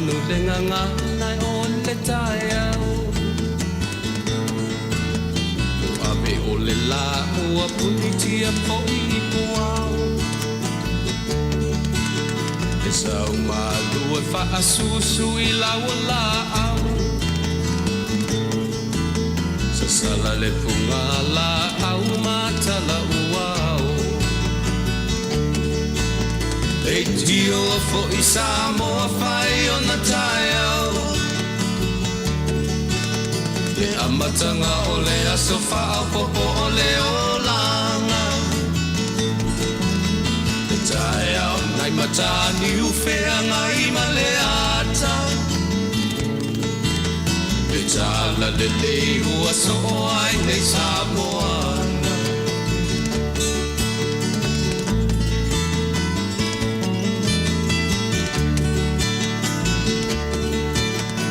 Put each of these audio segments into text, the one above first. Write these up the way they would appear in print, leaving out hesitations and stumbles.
manu le gagana o le taeao. Ua ave o le lā ua punitia foi i puao. E sau malu e faasusu i lau laau. Sasala le puga laau ma tala uao. Leitio foi Samoa fai ona taeao. Le amataga o le aso faaopoopo o le olaga. Le taeao nai Mataniu feagai ma le ata. Le tala lelei ua soo ai nei Samoana.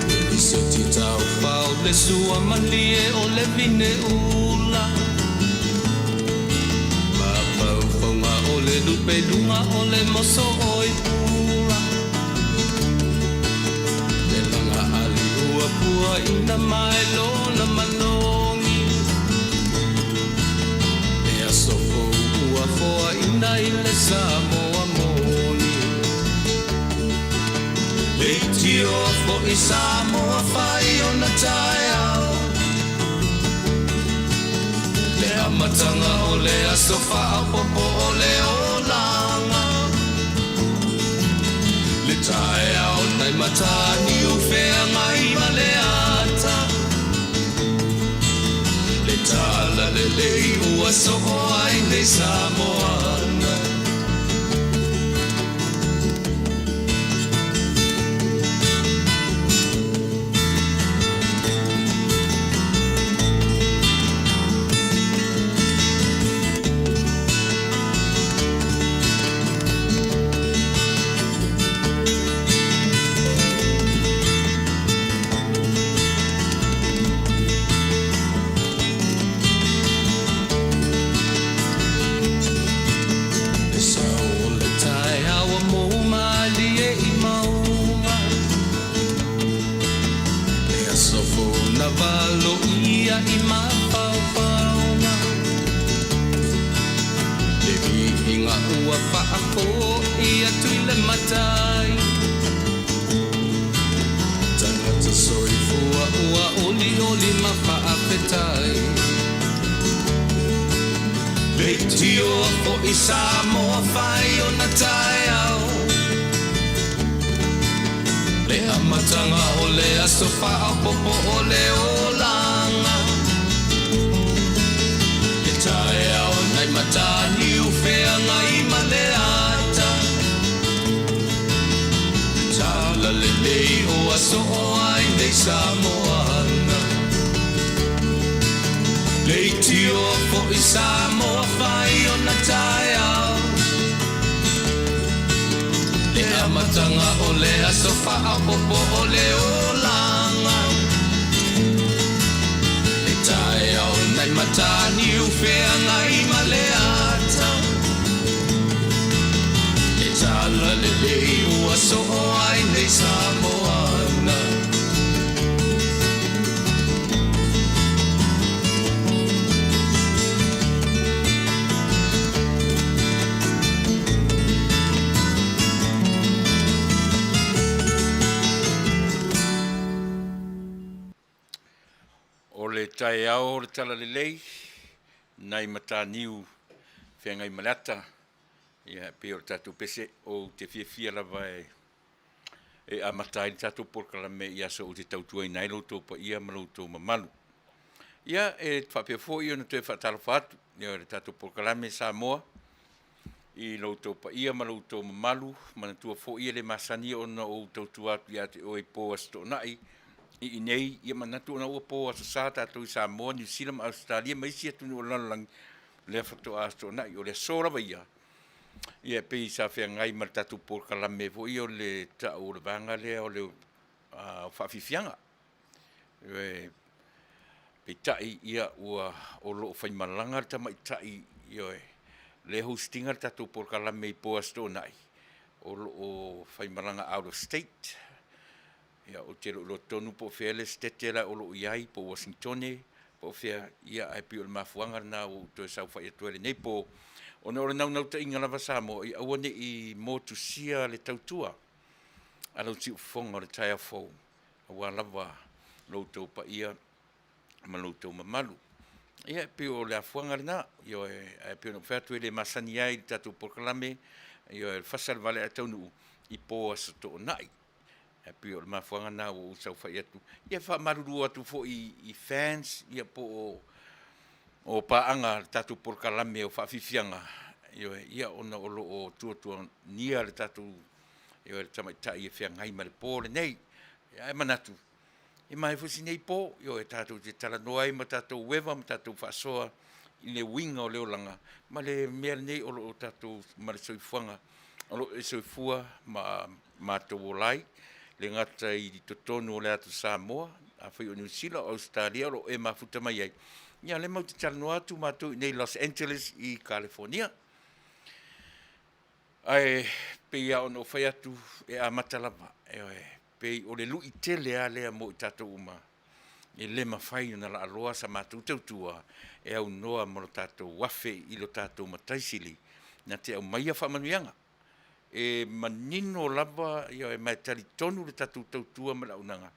Le lisiti taufao le sua malie o le vine ula. Mafaufauga o le lupe luga o le moso oi pula. Le laga ali ua puaina mai lona manogi. Le aso fou ua foaina i le Samoa moni. Leitio foi Samoa fai ona taeao. Le amataga o le aso faaopoopo o le olaga. Le taeao nai Mataniu feagai ma le ata. Le tala lelei ua soo ai nei Samoana. Le sao o le taeao ua mou malie i mauga. Le aso fou na valoia i mafaufauga. Le viiga ua faafoi atu i le Matai. Tagata soifua ua olioli ma faafetai. Leitio foi Samoa fai ona taeao. Le amataga o le aso faaopoopo o le olaga. Le taeao nai Mataniu feagai ma le ata. Le tala lelei ua soo ai nei Samoana. Leitio foi Samoa fai ona taeao. Le amataga o le aso faaopoopo o le olaga. Le taeao nai Mataniu feagai ma le ata. Le tala lelei ua soo ai nei Samoana. O le taeao o le Talalelei, nai Mataniu feagai ma le ata, ia e pei o le tatou pese, ou te fiafia lava e e amata ai le tatou polokalame i aso ou te tautuaina ai lo outou paia ma lo outou mamalu. Ia, e faapea foi ona toe faatalofa atu ia le tatou polokalame Samoa i lo outou paia ma lo outou mamalu, manatua foi e le masani ona ou tautua atu ia te oe i po Aso Toonai i inei, ia manatu ona ua po Aso Sa tatou i Samoa, Niu Sila ma Ausetalia ma isi atunuu o le lalolagi, lea faatoa Aso Toonai, o le aso lava ia, Ia e pei sa feagai ma le tatou polokalame foi o le tau o le vaega lea o le faafiafiaga. Peitai ia ua o lo o faimalaga le tamaitai ioe, lea e host ina le tatou polokalame i po o Aso Toonai, o lo o faimalaga out of state. Ia, ou te le o iloa tonu po o fea le Setete la o lo o i ai, po o Uasingitone, po o fea, ia, ae pei o le mafuaaga lena ua ou toe saofai atu ai i lenei po, ona o le naunautaiga lava Samoa ia aua ne i motusia le tautua a lau siufofoga o le taeao fou, aua lava lo outou paia ma lo outou mamalu. Ia, e pei o le afuaga lena, ioe, ae pei ona ou fai atu e le masani ai i le tatou polokalame, ioe, fasa le vale ae taunuu i po o Aso Toonai. Ae pei o le mafuaaga lena ua ou saofai atu, ia e faamalulu atu foi i fans ia po o paaga a le tatou polokalame o faafiafiaga, ioe, ia ona o lo o tuatuagia le tatou, ioe, le tamaitai e feagai ma le po lenei. Ae manatu, e manaia foi si nei po, ioe, tatou te talanoa ai ma tatou eva ma tatou faasoa i le uiga o le olaga ma le mea lenei o lo o tatou, ma le soifuaga o lo o e soifua ma matou ola ai, e le gata i totonu o le atu Samoa, afai o Niu Sila, o Ausetalia o lo o e mafuta mai ai, ia o lea matou te talanoa atu matou i inei i Los Angeles i Kalifonia. Ae pei lava ona ou fai atu, e amata lava, ioe, pei o le lui tele lava lea mo i tatou uma, e le mafai ona laaloa sa matou tautua e aunoa ma lo tatou afe i lo tatou Matai Sili na te aumaia faamanuiaga. E manino lava, ioe, ma e talitonu le tatou tautua ma le auaunaga,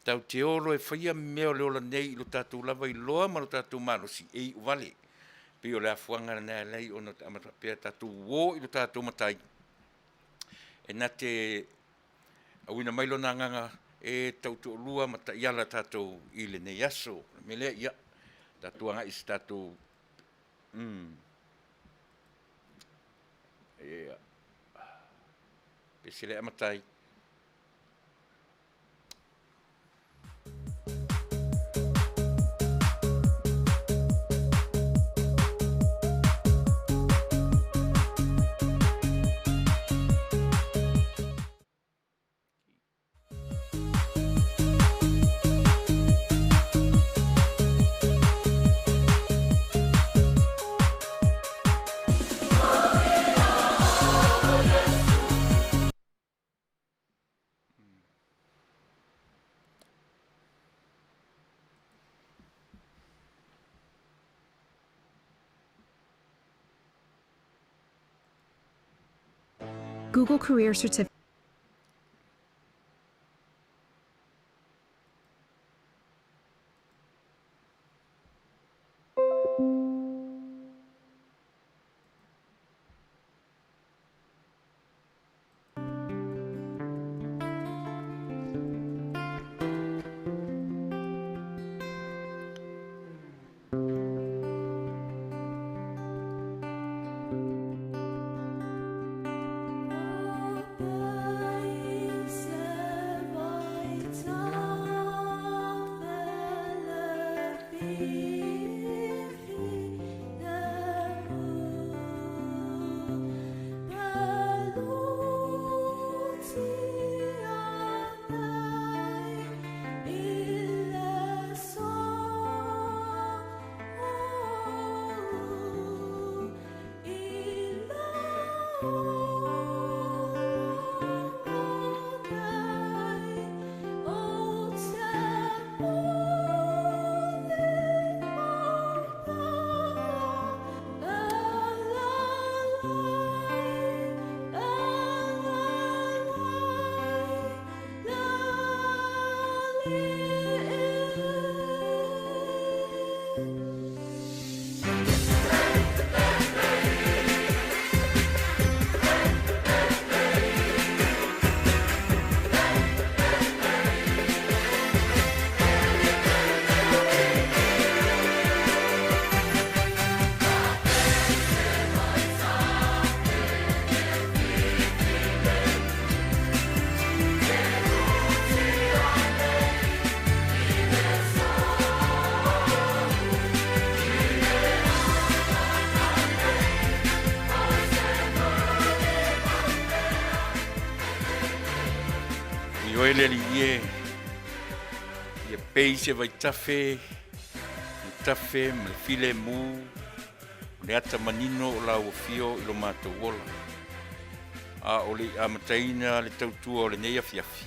tatou te o loa e faia mea o le ola nei i lo tatou lava iloa ma lo tatou malosi, e iu vale. E pei o le afuaga lena e ala ai ona amata faapea, tatou o i lo tatou Matai e na te auina mai Lona Agaga e tautoalua ma taiala tatou i lenei aso. O le mea lea, ia, tatou agai i se tatou ia, pese lea e amata ai. Google Career Certificate. Ioe le Alii e, ia pei se vaitafe, le tafe ma le filemu, o le ata manino o lau afio i lo matou ola. A o le i amataina le tautua o lenei afiafi.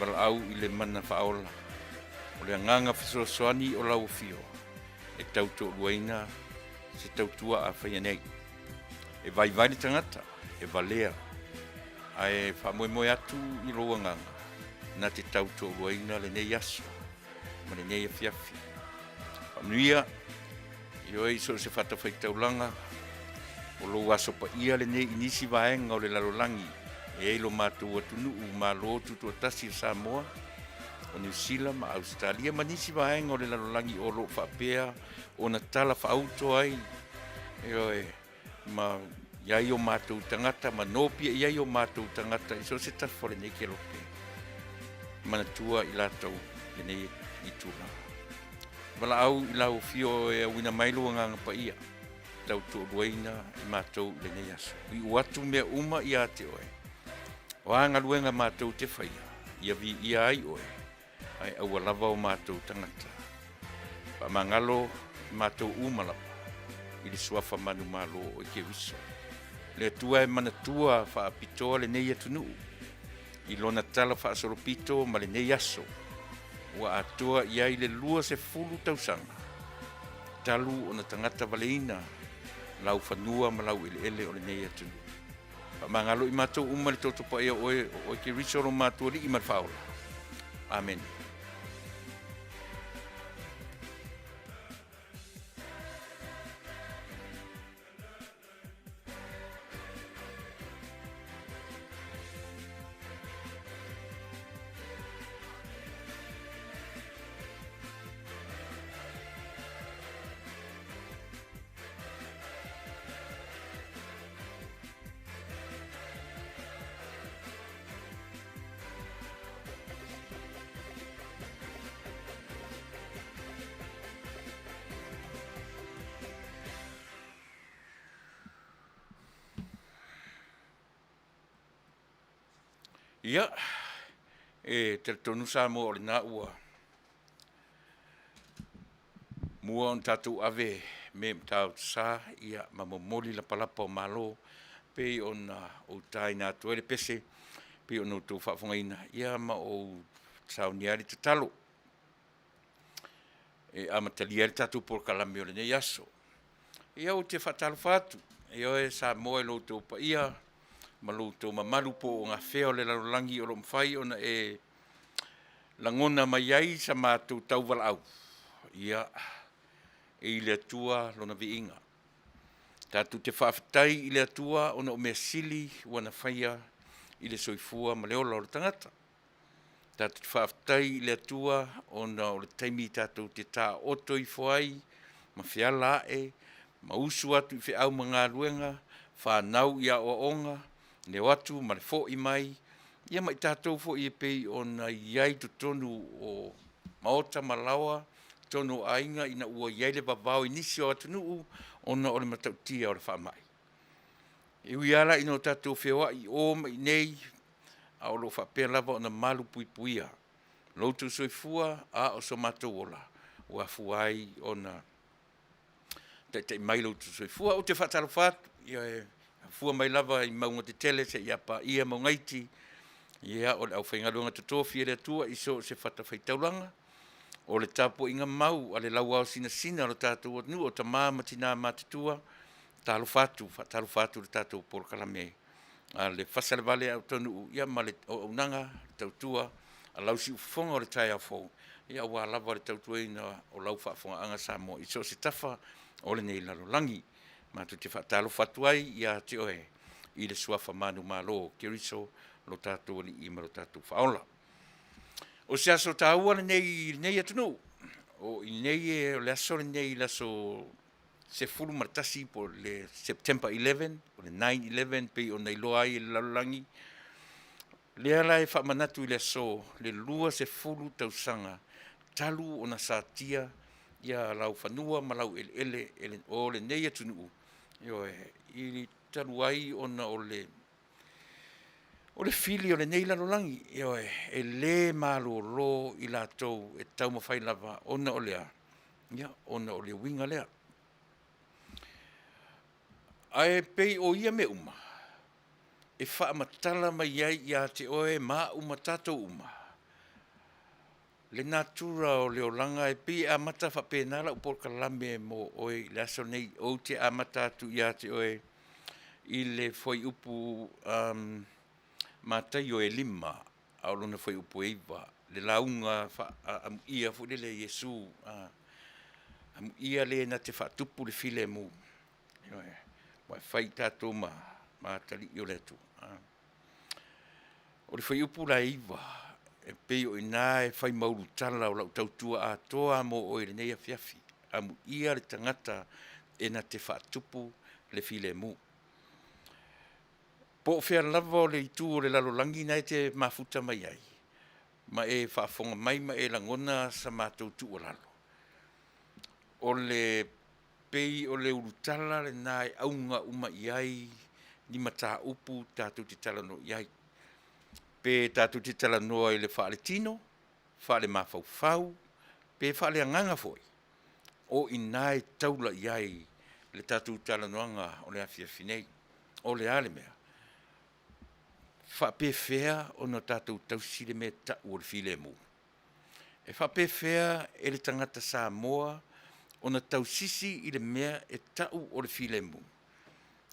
Valaau i le mana faaola o le agaga fesoasoani o lau afio e tau toaluaina se tautua a faia nei. E vaivai le tagata, e valea, ae faamoemoe atu i lou agaga na te tau toaluaina lenei aso ma lenei afiafi. Faamanuia i oe i so o se fatafaitaulaga o lou aso paia lenei i nisi vaega o le lalolagi e ai lo matou atunuu Malo Tutoatasi o Samoa, o Niu Sila ma Ausetalia ma nisi vaega o le lalolagi o lo o faapea ona tala faauto ai, ioe, ma i ai o matou tagata ma nopia i ai o matou tagata i so o se tafa o lenei kelope. Manatua i latou lenei itula. Valaau i lau afio e auina mai lou agaga paia, tau toaluaina i matou i lenei aso. Iu atu mea uma ia te oe, o a galuega matou te faia, ia viia ai oe, ae aua lava o matou tagata. Faamagalo i matou uma lava, i le suafa manumalo o Keriso. Le Atua e manatua faapitoa lenei atunuu i lona tala faasolopito ma lenei aso ua atoa i ai le 20 tausaga talu ona tagata valeina lau fanua ma lau eleele o lenei atunuu. Faamagalo i matou uma le toto paia o oe, o oe Keriso lo matou Alii ma le Faaola. Amene. Ia, e talitonu Samoa o lena ua mua ona tatou ave me matautusa ia ma momoli lapalapa o malo pei ona ou taina atu ai le pese pei ona outou faafofogaina ia ma ou saunia ai le tatalo e amatalia ai le tatou polokalame o lenei aso. Ia ou te faatalofa atu, ioe Samoa i lo outou paia ma lo outou mamalu po o gafea o le lalolagi o lo o mafai ona e lagona mai ai sa matou tauvalaau, ia, e i le Atua lona viiga. Tatou te faafetai i le Atua ona o mea sili ua na faia i le soifua ma le ola o le tagata. Tatou te faafetai i le Atua ona o le taimi tatou te taooto ifo ai ma feala ae ma usu atu i feau ma galuega, fanau i aoaoga, le o atu ma le foi mai, ia ma i tatou foi e pei ona i ai totonu o maota ma laoa, totonu o aiga ina ua i ai le vavao i nisi o atunuu ona o le matautia o le faamai. E ui lava la ina o tatou feoai i o ma i inei, a o lo o faapea lava ona malupuipuia lo outou soifua a o so matou ola ua afua ai ona taitai mai lo outou soifua. Ou te faatalofa atu, e afua mai lava i mauga tetele seia paia mauga iti, ia o le aufaigaluega totofi a le Atua i so o se fatafaitaulaga, o le tapuaiga mau a le lauao sinasina o le tatou atunuu, o tama ma tina matutua, talofa atu, faatalofa atu i le tatou polokalame a le Fasa i le Vale au Taunuu, ia ma le auaunaga, le tautua a lau siufofoga o le taeao fou, ia aua lava le tautuaina o lau faafofogaaga Samoa i so o se tafa o lenei lalolagi. Matou te faatalofa atu ai ia te oe i le suafa manumalo o Keriso lo tatou Alii ma lo tatou Faaola. O se aso taua lenei i lenei atunuu, o i nei o le aso lenei le aso 11 po o le September 11, o le 9/11 pei ona iloa ai e le lalolagi. Lea la e faamanatu i le aso le 20 tausaga talu ona satia ia laufanua ma laueleele o lenei atunuu, ioe, i talu ai ona o le fili o lenei lalolagi, ioe, e le malolo i latou e taumafai lava ona o le a? Ia, ona o le uiga lea. Ae pei o ia mea uma, e faamatala mai ai ia te oe ma au ma tatou uma. Le natura o le olaga e pei e amata faapena lau polokalame mo oe i le aso lenei. Ou te amata atu ia te oe i le fuaiupu um, Mataio e 5, a o lona fuaiupu e 9, le lauga amuia foi lele a Iesu, a, amuia le na te faatupu le filemu. Ioe, aua e fai i tatou ma atalii o le Atua. O le fuaiupu la e 9, e pei o i ina e fai ma ulutala o lau tautua atoa mo oe i lenei afiafi. Amuia le tagata e na te faatupu le filemu. Po o fea lava o le itu o le lalolagi na e te mafuta mai ai ma e faafofoga mai ma e lagona sa matou tuualalo, o le pei o le ulutala lena e auga uma i ai ni mataupu tatou te talanoa i ai. Pe tatou te talanoa i le faaletino, faalemafaufau, pe faaleagaga foi, o i ina e taula i ai le tatou talanoaga o le afiafi nei. O le a le mea? E faapefea ona tatou tausi le mea e tau o le filemu? E faapefea e le tagata Samoa ona tausisi i le mea e tau o le filemu?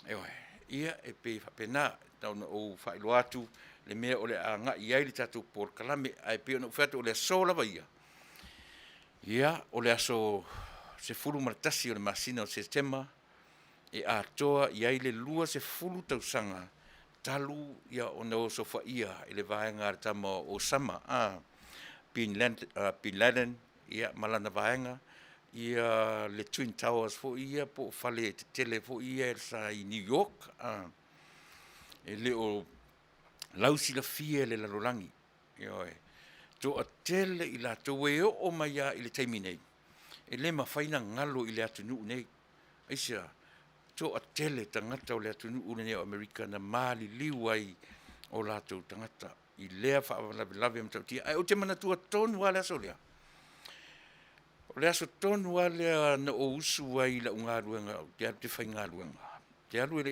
Ioe, ia e pei e faapena, na ona ou faailoa atu le mea o le a agai i ai le tatou polokalame. Ae pei ona ou fai atu o le aso lava ia, ia o le aso 11 o le masina o Setema e atoa i ai le 20 tausaga talu ona osofaia e le vaega a le tama o Osama Bin Laden ma lana vaega le Twin Towers foi ia po o fale tetele foi ia sa i New York, e le o lausilafia e le lalolagi, ioe. E toatele i latou e oo mai lava i le taimi nei, e le mafai ona galo i le atunuu nei. Aisea? Toatele tagata o le atunuu lenei o Amerika na maliliu ai o latou tagata i lea faalavelave matautia. Ae ou te manatua tonu lava le aso lea, o le aso tonu lava lea na ou usu ai i lau galuega ou te alu ou te faigaluega, ou te alu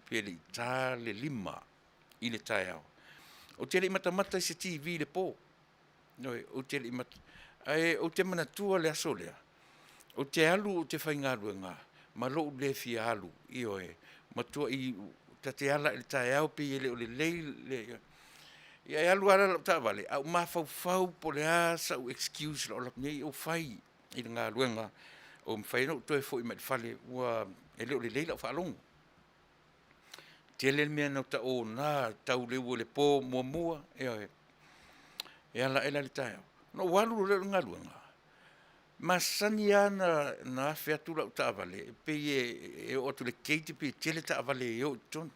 pe le i ta le 5 i le taeao. Ou te le i matamata i se TV i le po, ioe, ou te le i ae ou te manatua le aso lea, ou te alu ou te faigaluega ma lou le fia alu, ioe, matuai ta te ala i le taeao pei e le o lelei le… Ia e alu lava la i lau taavale ae ou mafaufau po o le a sau excuse o le a ou alu atu nei ou fai i le galuega ua mafai ai ona ou toe foi mai i le fale ua e le o lelei lau faalogo. Tele le mea na ona tau le ua i le po muamua, ioe, e ala ae la i le taeao. Ona ou alu loa lea i le galuega, e masani lava ona afe atu lau taavale e pei e oo atu i le gate pei e tele taavale e o i totonu.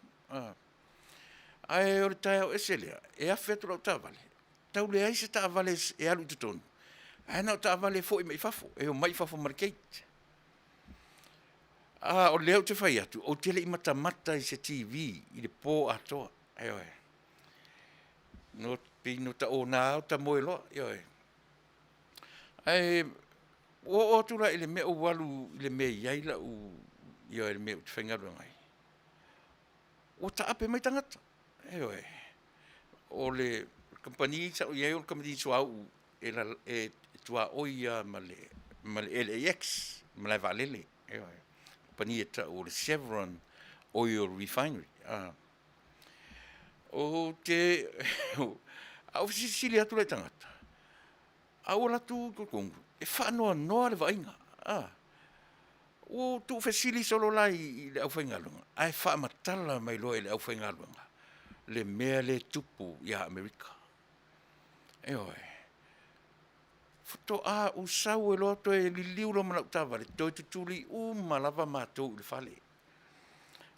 Ae o le taeao ese lea, e afe atu lau taavale, tau leai se taavale e alu i totonu, ae na o taavale e foi mai fafo, e omai fafo ma le gate. A o lea ou te fai atu, ou te le i matamata i se TV i le po atoa, ioe. Pei na ota ona lava ota moe loa, ioe. Ae ua oo atu la i le mea ua ou alu i le mea e i ai lau, ioe le mea ou te faigaluega ai, ua taape mai tagata, ioe. O le kamupani sa ou i ai o le kamupani suauu e tuaoi lava ma le LAX, le malae vaalele, ioe. Kamupani e tau o le Chevron Oil Refinery. Ou te a ou fesilisili atu la i tagata, a ou alu atu i totonu, e faanoanoa le vaaiga, ua ou tuufesili solo la i le aufaigaluega, ae faamatala mai loa e le aufaigaluega le mea lea e tupu ia Amerika. Ioe. Faatoa ou sau ai loa toe liliu loa ma lau taavale, toe tutuli uma lava matou i le fale.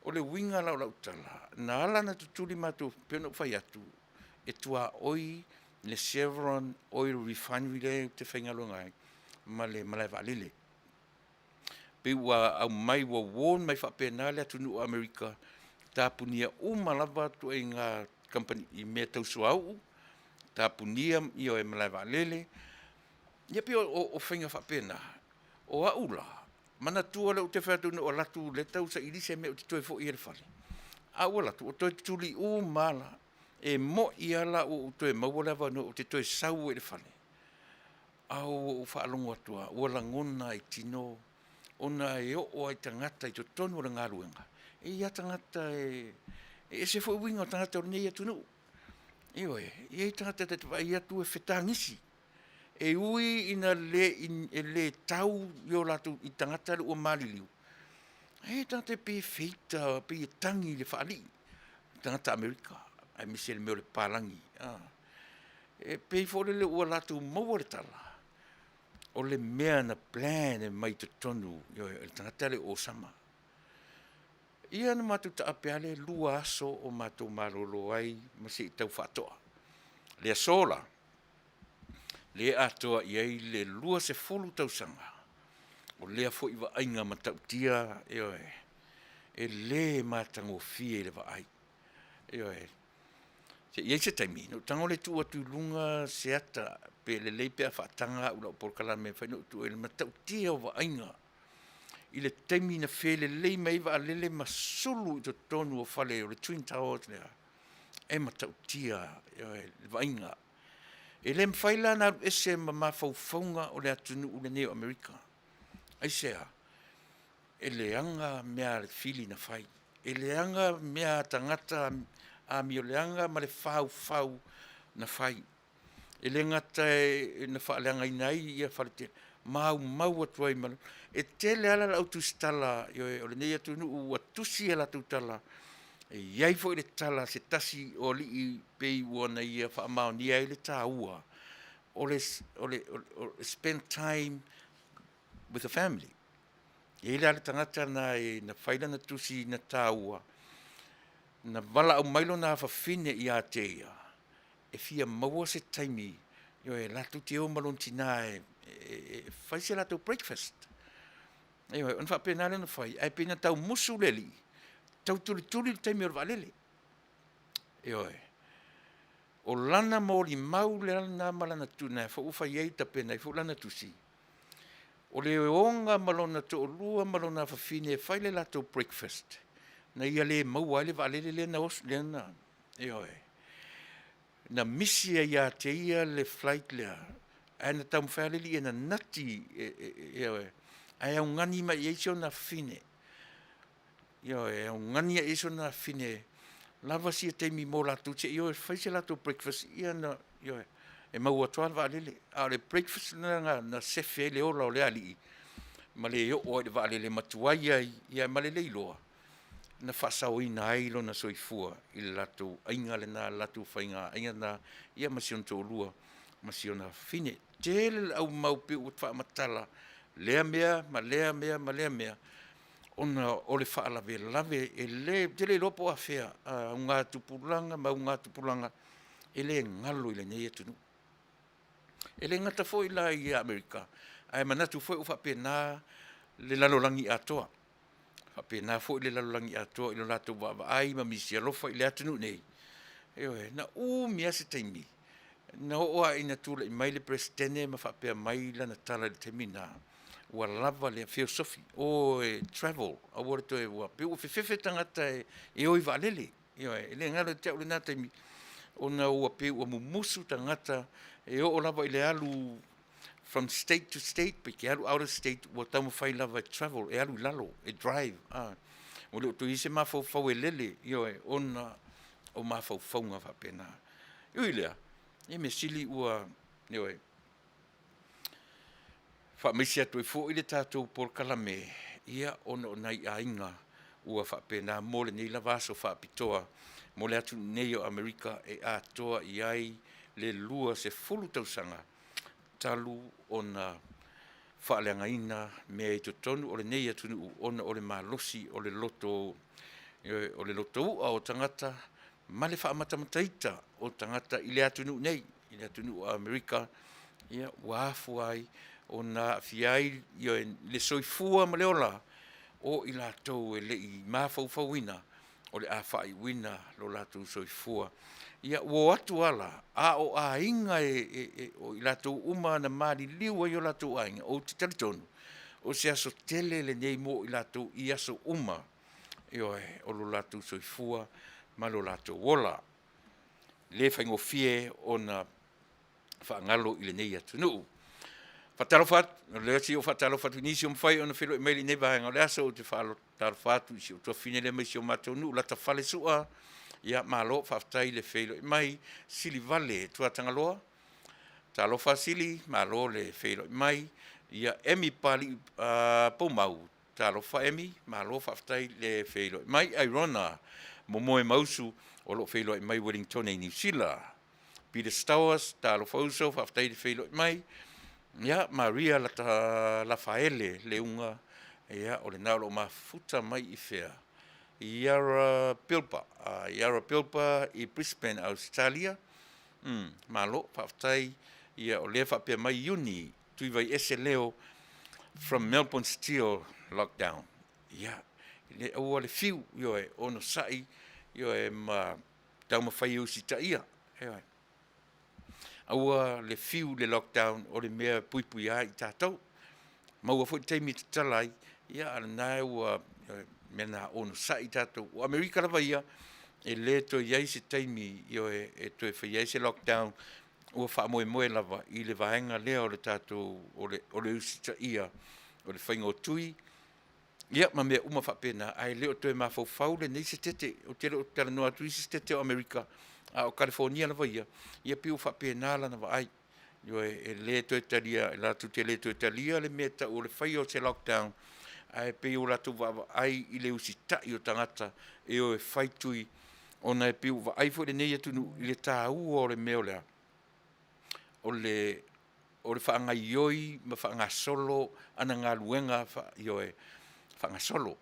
O le uiga la o lau tala, na ala ona tutuli matou pei ona ou fai atu, e tuaoi le Chevron Oil Refinery lea ou te faigaluega ai ma le malae vaalele. Pei ua aumai ua warn mai faapena le atunuu o Amerika, tapunia uma lava ituaiga kamupani i mea tau suauu, tapunia ioe malae vaalele, ia pei o faiga faapena. O au la, manatua lea ou te fai atu na ou alu atu o lea e tausaili se mea ou te toe foi ai i le fale, ae ou alu atu ua toe tutuli uma lava la. E moi lava la ua ou toe maua le avanoa ou te toe sau ai i le fale. A ua ou faalogo atu lava, ua lagona lava i tino ona e oo lava i tagata i totonu o le galuega, e i ai lava tagata e ese foi uiga o tagata o lenei atunuu. Ioe, e i ai tagata ta te vaai atu e fetagisi, e ui ina le tau i tagata ua maliliu, ae i ai tagata e pei e feita e pei e tagi i le faalii, tagata Amerika aemaise le mea o le papalagi. E pei foi lele ua latou maua le tala, o le mea na plan e mai totonu, ioe, o le tagata lea o Osama. Ia na matou taape lava lea, e 2 aso o matou malolo ai ma se i tau faatoa. O le aso la, lea e atoa i ai le 20 tausaga o lea foi vaaiga matautia, ioe, e le matagofie i le vaai. Ioe. Se i i ai se taimi ona ou tago lea e tuu atu i luga se ata pe lelei pe a faataga au i lau polokalame e mafai ona ou tuuina, le matautia o vaaiga i le taimi na felelei mai ai vaalele ma sulu i totonu o fale o le Twin Towers lea, e matautia le vaaiga. E le mafai la ona alu ese ma mafaufauga o le atunuu lenei o Amerika. Aisea? E leaga mea a le fili na fai, e leaga mea a tagata amioleaga ma le faufau na fai. E le gata na faaleagaina ai fale maumau atu ai ma le… E tele lava la le au tusitala o lenei atunuu ua tusi a latou tala, e i ai foi le tala a se tasi o alii pei ona ia faamaonia ai le taua o le spend time with the family. E i ai la le tagata lena na fai lana tusi na taua, na valaau mai lona afafine ia te ia e fia maua se taimi latou te o ma lona tina e fai se latou breakfast. Ioe, ona faapena lea ona fai, ae pei na tau musu le alii, tau tulituli le taimi o le vaalele. Ioe. O lana molimau lena ma lana lena foi ua fai ai ma tapena ai foi lana tusi, o le oga ma lona toalua ma lona afafine e fai le latou breakfast, na ia le maua ai le vaalele lea na oso, ioe. Na misi ai ia te ia le flight lea, ae na taumafai lava le alii e nanati, ioe, ae augani mai i ai si ona afafine. Ioe, e augani lava i ai si ona afafine, lava sia taimi mo latou se i o e fai se latou breakfast ia ona, ioe, e maua atu lava le vaalele. A o le breakfast lena na sefe ai le ola o lea alii ma le oo ai i le vaalele ma tuai ai ia ma le le iloa na faasaoina ai lona soifua i le latou aiga lena, le latou faiga aiga lena ia ma si ona toalua ma si ona afafine. E tele le aumau pei ua faamatala lea mea ma lea mea ma lea mea, ona o le faalavelave e le, ou te le iloa po o afea augatupulaga ma augatupulaga, e le galo i lenei atunuu. E le gata foi la i Amerika, ae manatu foi ua faapena le lalolagi atoa, faapena foi le lalolagi atoa i le latou vaavaai ma misi alofa i le atunuu nei. Ioe, na umi lava se taimi na oo lava ina tulai mai le Peresetene ma faapea mai lana tala i le taimi lena, ua lava le feosofi, o e travel, aua le toe, ua pei ua fefefe tagata e o i vaalele. Ioe, e le galo ia te au lena taimi, ona ua pei ua mumusu tagata e oo lava i le alu from state to state pe te alu out of state, ua taumafai lava e travel, e alu i lalo, e drive, ua le o toe i ai se mafaufau e lele, ioe, ona o mafaufauga faapena. E ui i lea, ia mea sili ua, ioe, faamaise atu ai foi le tatou polokalame, ona o nai aiga ua faapena mo lenei lava aso faapitoa mo le atunuu nei o Amerika e atoa i ai le 20 tausaga talu ona faaleagaina mea i totonu o lenei atunuu ona o le malosi o le loto, ioe, o le lotou'a o tagata ma le faamatamataita o tagata i le atunuu nei, i le atunuu o Amerika, ua afua ai ona aafia ai le soifua ma le ola o i latou e le i mafaufauina o le a faaiuina lo latou soifua. Ia ua o atu lava la, a o aiga o i latou uma na maliliu ai o latou aiga, ou te talitonu, o se aso tele lenei mo i latou i aso uma, ioe, o lo latou soifua ma lo latou ola. E le faigofie ona faagalo i lenei atunuu. Faatalofa atu, o lea se i ou faatalofa atu i nisi o mafai ona feiloai mai i lenei vaega o le aso, ou te faatalofa atu i si ou tuafafine lea mai si o matou nuu, Latafale Sua, ia malo faafetai le feiloai mai. Silivale Tuatagaloa, talofa Sili, malo le feiloai mai. Ia Emi Papalii Poumau, talofa Emi, malo faafetai le feiloai mai. Airona Momoemausu o lo o feiloai mai Ueligitone i Niu Sila. Peter Stowers, talofa uso, faafetai le feiloai mai. Ia, Maria Lafaele Leuga, ia, o lena o lo o mafuta mai i fea? Yarra Pilpa, Yarra Pilpa i Brisbane, Ausetalia. Malo faafetai. Ia, o lea e faapea mai Iuni Tuivaiese Leo from Melbourne still lockdown. Ia, le aua le fiu, ioe, onosai, ioe, ma taumafai e usitaia. Ioe. Aua le fiu i le lockdown, o le mea e puipuia ai tatou. Maua foi taimi e tatala ai, ia a o lena ua, ioe, o le mea lena onosai tatou. O Amerika lava ia, e le toe i ai se taimi, ioe, e toe faia ai se lockdown, ua faamoemoe lava i le vaega lea o le tatou, o le usitaia o le faiga o tui, ia ma mea uma faapena, ae le o toe mafaufau lenei setete. Ou te le o talanoa atu i isi setete o Amerika, a o Kalifonia lava ia, ia pei ua faapena lana vaai. Ioe, e le toe talia, latou te le toe talia le mea e tau o le faia o se lockdown, ae pei ua latou vaavaai i le usitai o tagata e o e fai tui, ona e pei ua vaai foi lenei atunuu i le taua o le mea o le a? O le faagaoioi ma faagasolo ana galuega, ioe, faagasolo,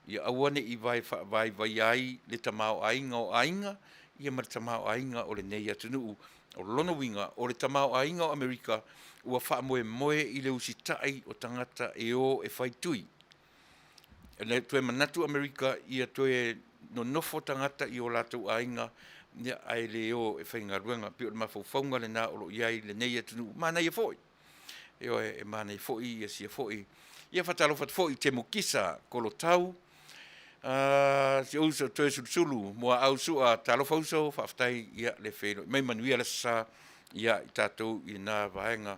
ia aua ne i vaevaia ai le tamaoaiga o aiga ma le tamaoaiga o lenei atunuu. O lona uiga, o le tamaoaiga o Amerika ua faamoemoe i le usitai o tagata e o e fai tui. E toe manatu Amerika ia toe nonofo tagata i o latou aiga ae le o e faigaluega. E pei o le mafaufauga lena o lo o i ai lenei atunuu, manaia foi, ioe, e manaia foi ia sia foi. Ia faatalofa atu foi i Temukisa Kolotau, si ou uso Toeolesulusulu Muaau Sua, talofa uso, faafetai ia le feiloai mai, manuia le Aso Sa ia i tatou i lena vaega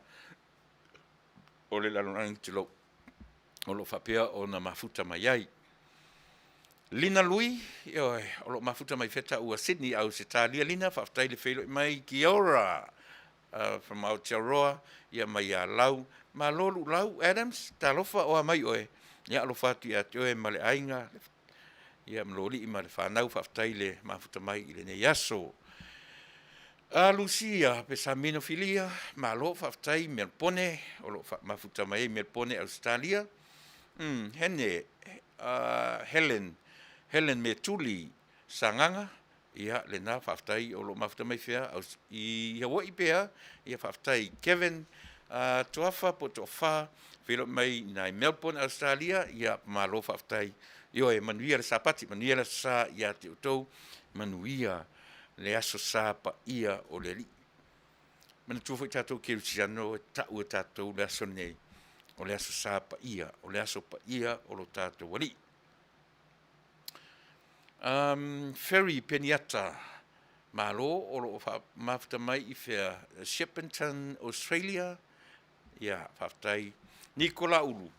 o le lalolagi, tulou, o lo o faapea ona mafuta mai ai. Lina Lui, ioe, o lo o mafuta mai fea ua Sydney, Ausetalia. Lina, faafetai le feiloai mai. Kia ora from Aotearoa, ia mai ia Lau. Malo Luulau Adams, talofa o a mai oe. Ia alofa atu ia te oe ma le aiga, ia ma lolii ma le whanau, faafetai le mafuta mai i lenei aso. Lucia Pesamino Filia, malo faafetai Melpone, o lo o mafuta mai ai Melpone, Ausetalia. Hene, Helen, Helen Metuli Sagaga, ia lena faafetai o lo o mafuta mai fea i Hawaii pea, ia faafetai. Kevin Toafa po o Toafa, feiloai mai i Melbourne, Australia, ia malo faafetai. Ioe, manuia le Sapati, manuia le Aso Sa ia te outou, manuia le Aso Sa paia o le Alii. Manatua foi tatou kerisiano e tau e tatou le aso lenei, o le Aso Sa paia, o le aso paia o lo tatou Alii. Ferry Peniata, malo o lo o mafuta mai i fea? Shepparton, Australia, ia faafetai. Nikola Ulu,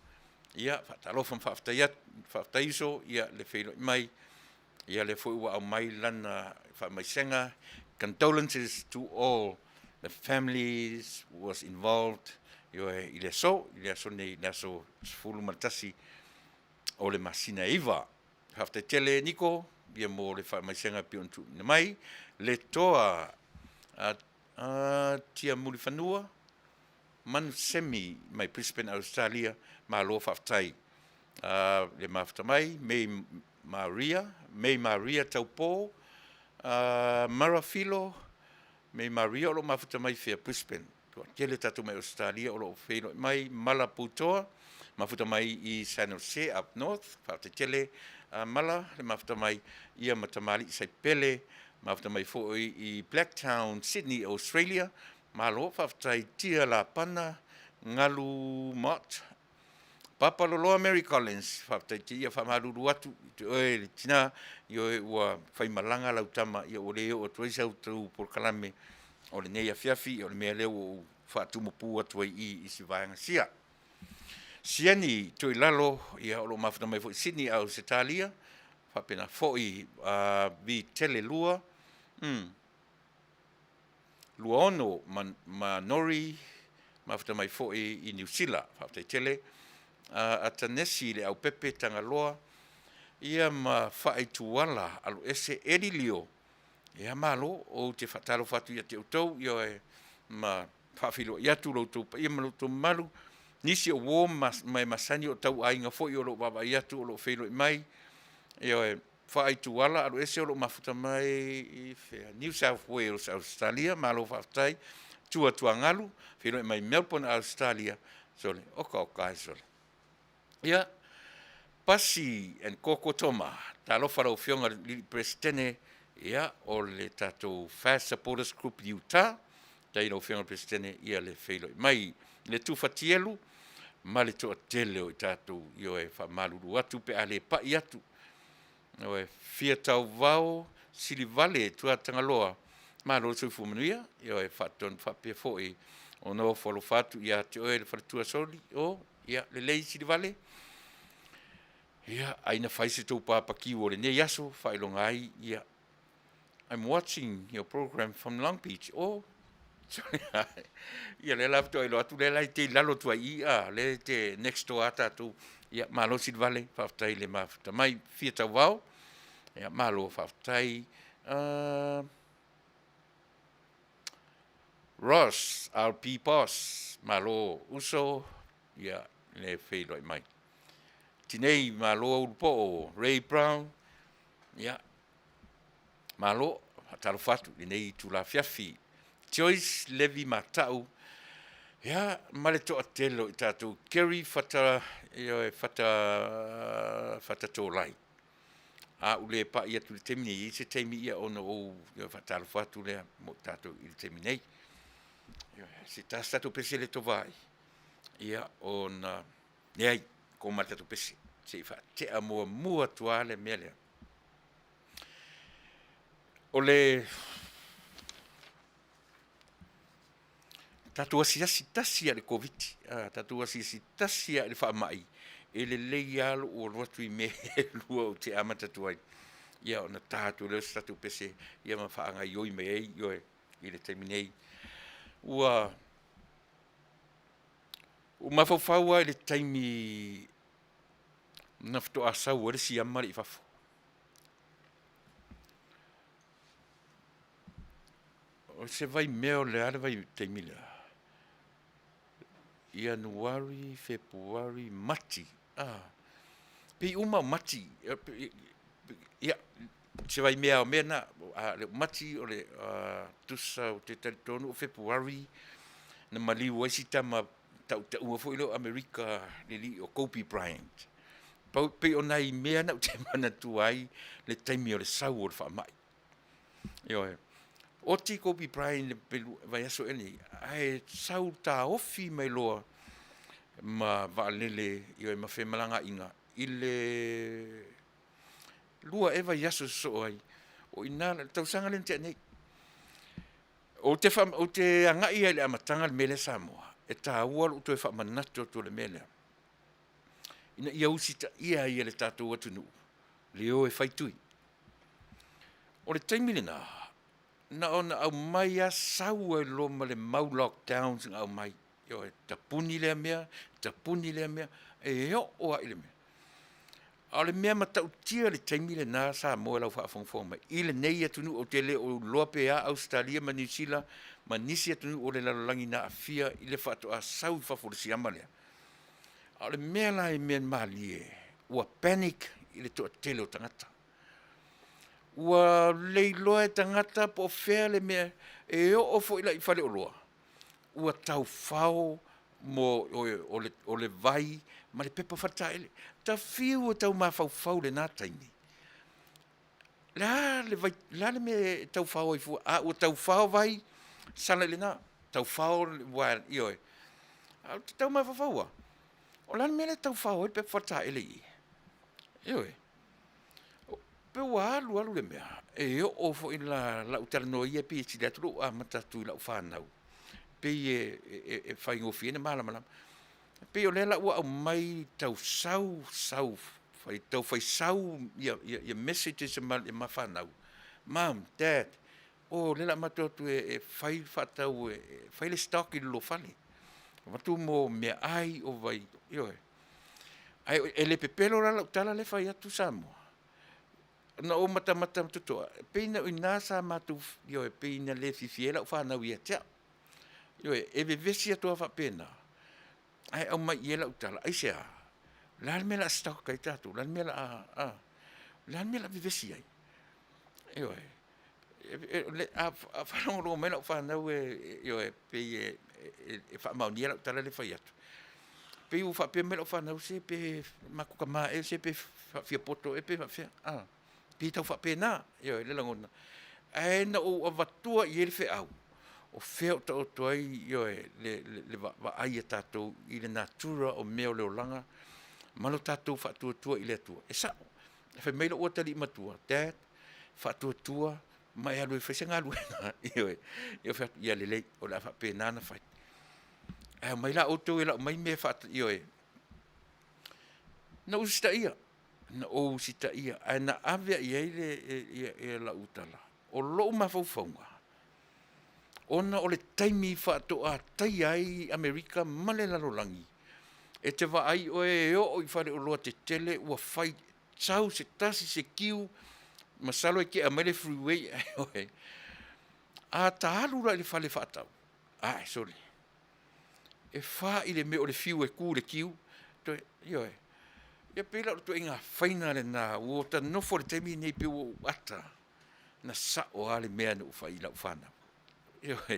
ia faatalofa ma faafetai atu, faafetai uso ia le feiloai mai. Ia lea foi ua aumai lana faamaisega, condolences to all the families was involved, ioe, i le aso, i le aso nei, le aso 11 o le masina e 9. Faafetai tele Niko, ia mo le faamaisega e pei ona tuuina mai. Le toa a Tiamulifanua, Manusemi mai Brisbane, Australia, malo faafetai le mafuta mai. May Maria, May Maria Taupo, Marafilo, May Maria o lo o mafuta mai fea? Brisbane. Toatele tatou mai Australia o lo o feiloai mai. Mala Putoa, mafuta mai i San Jose up north, faafetai tele Mala le mafuta mai, ia ma tamalii Saipele, mafuta mai foi i Blacktown, Sydney, Australia, malo faafetai. Tia Lapana, Galu Mott, Papa Loloa Mary Collins, faafetai te ia faamalulu atu i te oe le tina, ioe ua faimalaga lau tama, ia ua le oo atu ai sau polokalame o lenei afiafi, o le mea lea ua ou faatumupu atu ai i i si vaega sia. Siani Toilalo, ia o lo o mafuta mai foi Sydney Ausetalia, faapena foi a Vitele 2, 26 ma, ma Nori, mafuta mai foi i Niu Sila. Faafetai tele. Atanesi le Aupepe Tagaloa, ia ma Faaituala Aloese Eli Lio, ia malo, ou te faatalofa atu ia te outou, ioe, ma faafeiloai atu lo outou paia ma lo outou mamalu. Nisi o uo ma, ma e masani o tauaiga foi o lo o vaavaai atu o lo o feiloai mai. Ioe, Faaituala Aloese o lo o mafuta mai i fea? New South Wales, Ausetalia, malo faafetai. Tua Tuagalu, feiloai mai Melbourne, Ausetalia. Sole, oka oka e sole. Ia, Pasi and Koko Toma, talofa lau Afioga i le Alii Peresetene, ia, o le tatou Fast Supporters Group Utah, faafetai i lau Afioga i le Peresetene ia le feiloai mai. Le Tufa Tielu ma le toatele o i tatou, ioe, faamalulu atu pe a le pai atu. Ioe, Fia Tauvao Silivale Tuatagaloa, malo le soifua manuia, ioe, faatonu faapea foi ona ofo alofa atu ia te oe le faletua Soli, o, ia, lelei Silivale, ia, ai na fai se tou papakiu o lenei aso, faailoga ai, ia, I'm watching your program from Long Beach. Oh, ia lea la faatoa iloa atu lea la e te i lalo atu ai i a, lea e te next door a tatou. Ia, malo Silivale, faafetai le mafuta mai. Fia Tauvao, ia, malo faafetai. Ross, RP Boss, malo uso, ia, le feiloai mai. Tinei, malo Ulupoo, Ray Brown, ia, malo, faatalofa atu i lenei itula afiafi. Joyce Levi Matau, ia, ma le toatele o i tatou, Kerry Fata, ioe, Fata, Fatatolai. A ou le pai atu i le taimi nei, e i ai se taimi ia ona ou faatalofa atu lea mo i tatou i le taimi nei. Ioe, se tasi tatou pese le tovai, ia ona, leai, koma le tatou pese, se i faatea muamua atu lava le mea lea. O le tatou asiasi tasi lava i le Koviti, a tatou asiasi tasi lava i le faamai, e lelei lava lou alu atu i mea e lua ou te amata atu ai, ia ona ta atu lea o se tatou pese ia ma faagaoioi mai ai, ioe, i le taimi nei. Ua mafaufau lava i le taimi na faatoa sau ai le siama lea i fafo. O se vaimea o le a le vaitaimi lea? Ianuari, Fepuari, Mati, pei uma o Mati, ia, se vaimea o mea na, o Mati o le tusa ou te talitonu o Fepuari na maliu ai si tama tautaua foi lea o Amerika le alii o Kobe Bryant. Pau, pei o nai mea na ou te manatua ai le taimi o le sau o le faamai. Ioe. Oti Kobe Bryant i le vaiaso ea lenei, ae sau taofi mai loa ma vaalele, ioe, ma femalagaaiga i le lua ea vaiaso sosoo ai. O i ina, le tausaga lea na tea nei. Ou te, ou te agai lava i le amataga le mea lea Samoa, e taua lou toe faamanatu atu o le mea lea, ina ia usitaia ai e le tatou atunuu le o e fai tui. O le taimi lena, na ona aumai lava sau ai loa ma le mau lockdowns na aumai. Ioe, tapuni lea mea, tapuni lea mea, e oo lava i le mea. A o le mea matautia i le taimi lena Samoa i lau faafogafoga mai, i lenei atunuu, ou te le o iloa pe a Ausetalia ma Niu Sila ma nisi atunuu o le lalolagi na aafia i le faatoa sau i fafo o le siama lea. A o le mea la i mea malie, ua panic i le toatele o tagata. Ua le iloa e tagata po o fea le mea e oo foi la i faleoloa, ua taufao mo o le vai ma le pepa faletaele. Ta fiu e tau mafaufau i lena taimi, le a le vai, le a le mea e taufao ai fua? A ua taufao vai, sala i lena, taufao le, ioe. Ae ou te tau mafaufau lava, o le a le mea lea e taufao ai le pepa faletaele i i? Ioe. Pei ua alu alu le mea, e oo foi la lau talanoa ia pei e sili atu lou amata atu i lau fanau. pei e, e, e faigofie na malamalama. E pei o lea la ua aumai tau sau, sau, fai, tau fai sau ia, ia, ia messages ma, ma fanau. Mom, Dad, o lea la matou atu e, e fai faatau, e, e fai le stock i le fale. Avatu mo mea ai o vai, ioe. Ae e le pepelo la lau tala le fai atu Samoa. Na ou matamata ma totoa, e pei na o ina sa matou, ioe, pei na le fiafia ai lau fanau ia te au. Ioe, e vevesi atu lava faapena, ae aumai i ai lau tala, aisea? O le a le mea o le a stock ai tatou? O le a le mea o le a, a? O le a le mea o le a vevesi ai? Ioe, a faalogologo mai lau fanau, ioe, pei e faamaonia lau tala lea e fai atu. Pei ua faapea mai lau fanau, se pe matou tama ea, se pe faafiapoto ea pe faapefea, a? Pei e tau faapena, ioe, le lagona. Ae na ou avatua i ai le feau, o fea o taoto ai, ioe, le vaai a tatou i le natura o mea o le olaga ma lo tatou faatuatua i le Atua. E sao, fai mai lou atalii matua, Dad, faatuatua ma e alu e fai se galuega. Ioe, ou fai atu, ia lelei, o le a faapena ona fai. Ae omai la outou e lau mai mea e ioe. Na ou usitaia, na ou usitaia, ae na ave i ai le, ia, ia lau tala. O lou mafaufauga, ona o le taimi faatoa taia ai Amerika ma le lalolagi, e te vaai oe e oo i faleoloa tetele ua fai sau se tasi se kiu, masalo e tea mai le freeway ae a ta alu la i le fale faatau, ae sole, e fa i le mea o le fiu e tu i le kiu, toe, ioe. Ia pei la o le ituaiga faiga lena ua ta nofo i le taimi lenei pei ua ou ata, na sao lava le mea na ou fai i lau fanau. Ioe,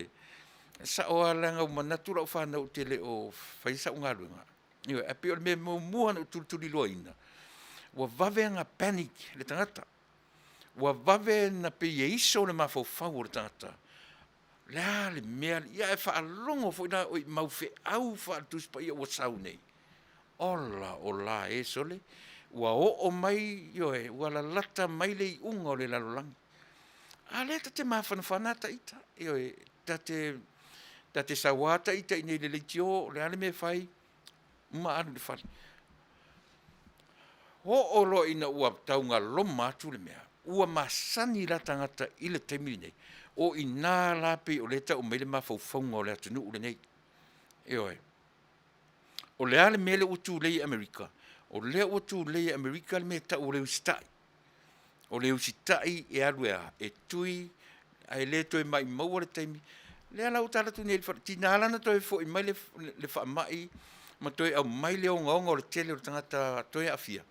e sao lava leaga ua manatu lau fanau ou te le o faia sau galuega. Ioe, ae pei o le mea muamua na ou tulituliloaina, ua vave ona panic le tagata, ua vave ona pei e iso le mafaufau o le tagata. O le a le mea, ia ae faalogo foi la oe i mau feau faale-Tusi Paia ua sau nei, ola ola e sole, ua oo mai, ioe, ua lalata mai le iuga o le lalolagi. A lea ta te mafanafana lava ita, ioe, ta te ta te sau lava ita i inei i le leitio, o le a le mea e fai, uma alu i le fale. Oo loa ina ua taugaloma atu le mea, ua masani la tagata i le taimi lenei, o i ina la pei o lea e tau mai ai le mafaufauga o le atunuu lenei. Ioe. O le a le mea lea ua tulei e Amerika? O lea ua tulei e Amerika le mea e tau o le usitai. O le usitai e alu e a? E tui ae le toe maumauina le taimi. O lea la ua ta alu atu nei i le fale, tiga la ona toe foi mai le faamai ma toe aumai le ogaoga o le tele o le tagata toe aafia,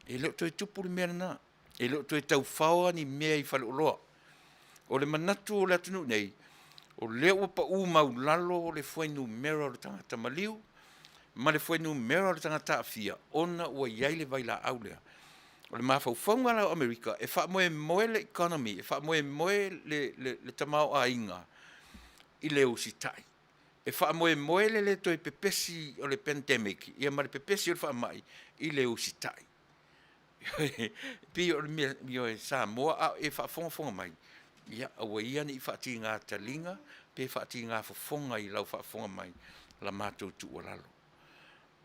e le o toe tupu le mea lena. E le o toe taufaoa ni mea i faleoloa. O le manatu o le atunuu nei, o lea ua pau maualalo le fuainumera o le tagata maliu ma le fuainumera o le tagata aafia ona ua i ai le vailaau lea. O le mafaufauga la o Amerika, e faamoemoe le economy, e faamoemoe le tamaoaiga i le usitai. E faamoemoe le le toe pepesi o le pandemic ia ma le pepesi o le faamai i le usitai. E pei o le mea, ioe Samoa a o e faafogafoga mai, ia aua ia ne i faatiga taliga pe faatiga fofoga i lau faafofoga mai la matou tuualalo.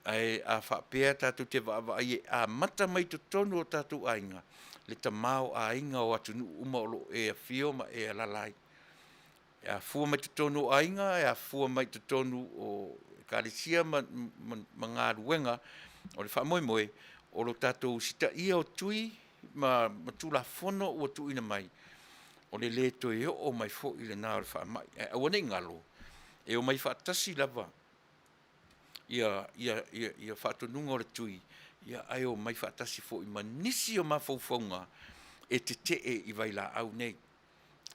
Ae a faapea tatou te vaavaai e amata mai totonu o tatou aiga le tamaoaiga o atunuu uma o lo o e afio ma e alaala ai. E afua mai totonu o aiga, e afua mai totonu o Ekalesia ma galuega. O le faamoemoe, o lo tatou usitaia o tui ma Tulafono ua tuuina mai, o le le toe oo mai foi lena o le faamai. Ae aua ne i galo, e omai faatasi lava ia faatonuga o le tui, ae omai faatasi foi ma nisi o mafaufauga e tetee i vailaau nei.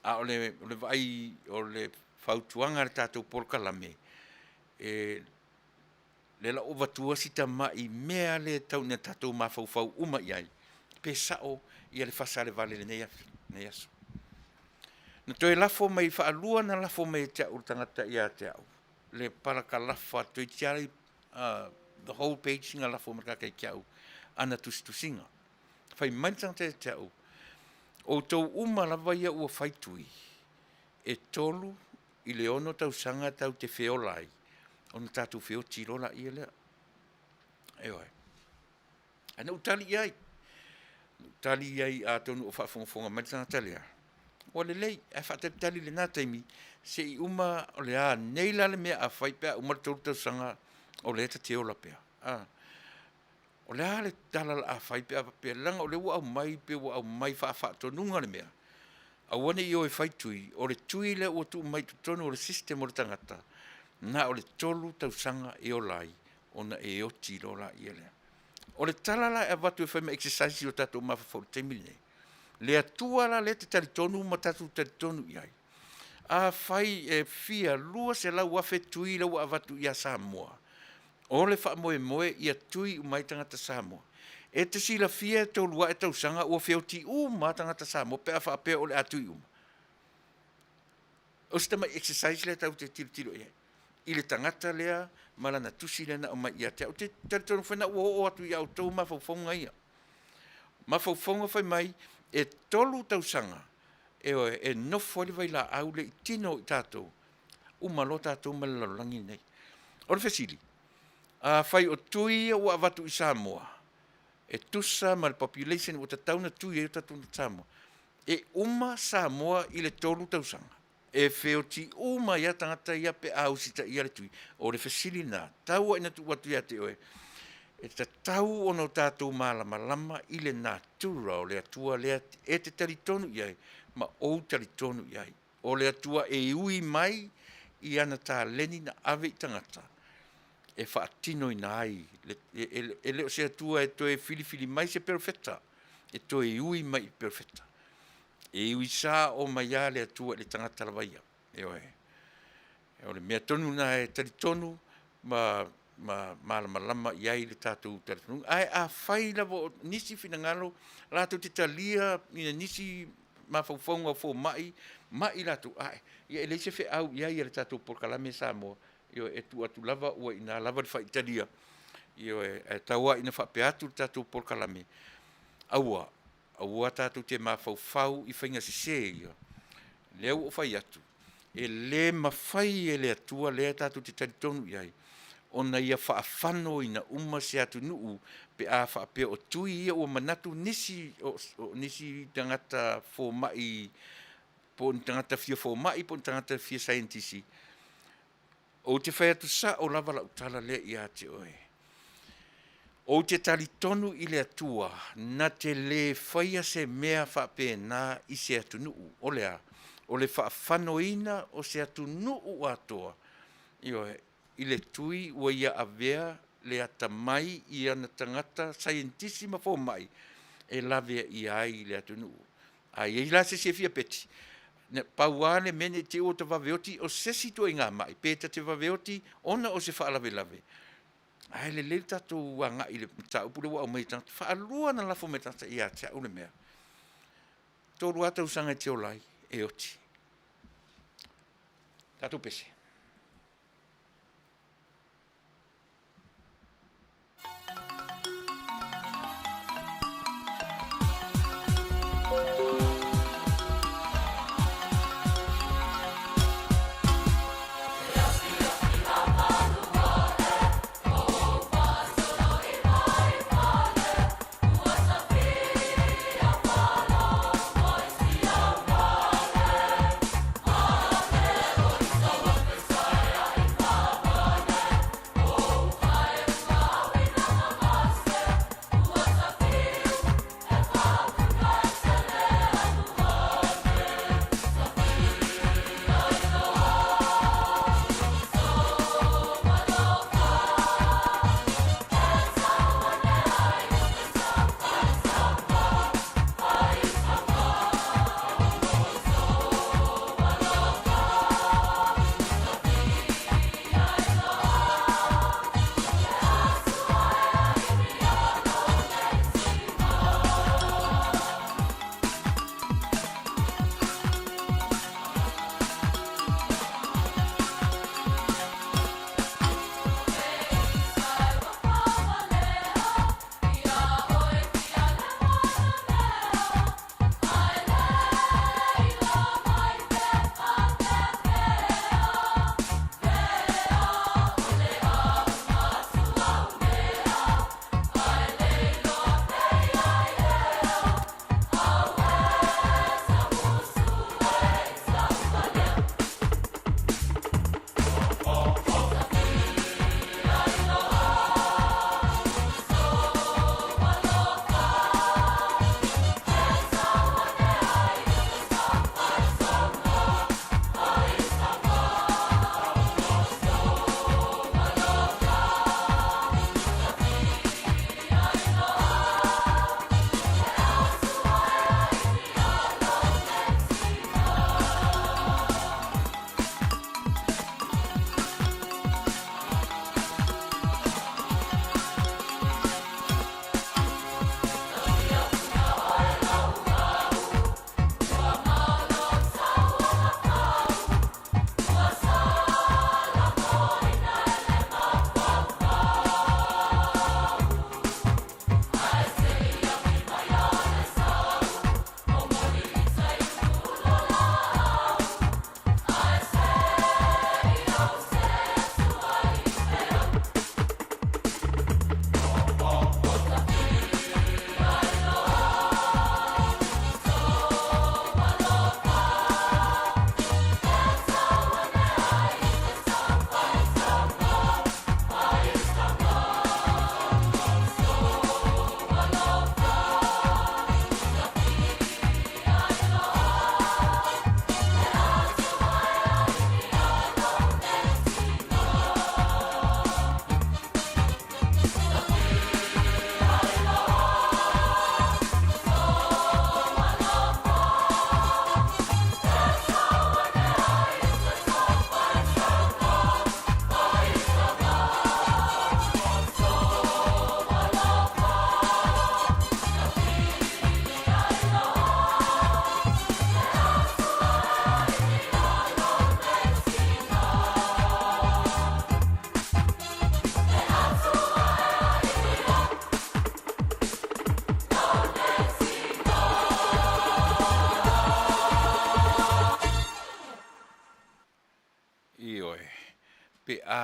A o le vaai, o le fautuaga a le tatou polokalame, e lea la ua avatua si tamai mea lea e tau ina tatou mafaufau uma i ai, pe sao le fasa a le vale i lenei aso. Na toe lafo mai, faalua ona lafo mai e te au le tagata ia te au le parakalafa toeitiiti lava the whole page na lafo mai le tagata ia te au, ana tusitusiga. Fai mai le tagata ia te au, outou uma lava ia ua fai tui, e 3 i le ono tausaga tatou te feola ai, ona tatou feoti loa laia lea. Ioe. Ae na ou tali i ai, na ou tali i ai atonu o faafogafoga mai le tagata lea, ua lelei, ae faatalitali i lena taimi se i uma o le a nei la le mea a fai pe a uma le tolu tausaga o lea ta te ola pea. A, o le a le tala o le a fai pe a faapea, leaga o lea ua aumai pei ua aumai faafaatonuga le mea, aua ne i o e fai tui, o le tui lea ua tuu mai i totonu o le system o le tagata, na o le tolu tausaga e ola ai ona e oti loa laia lea. O le tala la e avatu e fai ma exercise i o tatou mafaufau i le taimi lenei, le Atua la lea e te talitonu ma tatou talitonu i ai, afai e fia 200,000 tui la ua avatu ia Samoa, o le faamoemoe ia tui uma ai tagata Samoa. E te silafia e tolu ae tausaga ua feoti uma lava tagata Samoa pe a faapea o le a tui uma? O si tamai exercise lea tatou te tilotilo i ai i le tagata lea ma lana tusi lea na aumai ia te au. Ou te talitonu foi na ua oo atu ia outou mafaufauga ia. Mafaufauga fai mai e tolu tausaga ioe, e nofo ai le vailaau lea i tino o i tatou, uma loa tatou ma le lalolagi lenei. O le fesili, afai o tui ia ua avatu i Samoa e tusa ma le population ua tatau ona tui ai o tatou tagata Samoa, e uma Samoa i le tolu tausaga? E feoti uma ai lava tagata ia pe a usitaia le tui? O le fesili lena, tau lava ina tuu atu ia te oe, e tatau ona o tatou malamalama i le natura o le Atua lea e te talitonu i ai ma ou talitonu i ai. O le Atua e ui mai i ana taleni na ave i tagata e faatinoina ai, e le o se Atua e toe filifili mai se perofeta, e toe ui mai i perofeta. E ui sao mai lava le Atua i le tagata lava ia. Ioe. O le mea tonu lena e talitonu ma malamalama i ai le tatou talitonuga. Ae afai lava o nisi finagalo latou te talia nisi mafaufauga o fomai ma i latou, ae ia e leai se feau i ai a le tatou polokalame Samoa, ioe, e tuu atu lava ua i ina lava le faitalia, ioe, ae tau lava ina faapea atu le tatou polokalame, aua, aua tatou te mafaufau i faiga sese ia. Lea ua ou fai atu, e le mafai e le Atua lea tatou te talitonu i ai ona ia faafanoina uma se atunuu pe a faapea o tui ia ua manatu nisi o nisi tagata fomai po o ni tagata fia fomai po o ni tagata fia saienitisi. Ou te fai atu sao lava lau tala lea ia te oe. Ou te talitonu i le Atua na te lē faia se mea faapena i se atunuu. O le a? O le faafanoina o se atunuu atoa, ioe, i le tui ua ia avea le atamai i ana tagata saienitisi ma fomai e laveaia ai le atunuu. A i ai la se isi e fia peti, na pau lava le mea ne i te i ua ta vave oti o se isi ituaiga mai, pe ta te vave oti ona o se faalavelave, ae lelei le tatou agai i le mataupu lea ua aumai e tagata. Faalua ona lafo mai e tagata ia te au le mea. Tolu lava tausaga e te ola ai, e oti. Tatou pese.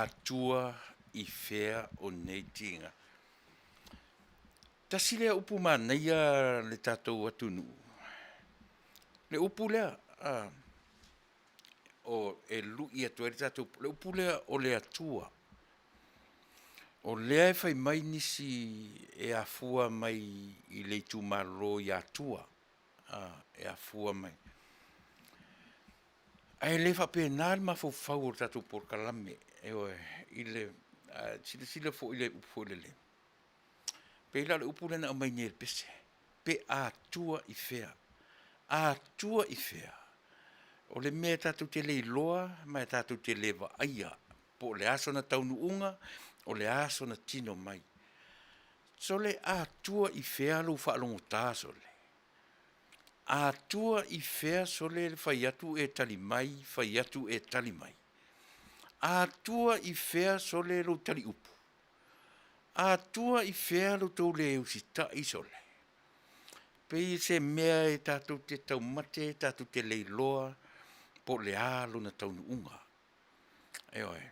Atua i fea o nei tiga? Tasi lea upu manaia le tatou atunuu, le upu lea o e lui atu ai le tatou, le upu lea o le Atua. O lea e fai mai nisi e afua mai i le itumalo i Atua, e afua mai. Ae le faapena le mafaufau o le tatou polokalame, ioe, i le silasila foi i le upu foi lele, pei la o le upu lea na aumai nei e le pese, pe Atua i fea? Atua i fea? O le mea tatou te le iloa ma e tatou te le vaaia po o le a sona taunuuga, o le a sona tino mai. Sole Atua i fea lou faalogota sole? Atua i fea sole le fai atu e tali mai, fai atu e tali mai? Atua i fea sole lou taliupu? Atua i fea lo outou le usitai sole? Pei o se mea e tatou te taumate tatou te leiloa po o le a lona taunuuga. Ioe.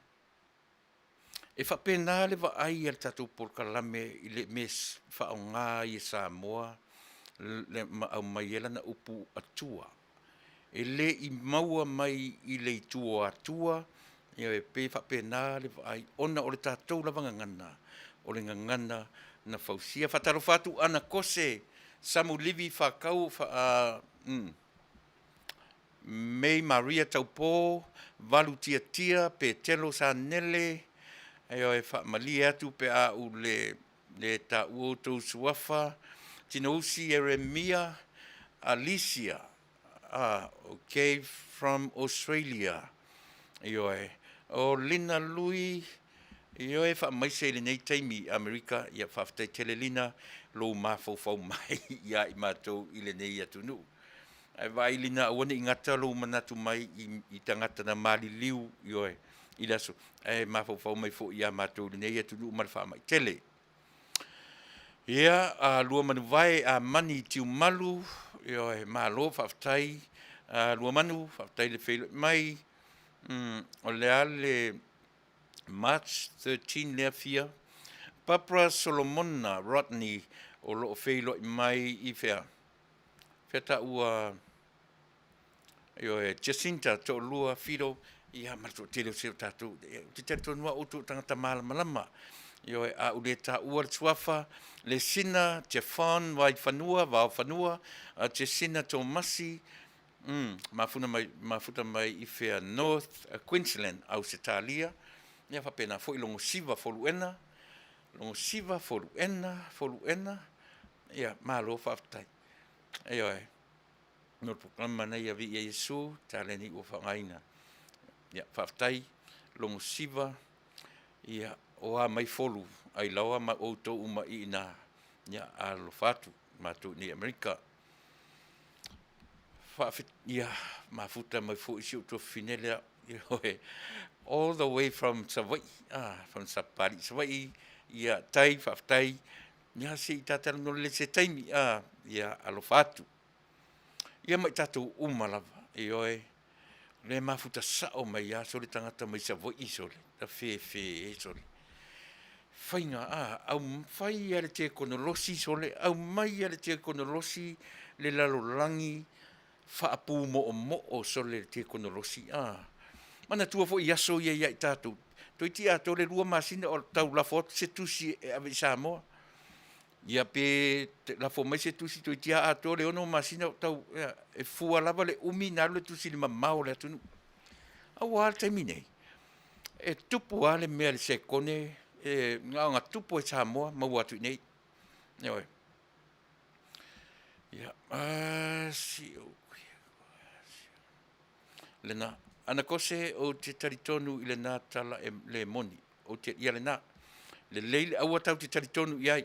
E faapena le vaai a le tatou polokalame i le mea e faaaoga ai e Samoa ma aumai ai lana upu Atua. E le i maua mai i le itu o Atua, ioe, e pei e faapena le vaai ona o le tatou lava gagana, o le gagana na fausia. Faatalofa atu Ana Kose Samu Livi Fakau May Maria Taupo, Valu Tiatia, Petelo Sanele, ioe, faamalie atu pe a ou le le taua outou suafa, Tinousi Ieremia, Alicia, okay, from Australia. Ioe, o Lina Lui, ioe, faamaise i lenei taimi i Amerika, ia faafetai tele Lina lou mafaufau mai ia i matou i lenei atunuu. Ae vaai Lina aua ne i gata lou manatu mai i tagata na maliliu, ioe, i le aso, ae mafaufau mai foi ia matou i lenei atunuu ma le faamai tele. Ia, a Luamanuvae Amani Tiumalu, ioe, malo faafetai. Luamanu, faafetai le feiloai mai. O le a le March 13 lea fia? Barbara Solomona Rodney o lo o feiloai mai i fea? Fea taua? Ioe, Jacinta Toalua Fido, ia ma le toatele o si o tatou, ou te talitonu lava o outou o tagata malamalama. Ioe, a ou le taua le suafa, Lesina Jeffon Vaifanua, Vaofanua, Jesina Tomasi, mafuna mai, mafuta mai i fea? North Queensland, Ausetalia, ia faapena foi Logosiva Foluena, Logosiva Foluena, Foluena, ia malo faafetai. Ioe, mo le polokalame manaia Viia Iesu, taleni ua faaaogaina. Ia faafetai Logosiva, ia o a mai Folu, ai laoa ma outou uma i ina, ia alolofa atu matou i inei i Amerika. Ia, mafuta mai foi si ou tuafafine lea, ioe, all the way from Savaii, from Sapapalii, Savaii, ia tai, faafetai, ia se i ta talanoa lelei i se taimi, ia alofa atu. Ia ma i tatou uma lava, ioe, o lea e mafuta sao mai lava sole tagata mai Savaii sole, ta fefe e sole. Faiga, aumai lava le tekonolosi sole, aumai lava le tekonolosi le lalolagi faapumoomoo sole le tekonolosi. Manatua foi aso ia ia i tatou, toeitiiti atoa le 2 masina o tau lafo atu se tusi e ave i Samoa. Ia pe lafo mai se tusi toeitiiti lava atoa le 6 masina o tau, e fua lava le umi ona alu le tusi i le mamao o le atunuu. A ua a le taimi nei? E tupu lava le mea i le sekone, e na ona tupu lava i Samoa maua atu i inei. Ioe. Ia, lena. Ana Kose, ou te talitonu i lena tala e le moni. Ou te, ia lena. Lelei le aua tatou te talitonu i ai.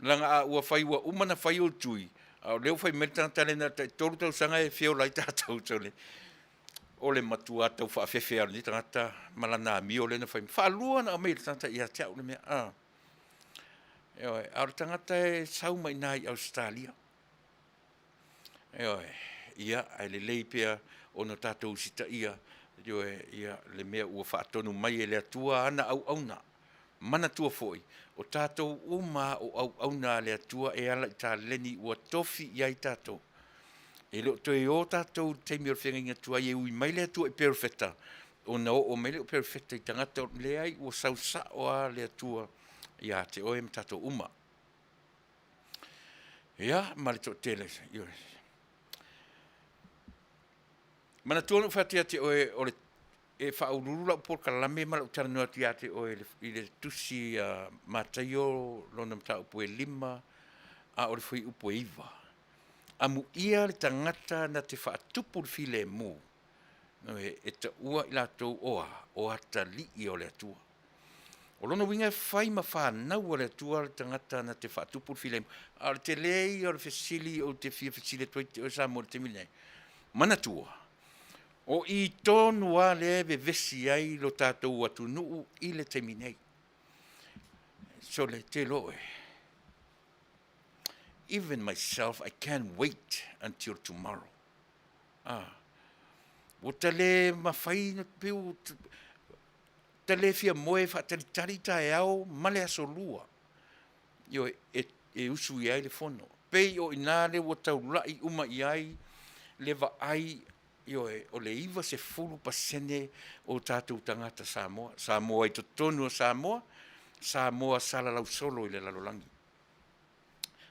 Leaga a ua fai ua uma ona fai ou tui, a o lea ua fai mai le tagata lea na o le tai 3 tausaga e feola ai tatou sole. O le matua tau faafefe lava o lenei tagata ma lana amio lea na fai mai. Faalua ona aumai e le tagata ia te au le mea. Ioe, a o le tagata e sau mai i ina i Ausetalia. Ioe, ia, ae lelei pea ona tatou usitaia. Ioe, ia, le mea ua faatonu mai e le Atua ana auauna. Manatua foi, o tatou uma o auauna a le Atua e ala i taleni ua tofi i ai tatou. E le o toe o tatou i le taimi o le feagaiga tuai e ui mai le Atua i perofeta, ona oo mai lea o perofeta i tagata, leai ua sau sao lava le Atua ia te oe ma tatou uma. Ia, ma le toatele, ioe. Manatua na ou fai atu ia te oe, o le, e faauluulu lau polokalame ma lau talanoa atu ia te oe i le tusi a Mataio lona mataupu e 5 a o le fuaiupu e 9. Amuia le tagata na te faatupu le filemu, e taua i latou o a? O atalii o le Atua. O lona uiga e fai ma fanau a le Atua le tagata na te faatupu le filemu. A o le tele ia o le fesili ou te fia fesili atu ai te oe Samoa i le taimi lenei, manatua, o i tonu lava lea e vevesi ai lo tatou atunuu i le taimi nei. Sole, te iloa oe, even myself I can't wait until tomorrow. Ah, ua ta le mafai ona pei ua ta le fia moe e faatalitali taeao ma le aso Lua, ioe, e usu i ai le fono. Pei o i ina lea ua taulai uma i ai le vaai, ioe, o le 90% o tatou tagata Samoa, Samoa i totonu o Samoa, Samoa salalau solo i le lalolagi.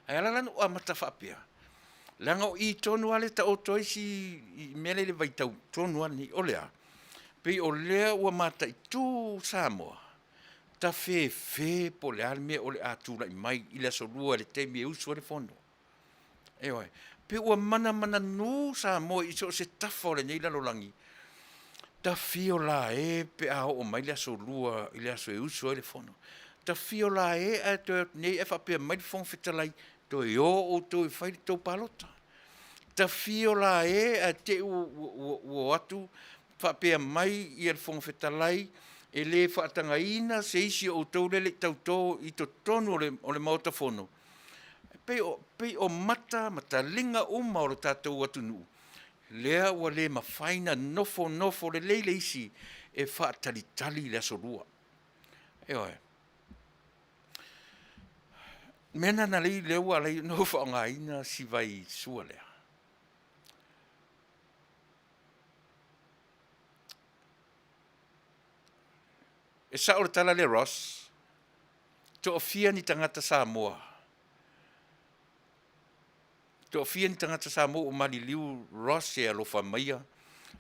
Ae ala la ona ou amata faapea, leaga o i tonu lava lea e taoto ai si mea lea i le vaitau tonu lava lenei. O le a? Pei o lea ua mataitu Samoa, tafefe po o le a le mea o le a tulai mai i le aso Lua i le taimi e usu ai le fono. Ioe. Pei ua manamananu Samoa i so o se tafa o lenei lalolagi, ta fio la e pe a oo mai le aso Lua i le aso e usu ai le fono. Ta fio la e ae toe o atu nei ae faapea mai le Fofoga Fetalai, toe o outou e fai le tou palota. Ta fio la e ae te i ua o atu faapea mai le Fofoga Fetalai, e le faatagaina se isi o outou lea e le i tauto i totonu o le Maota Fono. E pei o mata ma taliga uma o le tatou atunuu lea ua le mafai ona nofonofo lelei le isi e faatalitali le aso Lua. Ioe. O le mea lena na ala ai lea ua ala ai ona ou faaaogaina si vaisua lea. E sao le tala lea Ross, toafia ni tagata Samoa, toafia ni tagata Samoa ua maliliu Ross e alofa maia,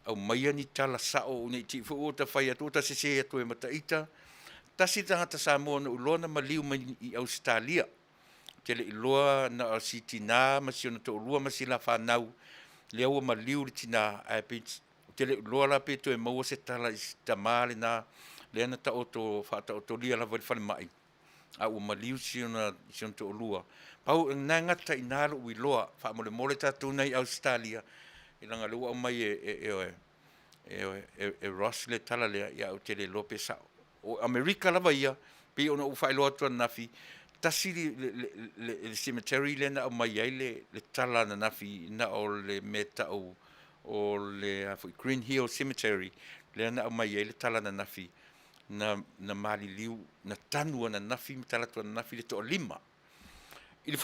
aumaia ni tala sao ne i te i foi ua ta fai atu ua ta sese atu ai ma ita. Tasi le tagata Samoa na ou iloa na maliu mai i Ausetalia. Ou te le i iloa na o si tina ma si ona toalua ma si la fanau lea ua maliu le tina, ae pei ou te le i iloa la pe toe maua se tala i si tama lena lea na taoto faataotolia lava i le falemai, a ua maliu si ona toalua. Pau lena e gata i ina lou iloa, faamolemole tatou nei Ausetalia, leaga o lea ua aumai e Ross le tala lea, ae ou te le iloa pe sao. O Amerika lava ia, pei ona ou faailoa atu ananafi, tasi le cemetery lea na aumai ai le tala ananafi, na o le mea e tau o le Green Hill Cemetery lea na aumai ai le tala ananafi, na maliliu, na tanu ananafi ma talaatu ananafi le toalima i le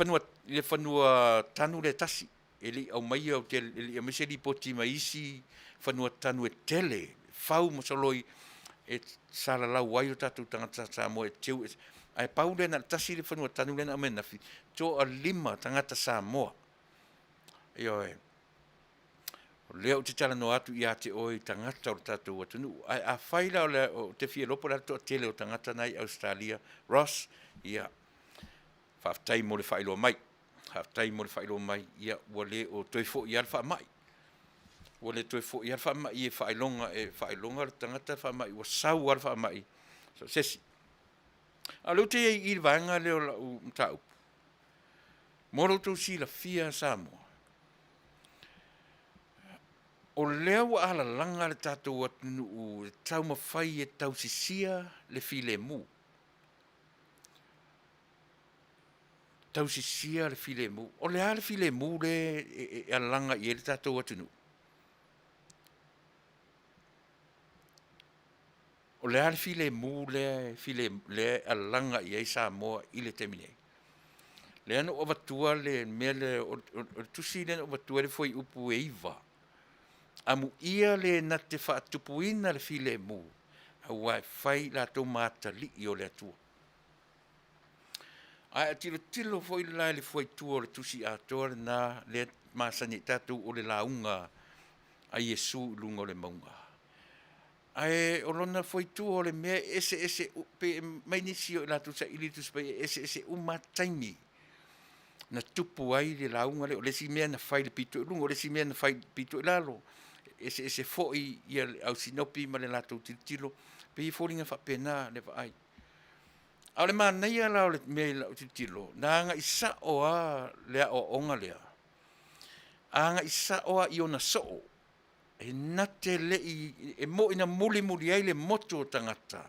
fanua tanu lea e tasi. E le i aumaia, ou te le i aumaia se lipoti mai isi fanua tanu e tele, fau ma soloi e salalau ai o tatou tagata Samoa e teu ese. Ae pau lea na o le tasi le fanua tanu lea na aumai ananafi, toalima tagata Samoa. Ioe. O lea ou te talanoa atu ia te oe i tagata o le tatou atunuu. Ae afai la ou te fia iloa po o le a le toatele o tagata na i Ausetalia, Ross, ia, faafetai mo le faailoa mai. Faafetai mo le faailoa mai, ia, ua le o toe foi lava le faamai. Ua le toe foi lava le faamai e faailoga, e faailoga le tagata le faamai, ua sau lava le faamai so o se isi. A o lea ou te i ai i i le vaega lea o lau mataupu, mo lo outou silafia Samoa, o lea ua alalaga le tatou atunuu e taumafai e tausisia le filemu. Tausisia le filemu. O le a le filemu lea e alalaga i ai le tatou atunuu? O le a le filemu lea e file, lea e alaga i ai Samoa i le taimi nei? Lea na ou avatua le mea lea, o le tusi lea na ou avatua ai le fuaiupu e 9, Amuia le na te faatupuina le filemu, aua e fai i latou ma atalii o le Atua. Ae a tilotilo foi la i le fuaitua o le tusi atoa lena lea e masani ai tatou o le lauga a Iesu i luga o le mauga. Ae o lona fuaitua o le mea e eseese pe mai nisi o i latou saili le Tusi Paia e eseese uma lava taimi na tupu ai le lauga lea. O le isi mea na fai i le pito i luga, o le isi mea na fai i le pito i lalo. E eseese foi ia le au sinopi ma le latou tilotilo, pei e foliga faapena le vaai. A o le manaia la o le mea i lau tilotilo, na agai sao lava le aoaoga lea, agai sao lava i ona soo, e na te le i, e moni na mulimuli ai le motu o tagata,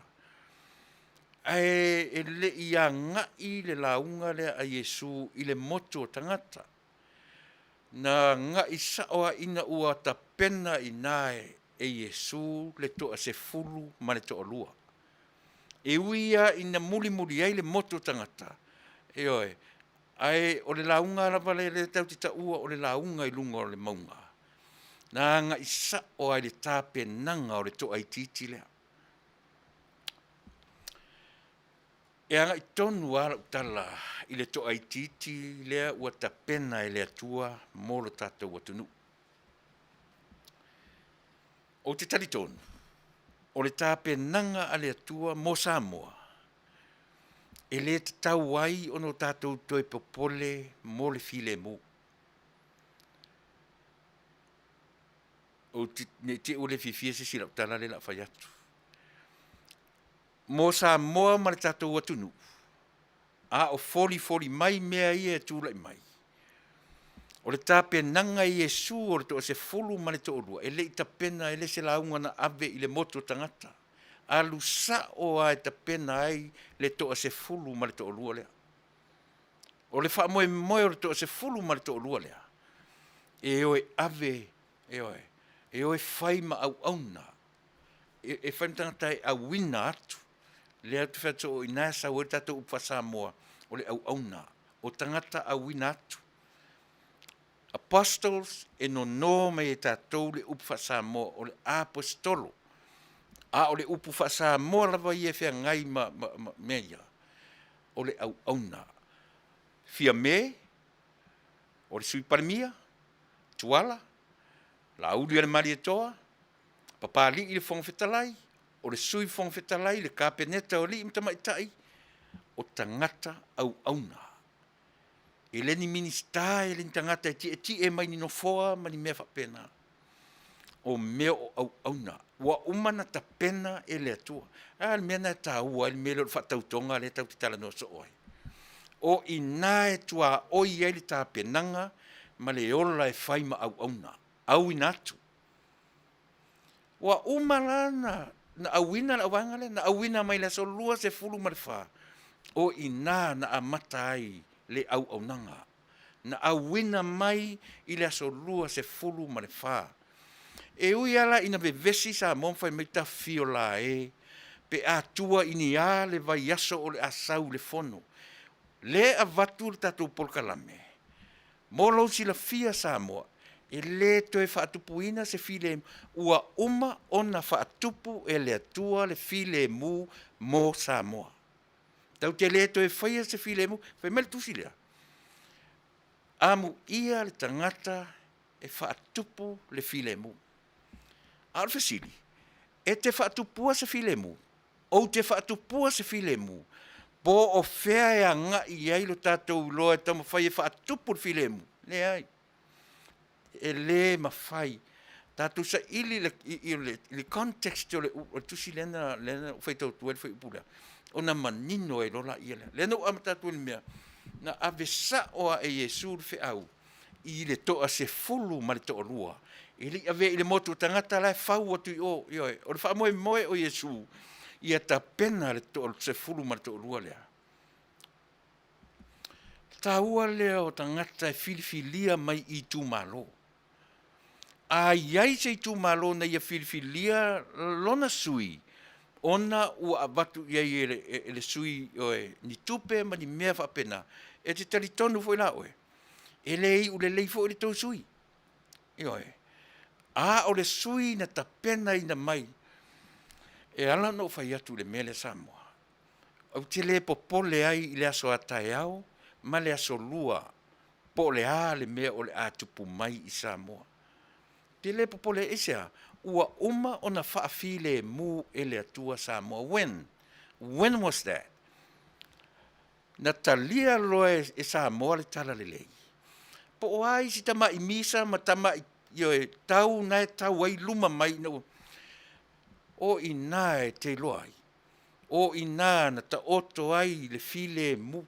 ae e le i agai le lauga lea a Iesu i le motu o tagata. Na agai sao lava ina ua tapena i ina e Iesu le toasefulu ma le toalua. E ui lava ina mulimuli ai le motu o tagata, ioe, ae o le lauga lava lea lea tatou te taua o le lauga i luga o le mauga, na agai sao lava i le tapenaga o le toaitiiti lea. E agai tonu lava lau tala i le toaitiiti lea ua tapena e le Atua mo lo tatou atunuu. Ou te talitonu, o le tapenaga a le Atua mo Samoa, e le tatau ai ona tatou toe popole mo le filemu. Ou te, ne i te i ua le fiafia se isi i lau tala lea o le a fai atu. Mo Samoa ma le tatou atunuu, a o folifoli mai mea ia e tulai mai, o le tapenaga e Iesu o le toasefulu ma le toalua, e le i tapena, e le se lauga na ave i le motu o tagata, alu sao lava e tapena ai le toasefulu ma le toalua lea. O le faamoemoe o le toasefulu ma le toalua lea, e o e ave, ioe, e o e fai ma auauna, e fai ma tagata e auina atu. Lea ou te fai atu o i ina e sau ai le tatou upu faa-Samoa, o le auauna, o tagata auina atu. Apostles, e nono mai e tatou le upu faa-Samoa o le aposetolo, a o le upu faa-Samoa lava ia e feagai ma mea ia, o le auauna. Fiame, o le Sui Palemia, Tuala, Laaulialemalietoa, Papalii le Fofoga Fetalai, o le Sui Fofoga Fetalai, le Kapeneta o alii ma tamaitai, o tagata auauna. E le ni Minisita, e le ni tagata e tietie mai ni nofoa ma ni mea faapena. O mea o auauna, ua uma ona tapena e le Atua. A le mea lena e taua ai le mea lea o le faatautoga lea tatou te talanoa soo ai. O i ina e tuaoi ai le tapenaga ma le ola e fai ma auauna, auina atu. Ua uma la ona auina le auvaega lea, na auina mai le aso 24, o i ina na amata ai le auaunaga. Na auina mai i le aso 24. E ui lava la ina vevesi Samoa ma fai mai, tafiola e, pe a tua i ni a le vaiaso o le a sau i le fono. Lea e avatu le tatou polokalame, mo lou silafia Samoa, e le toe faatupuina se filemu, ua uma ona faatupu e le Atua le filemu mo Samoa. Tatou te le toe faia se filemu. Fai mai le tusi lea, amuia le tagata e faatupu le filemu. A o le fesili, e te faatupua se filemu? Ou te faatupua se filemu? Po o fea e agai i ai lo tatou iloa e taumafai e faatupu le filemu? Leai, e le mafai. Tatou saili i le context o le tusi lea na ou faitau atu ai le fuaiupu lea, ona manino ai loa lea. Lea na ou amata atu ai i le mea, na ave sao lava e Iesu le feau i le toasefulu ma le toalua, e le i avea i le motu o tagata la e fau atu i o. Ioe, o le faamoemoe o Iesu ia tapena le toasefulu ma le toalua lea. O le taua lea o tagata e filifilia mai i itumalo. A i ai se itumalo na ia filifilia lona sui Ona ua avatu i ai e le, e le sui oe ni tupe ma ni mea faapena, e te talitonu foi la oe, e le iu lelei foi le tou sui. Ioe. A o le sui na tapenaina mai, e ala ona ou fai atu i le mea lea Samoa, ou te le popole ai i le aso a taeao ma le aso lua po o le a le mea o le a tupu mai i Samoa. Ou te le popole ai, aisea? Ua uma ona faafilemu e le Atua Samoa. When? When was that? Na talia loa e Samoa le Talalelei. Po o a isi tamai misa ma tamai ioe, tau na e tau ai luma mai ina ua o i ina e te iloa ai, o i ina na taoto ai le filemu.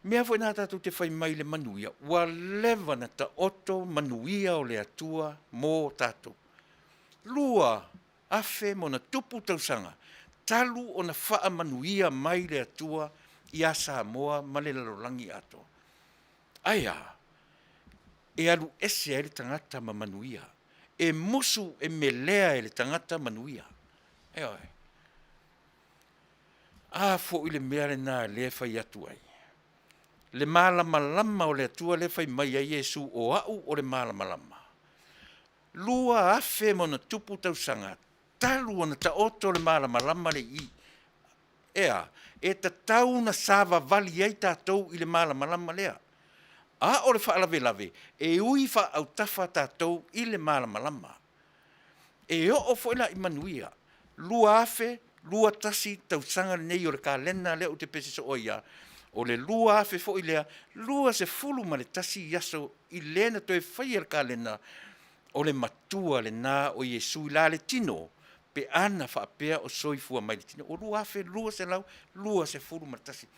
Mea foi na tatou te fai mai i le manuia, ua leva na taoto manuia o le Atua mo tatou. 2000 ma ona tupu tausaga talu ona faamanuia mai le Atua ia Samoa ma le lalolagi atoa. Ae a? E alu ese ai le tagata ma manuia. E musu e melea e le tagata manuia. Ioe. A foi le mea lena lea e fai atu ai. Le malamalama o le Atua lea e fai mai ai Iesu o au o le malamalama. 2000 ma ona tupu tausaga talu ona taoto le malamalama le i. E a? E tatau ona savavali ai tatou i le malamalama lea. A o le faalavelave, e ui faaautafa tatou i le malamalama. E oo foi la i manuia, 2021 tausaga lenei o le kalena lea ou te pese soo ai lava, o le 2000 foi lea, 21 aso i le na toe faia le kalena, o le matua lena o Iesu i la le tino, pe ana faapea o soifua mai le tino, ua 2221.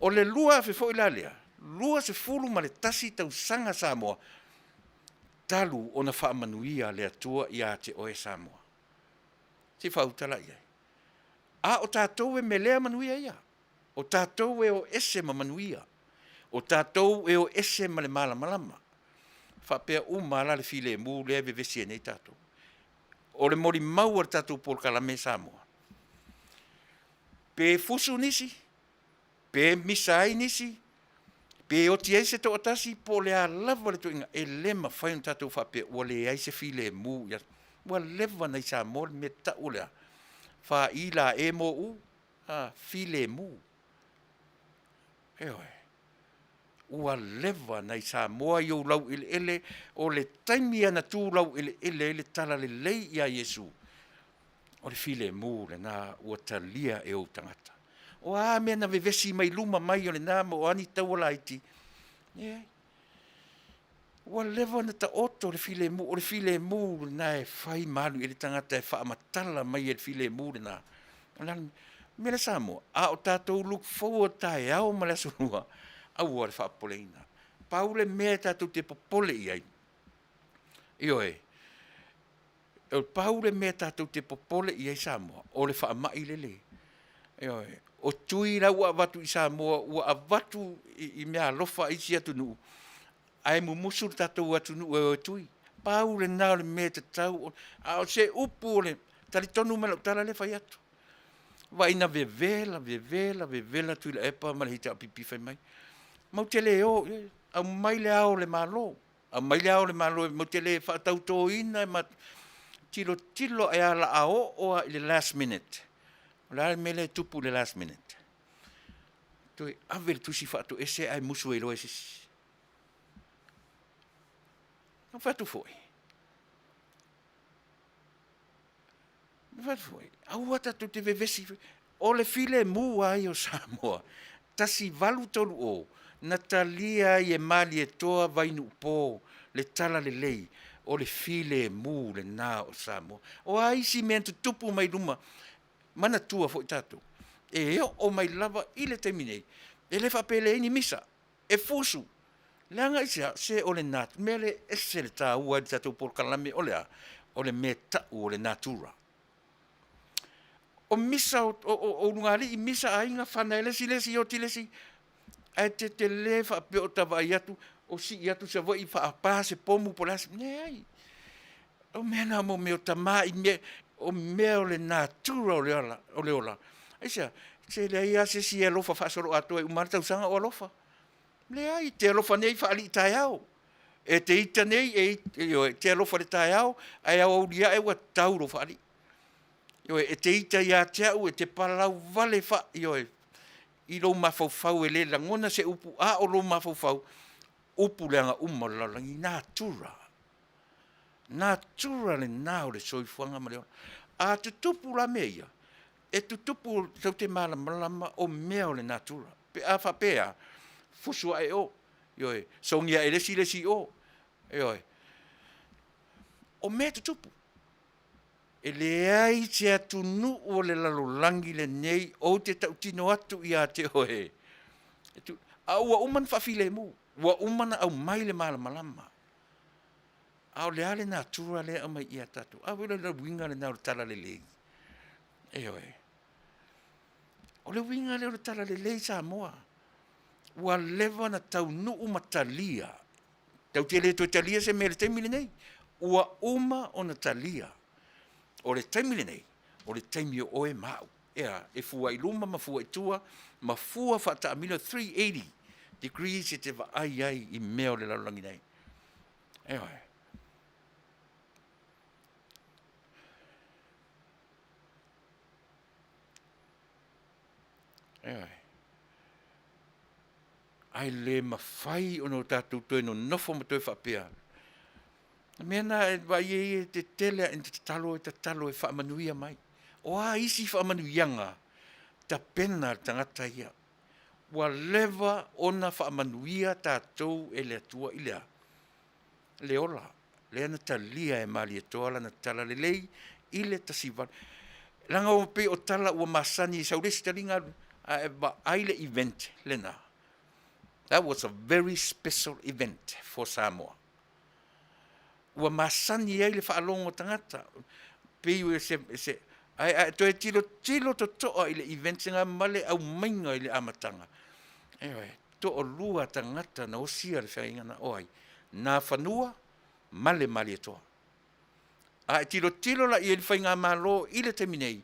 O le 2000 foi la lea, 21 tausaga Samoa, talu ona faamanuia le Atua ia te oe Samoa. Se i faauta la i ai. A o tatou e melea manuia ia. O tatou e o ese ma manuia. O tatou e o ese ma le malamalama. Faapea uma lava la le filemu lea e vevesi ai nei tatou. O le molimau a le tatou polokalame Samoa, pe fusu nisi, pe misa ai nisi, pe oti ai se toatasi, po o le a lava le ituaiga, e le mafai ona tatou faapea ua leai se filemu. Ua leva ona i Samoa le mea tau o le a? F I L E M U, a, filemu. Ioe. Ua leva ona i Samoa i ou laueleele, o le taimi lava na tu laueleele ai le talalelei ia Iesu, o le filemu lena ua talia e ou tagata. O a mea na vevesi mai luma mai o lena ma o a ni taua laiti, leai. Ua leva ona taoto le filemu, o le filemu lena e fai ma alu i ai le tagata e faamatala mai e le filemu lena. O le a le mea lea Samoa, a o tatou look forward taeao ma le aso lua, aua le faapopoleina. Pau le mea tatou te popole i ai, ioe, E pau le mea tatou te popole i ai Samoa, o le faamai lele. Ioe. O tui la ua avatu i Samoa, ua avatu i meaalofa a isi atunuu, ae mumusu le tatou atunuu e o e tui. Pau lena o le mea e tatau, a o se upu o le talitonu mai lau tala lea e fai atu. Vaai ina vevela, vevela, vevela Tuilaepa ma le HRPP fai mai, matou te le o, aumai le Ao o le Malo. Aumai le Ao o le Malo matou te le faatautoina ma tilotilo ae a o le a oo lava i le last minute. O le a le mea lea e tupu i le last minute? Toe ave le tusi faatoese ae musu ai loa e se isi. Na fai atu foi, na fai atu foi, aua tatou te vevesi, o le filemu lava ia o Samoa, 1830, na talia ai e Malietoa Vainuupo le talalelei, o le filemu lena o Samoa. O a isi mea na tutupu mai luma, manatua foi tatou, e oo mai lava i le taimi nei, e le faapea e leai ni misa, e fusu. Leaga aisea? Se o le mea lea e ese le taua ai le tatou polokalame o le a? O le mea e tau o le natura. O misa o ulugalii, misa aiga, fana e le isi le isi, oti le isi, ae te te le faapea o ta vaai atu o sii atu Savaii faapa se pomu po o le a se mea. Leai. O mea na o mea o tama i mea. O mea o le natura o le ola, o le ola. Aisea? Se leai lava se isi e alofa faasoloatoa e uma lava le tausaga o alofa. Leai, e te alofa nei faalii taeao. E te ita nei, e, ioe, e te alofa i le taeao, ae aoauli ae ua tau lou faalii. Ioe, e te ita ia te au, e te palau vale faa, ioe, i lou mafaufau e le lagona se upu, a o lou mafaufau, upu leaga uma o le lalolagi, natura. Natura lena o le soifuaga ma le ola. A tutupu la mea ia, e tutupu tou te malamalama o mea o le natura. Pe a faapea, fusu ae o, ioe, sogi ae e le isi le isi i o, ioe. O mea e tutupu, e leai se atunuu o le lalolagi lenei ou te tautino atu ia te oe, a ua uma ona faafilemu, ua uma ona aumai le malamalama. A o le a le natura lea e aumai ia tatou? A foi o le uiga lena o le talalelei. Ioe. O le uiga lea o le talalelei Samoa, ua leva ona taunuu ma talia, tatou te le toe talia se mea i le taimi lenei, ua uma ona talia. O le taimi lenei, o le taimi o oe ma au, e a? E fua i luma ma fua i tua ma fua faataamilo 380 degrees e te vaai ai i mea o le lalolagi nei. Ioe. Ioe. Ae le mafai ona o tatou toe nonofo ma toe faapea, o mea na e vaai ai e tetele lava ina tatalo e tatalo e faamanuia mai. O a isi faamanuiaga, tapena e le tagata ia. Ua leva ona faamanuia tatou e le Atua i le a? Le ola, lea na talia e Malietoa lana talalelei i le 18, leaga e pei o tala ua masani e sau le isi taliga alu, a e vaai le event lena, that was a very special event for Samoa. Ua masani ai le faalogo a tagata, pei o se, se, ae a e toe tilotilo totoa i le event lena ma le aumaiga i le amataga, ioe, toalua tagata na osia le feagaiga lena, o ai? Nafanua ma le Malietoa. A e tilotilo la i ai i le faigamalo i le taimi nei,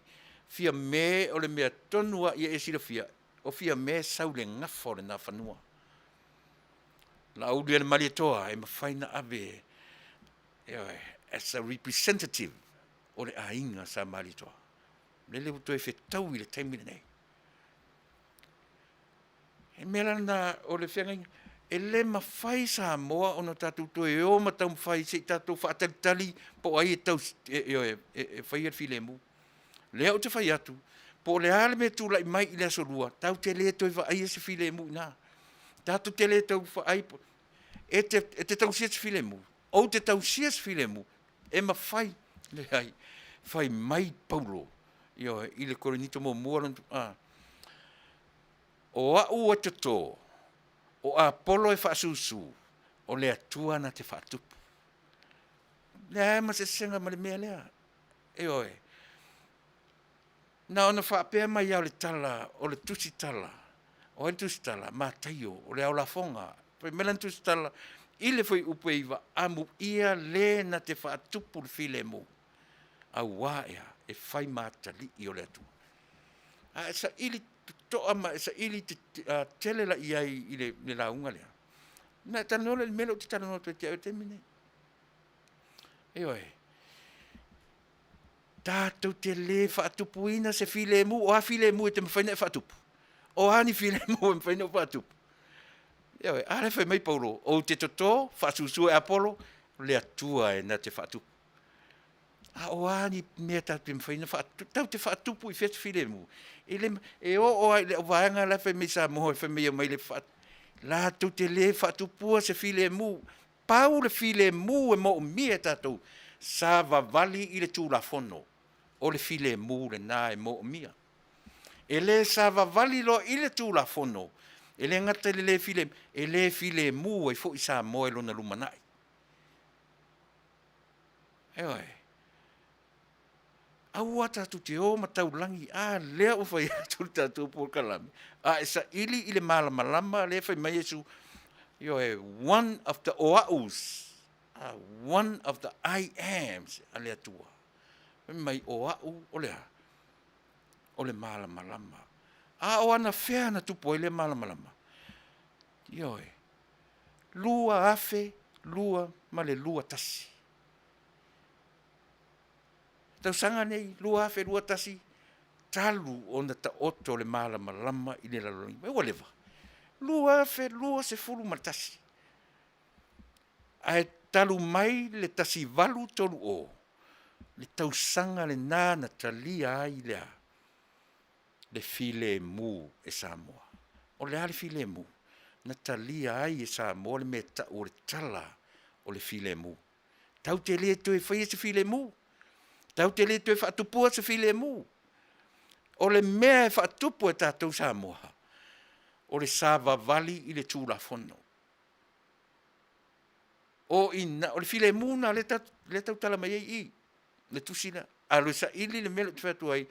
Fiame o le mea tonu lava ia e silafia, o Fiame sau i le gafa o le Nafanua. Laauli a le Malietoa e mafai ona ave, ioe, as a representative o le aiga Sa Malietoa. Lele ua toe fetaui i le taimi lenei. O le mea la lena o le feagaiga, e le mafai Samoa ona tatou toe o ma taumafai se i tatou faatalitali po o ai e tau, ioe, e faia le filemu. O lea ou te fai atu, po o le a le mea e tulai mai i le Aso Lua, tatou te le toe vaaia se filemu i ina. Tatou te le tau vaai, e te tausia se filemu? Ou te tausia se filemu? E mafai, leai, fai mai Paulo, ioe, i le Korinito muamua lona, a, o au e toto, o Apolo e faasusu, o le Atua na te faatupu. Leai ma se eseesega ma le mea lea. Ioe. Na ona faapea mai lava o le tala, o le tusitala. O ai le tusitala? Mataio, o le ao lafoga. Fai mai lana tusitala i le fuaiupu e 9, Amuia le na te faatupu le filemu, auā e a? E fai ma atalii o le Atua. A e saili totoa ma e saili tele la i ai i le lauga lea, ona e talanoa lea i le mea lea ou te talanoa atu ai ia te oe i le taimi lenei. Ioe. Tatou te le faatupuina se filemu. O a filemu e te mafai ona e faatupu? O a ni filemu e mafai ona ou faatupu? Ioe. A lea e fai mai Paulo, ou te toto, faasusu e Apolo, o le Atua e na te faatupu. A o a ni mea tatou te mafai ona faatupu? Tatou te faatupu i fea se filemu? E le, e oo lava i le auvaega la e fai mai Samoa, fai mai e omai le latou te le faatupua se filemu. Pau le filemu e moomia e tatou, savavali i le Tulafono, o le filemu lena e moomia. E le savavali loa i le Tulafono, e le gata i le le filemu, e le filemu ai foi Samoa i lona lumanai. Ioe. Aua tatou te o ma taulagi, a lea ua fai atu le tatou polokalame, a e saili i le malamalama lea e fai mai Iesu, ioe, one of the o a'us, one of the I ams a le Atua. Fai mai, o a'u o le a? O le malamalama. A o anafea na tupu ai lea malamalama? Ioe, 2021. Tausaga nei 2021, talu ona taoto le malamalama i le lalolagi, ua leva, 2021. Ae talu mai le 1830, le tausaga lena na talia ai le a? Le filemu e Samoa. O le a le filemu? Na talia ai e Samoa le mea e tau o le tala o le filemu. Tatou te le toe faia se filemu, tatou te le toe faatupua se filemu. O le mea e faatupu e tatou Samoa, o le savavali i le Tulafono. O i ina, o le filemu lena lea e tautala mai ai i i le tusi lea. Alu e saili le mea lea ou te fai atu ai,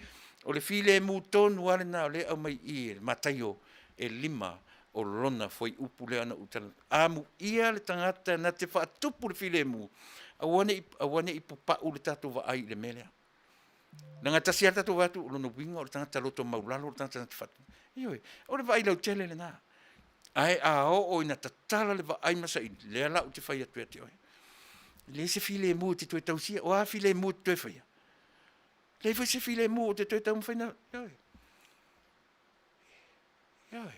o le filemu tonu lava lena o lea e aumai i i e Mataio e 5 o lona fuaiupu lea na ou talanoa ai. Amuia le tagata na te faatupu le filemu, aua ne i, aua ne i papau le tatou vaai i le mea lea. Leaga e tasi lava le tatou vaai atu, o lona uiga o le tagata loto maualalo o le tagata na te faatupu. Ioe, o le vaai lautele lena. Ae a oo ina tatala le vaai ma saili, lea la ou te fai atu ia te oe, e leai se filemu e te toe tausia. O a filemu e te toe faia? Leai foi se filemu ou te toe taumafai na, ioe, ioe.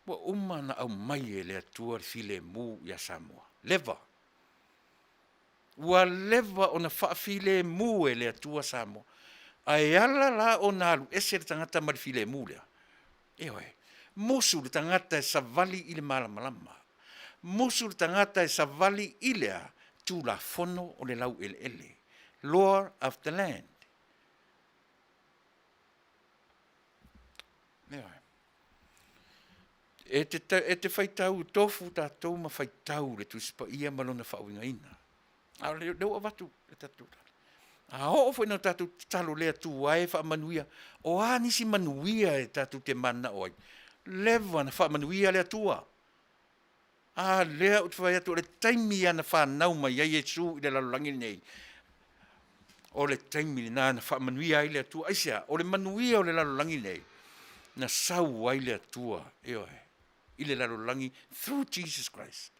Ua uma ona aumai e le Atua le filemu ia Samoa, leva. Ua leva ona faafilemu e le Atua Samoa. Ae ala la ona alu ese le tagata mai le filemu lea? Ioe. Musu le tagata e savali i le malamalama, musu le tagata e savali i le a? Tulafono o le laueleele, law of the land. Ioe. E te, e te faitau, tofu tatou ma faitau le Tusi Paia ma lona faauigaina. A o lea ua avatu le tatou tala. A oo foi ina tatou tatalo le Atua e faamanuia, o a nisi manuia e tatou te mananao ai, leva ona faamanuia le Atua. A lea ou te fai atu o le taimi lava na fanau mai ai Iesu i le lalolagi lenei, o le taimi lena na faamanuia ai le Atua. Aisea? O le manuia o le lalolagi lenei, na sau ai le Atua, ioe, i le lalolagi through Jesus Christ.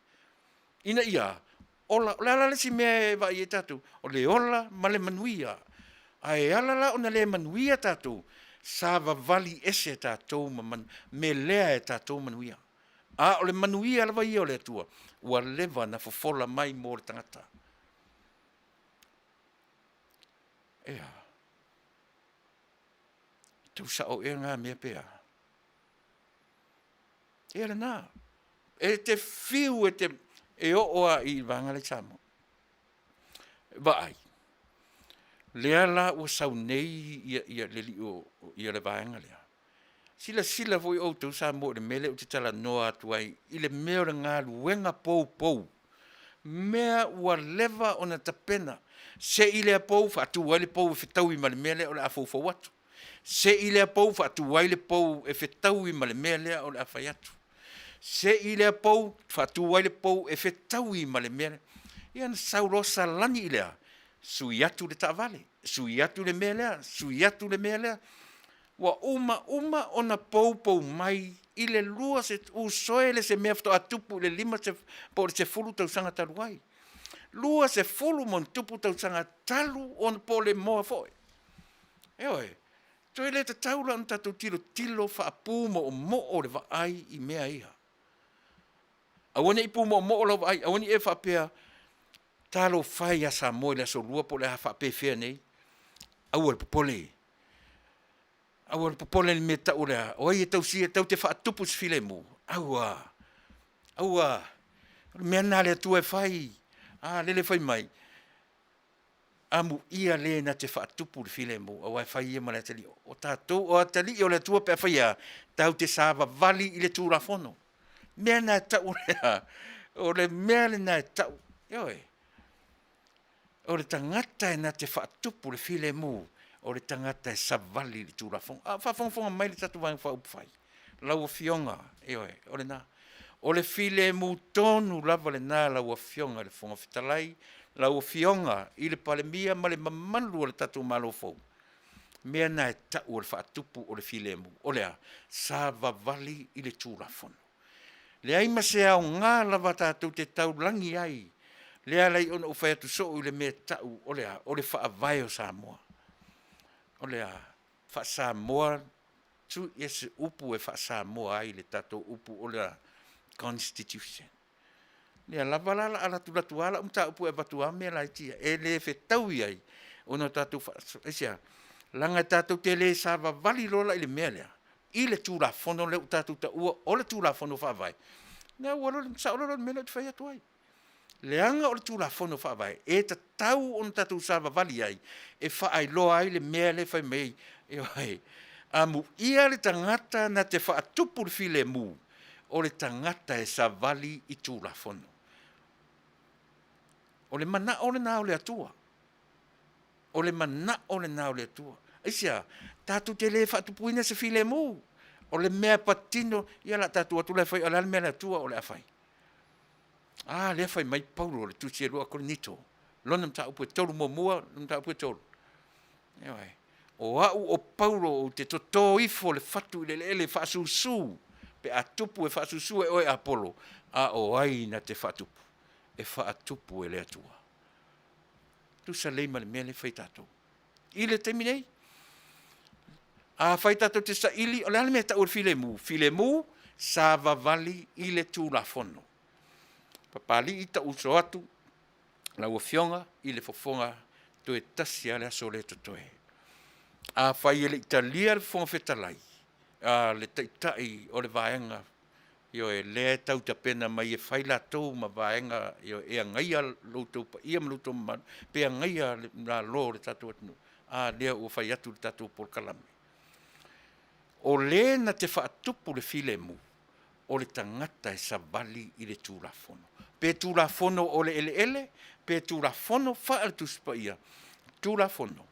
Ina ia ola, o le a la le isi mea e vaai ai tatou? O le ola ma le manuia. Ae ala la ona le manuia tatou, savavali ese tatou ma melea e tatou manuia. A o le manuia lava ia o le Atua, ua leva ona fofola mai mo le tagata. Ea, tau sao ea na mea pe a? Ia lena, e te fiu e te, e oo lava i le vaega la i Samoa. Vaai, lea la ua sau nei le alii o le vaega lea, silasila foi outou Samoa i le mea lea ou te talanoa atu ai i le mea o le galuega poupou, mea ua leva ona tapena, sei lea pou faatu ai le pou e fetaui ma le mea lea o le a foufou atu. Sei lea pou faatu ai le pou e fetaui ma le mea lea o le a fai atu. Sei lea pou faatu ai le pou e fetaui ma le mea lea. Ia ona sau loa salani i le a? Sui atu le taavale, sui atu le mea lea, sui atu le mea lea. Ua uma uma ona poupou mai i le usoe se mea faatoa tupu i le 50 po o le 10 tausaga talu ai. 20+ tausaga talu ona po o le moa foi. Ioe, toe le tatau la ona tatou tilotilo faapumoomoo le vaai i mea ia. Aua ne i pumoomoo lau vaai, aua ne i e faapea, talofa e ia Samoa i le aso Lua po o le a faapefea nei. Aua le popole, aua le popole i le mea e tau o le a? O ai e tausia, tou te faatupu i se filemu? Aua, aua, o le mea lena a le Atua e fai. A lele fai mai, amuia le na te faatupu le filemu, aua e fai ia ma le atalii. O tatou o atalii o le Atua pe afai e a? Tatou te savavali i le Tulafono. O le mea lena e tau o le a? O le mea lena e tau, ioe, o le tagata e na te faatupu le filemu, o le tagata e savali i le Tulafono. A o faafogafoga mai le tatou Vaega Faaupufai? Lau Afioga, ioe, o lena. O le filemu tonu lava lena lau Afioga i le Fofoga Fetalai. Lau Afioga i le Palemia ma le mamalu o le tatou Malo fou, mea na e tau o le faatupu o le filemu, o le a? Savavali i le Tulafono. Leai ma se aoga lava tatou te taulagi ai, lea e ala ai ona ou fai atu soo i le mea e tau o le a? O le Faavae o Samoa. O le a? Faa-Samoa, tuu ia se upu e faa-Samoa ai le tatou upu o le a? Constitution. O lea lava la o le a latalata lau mataupu e avatu lava mea laiti ia, e le fetaui ai ona tatou. Aisea? Leaga tatou te le savavali loa la i le mea lea i le Tulafono lea ua tatou taua o le Tulafono Faavae, ona sao loa lea i le mea lea ou te fai atu ai. Leaga o le Tulafono Faavae e tatau ona tatou savavali ai e faailoa ai le mea lea e fai mai ai, ioe, amuia le tagata na te faatupu le filemu, o le tagata e savali i Tulafono. O le manao lena o le Atua. O le manao lena o le Atua. Aisea? Tatou te le faatupuina se filemu. O le mea patino, ia o le a tatou o atu la e fai a o le a le mea a le Atua o le a fai? A lea e fai mai Paulo i le tusi a 2 Korinito, lona mataupu e 3 muamua, lona mataupu e 3. Ioe. O au o Paulo ou te toto ifo le fatu i le eleele e faasusu, pe a tupu e faasusu e oe Apolo, a o ai na te faatupu? E faatupu e le Atua. Tusa lelei ma le mea lea e fai e tatou i le taimi nei. Afai tatou te saili, o le a le mea e tau o le filemu? Filemu, savavali i le Tulafono. Papalii, tau uso atu lau Afioga i le fofoga, toe tasi lava le aso lea e totoe. Afai e le i talia e le Fofoga Fetalai, le Taitai o le Vaega, ioe, lea e tau tapena mai e fai latou ma vaega e agaia lo outou paia ma lo outou mamalu, pe agaia le Malo o le tatou atunuu, a lea ua fai atu le tatou polokalame. O le na te faatupu le filemu, o le tagata e savali i le Tulafono. Pe Tulafono o le eleele, pe Tulafono faale-Tusi Paia, Tulafono.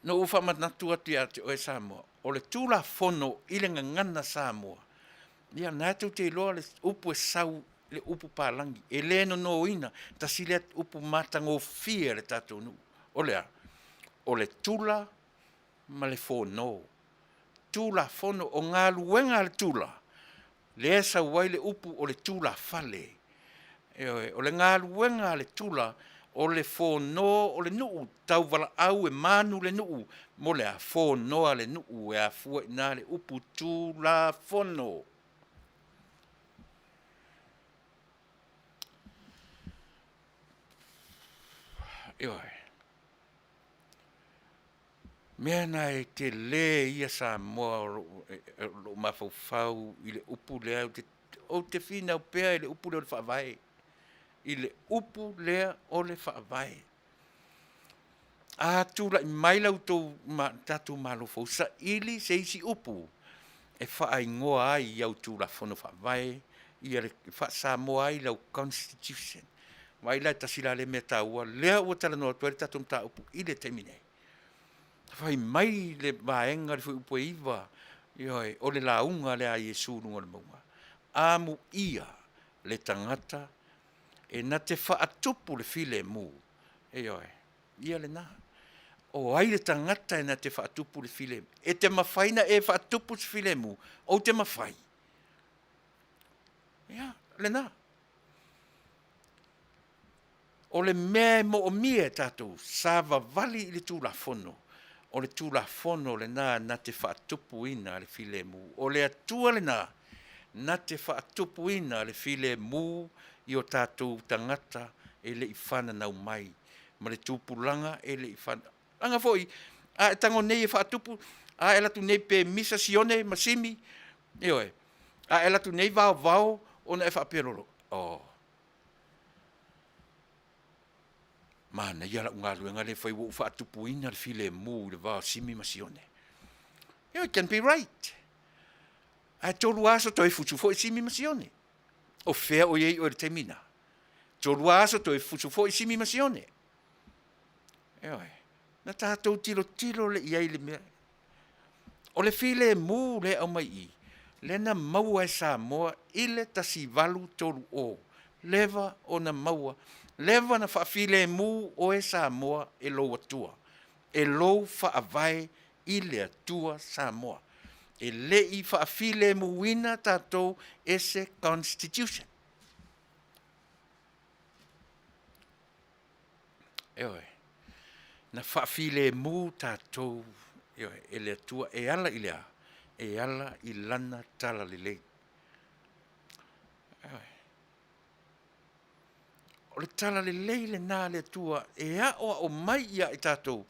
Na ou faamanatu atu ia te oe Samoa, o le Tulafono i le gagana Samoa, ia o lena tou te iloa le upu e sau i le upu palagi, e le nonoina, tasi lea upu matagofie a le tatou nuu. O le a? O le tula ma le fono. Tulafono, o galuega a le tula, lea e sau ai le upu o le tulafale. Ioe, o le galuega a le tula, o le fono o le nuu, tauvalaau e manu le nuu, mo le a? Fonoa le nuu, e afua i ina le upu Tulafono. Ioe. O mea na e tele ia Samoa o lou mafaufau i le upu lea, ou te finau pea i le upu lea o le Faavae, i le upu lea o le Faavae. A tulai mai la outou tatou Malo fou, saili se isi upu e faaigoa ai i au Tulafono Faavae faa-Samoa ai lau Constitution. Vaai la e tasi la lea mea taua lea ua talanoa atu ai le tatou mataupu i le taimi nei. Fai mai le vaega o le Fuaiupu e 9, ioe, o le lauga lea a Iesu i luga o le mauga, amuia le tagata e na te faatupu le filemu, ioe, ia lena. O ai le tagata e na te faatupu le filemu? E te mafai ona e faatupu se filemu? Ou te mafai. Ia, lena. O le mea e moomia e tatou, savavali i le Tulafono, o le Tulafono lena na te faatupuina le filemu. O le Atua lena na te faatupuina le filemu i o tatou tagata e le i fananau mai, ma le tupulaga e le i fananau. Leaga foi a e tago nei e faatupu, a e alu atu nei pe misa Sione ma Simi, ioe, a e alu atu nei vaovao ona e faapea loa, oh, manaia lau galuega lea e fai ua ou faatupuina le filemu i le va o Simi ma Sione. It can be right. Ae 3 aso toe fusu foi Simi ma Sione. O fea o i ai oe i le taimi lena? 3 aso toe fusu foi Simi ma Sione. Ioe. Na tatou tilotilo lea i ai i le mea. O le filemu lea e aumai i i, lea na maua e Samoa i le 1830, leva ona maua. Leva na faafilemu oe Samoa e lou Atua, e lou faavae i le Atua Samoa. E le i faafilemuina tatou e se constitution. Ioe, na faafilemu tatou, ioe, e le Atua e ala i le a? E ala i Lana talalelei. Ioe. O le talalelei lena a le Atua e aoao mai ia i tatou,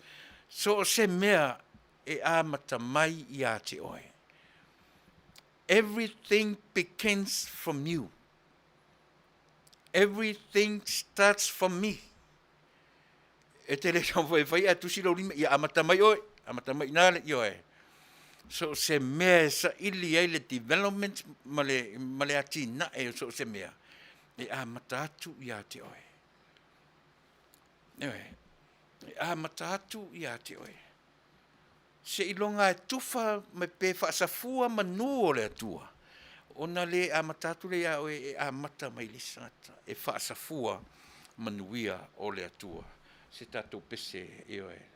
so o se mea e amata mai ia te oe. Everything begins from you. Everything starts from me. E te le taumafai e fai ae tusi lou lima, ia amata mai oe, amata mai i ina le ioe. So o se mea e saili ai le development ma le, ma le atinae o so o se mea, e amata atu ia te oe. Ioe, e amata atu ia te oe. Seiloga e tufa pe faasafua manu o le Atua, ona le amata atu lea ia oe, e amata mai i le isi tagata e faasafua manuia o le Atua. Se tatou pese, ioe.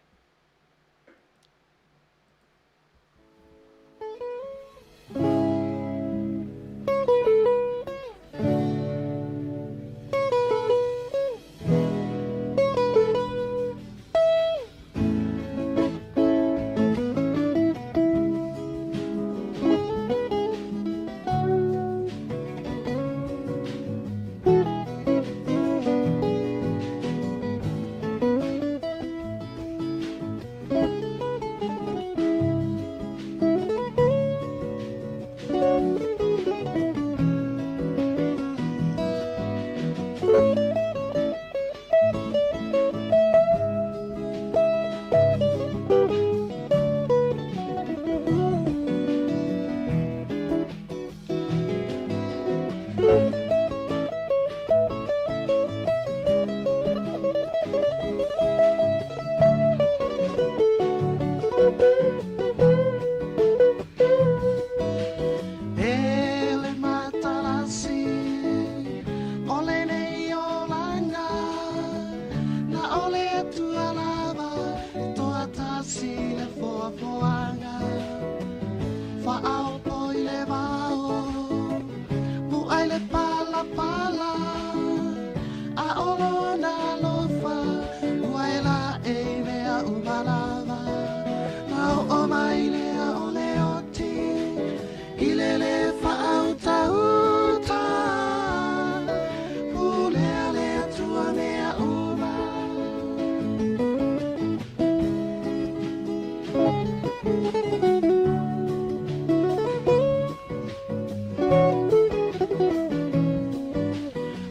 E le matalasi o lenei olaga, na o le Atua lava e toatasi le foafoaga. Faaopo i le vao, mu'ai le palapala, a o lona alofa ua e laei mea uma lava. Na oo mai lea o le oti i le lē faautauta, pulea le Atua mea uma.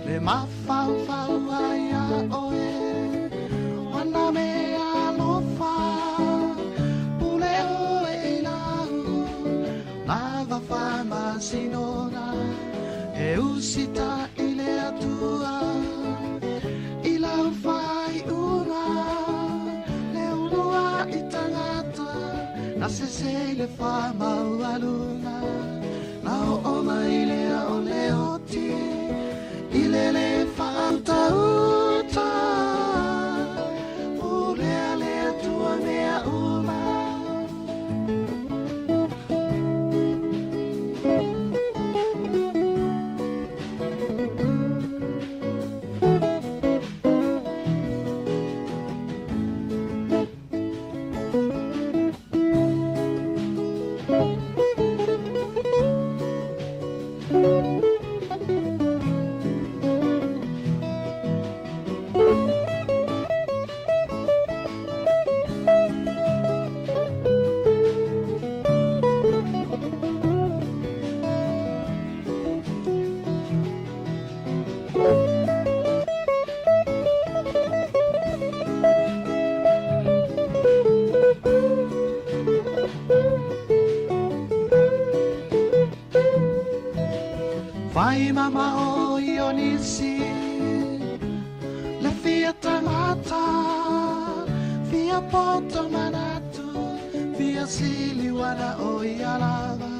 Le mafaufau ai iā oe, o ana mea alofa, pule oe i lau lava faamasinoga, e usitaʻi le Atua i lau faaiuga, le uluaʻi tagata na sese i le faamaualuga. Na oo mai lea o le oti i le lē faautauta, pulea le Atua mea uma. Fai mamao i o nisi le fia tagata, fia poto manatu, fia siliuana o ia lava,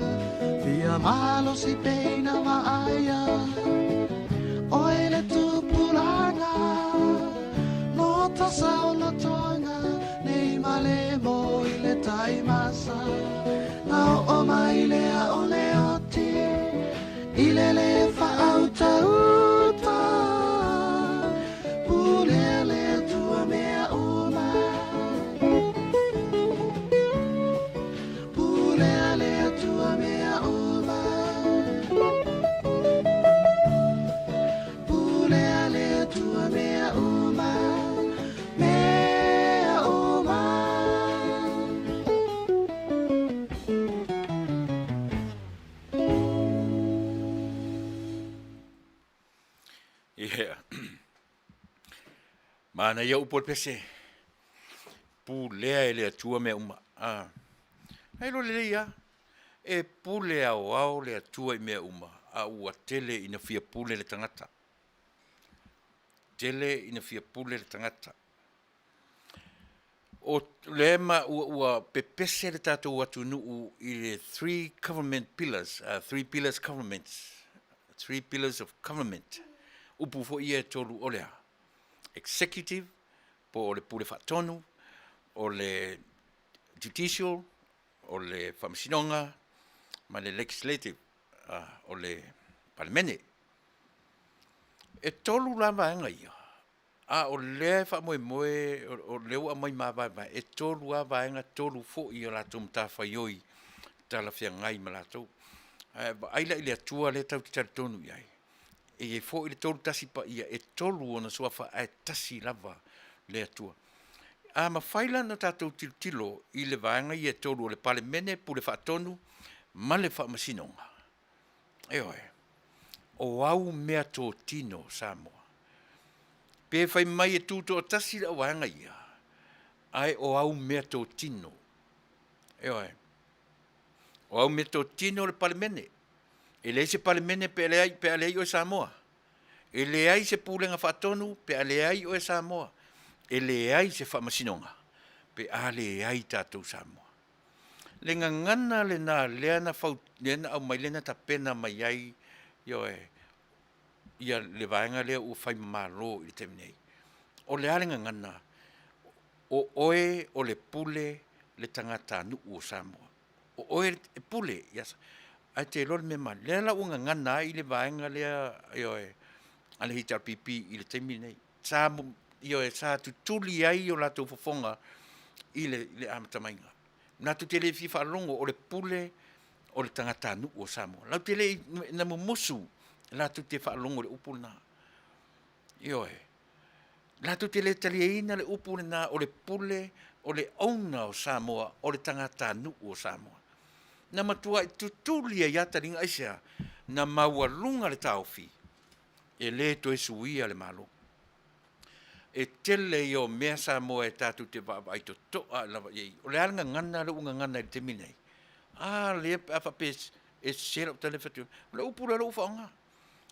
fia malosi peina vaaia, oe le tupulaga. asa o lotoga nei male mo i le tai masa na oo mai lea o le oti i le le faautautā pulea le Atua mea uma pulea le Atua mea uma pulea le Atua mea uma mea uma. Yeah. Manaia upu o le pese. Pulea e le Atua mea uma. Ah. Ai lo lelei lava. E pule aoao le Atua i mea uma, a ua tele ina fia pule le tagata. Tele ina fia pule le tagata. O lea ma ua, ua pepese le tatou atunuu i le three government pillars, three pillars governments, three pillars of government. Upu foi ia e tolu o le a? Executive, po o le pule faatonu, o le judicial, o le faamasinoga, ma le legislative, o le Palemene. E tolu la vaega ia, a o lea e faamoemoe, o lea ua aumai mavaevae, e tolu lava vaega, tolu foi a latou matafaioi talafeagai ma latou. Ae vaai la i le Atua lea tatou te talitonu i ai, e i ai foi le tolu tasi paia, e tolu ona suafa ae tasi lava le Atua. A mafai la ona tatou tilotilo i le vaega ia e tolu o le Palemene, Pule Faatonu ma le Faamasinoga, ioe, o au meatotino Samoa. Pe fai mai e tutoatasi le auvaega ia, ae o au meatotino. Ioe. O au meatotino le Palemene. E leai se Palemene pe leai, pe a leai oe Samoa. E leai se Pulega Faatonu pe a leai oe Samoa. E leai se Faamasinoga pe a leai tatou Samoa. Le gagana lena lea na fau, lea na aumai, lea na tapena mai ai, ioe, ia le vaega lea ua fai ma Malo i le taimi nei. O le a le gagana? O oe o le pule le tagatanuu o Samoa. O oe e pule, yes. Ae te iloa le mea manaia, lea la ua gagana ai le vaega lea, ioe, a le HRPP i le taimi lenei. Sa, ioe, sa tutuli ai o latou fofoga i le, le amata maiga. Latou te le fia faalogo o le pule o le tagatanuu o Samoa. Latou te le na mumusu latou te faalogo i le upu lena. Ioe. Latou te le taliaina le upu lena o le pule o le owner o Samoa, o le tagatanuu o Samoa. Na matuai tutuli ai lava taliga aisea? Na maualuga le taofi e le toe suia le Malo. E tele ia o mea Samoa e tatou te vaavaai totoa lava i ai. O le a le gagana lea ua gagana i le taimi lenei? A lea pe a faapea e sese lau tala e fai atu, o le upu lea o lea ua faaaoga.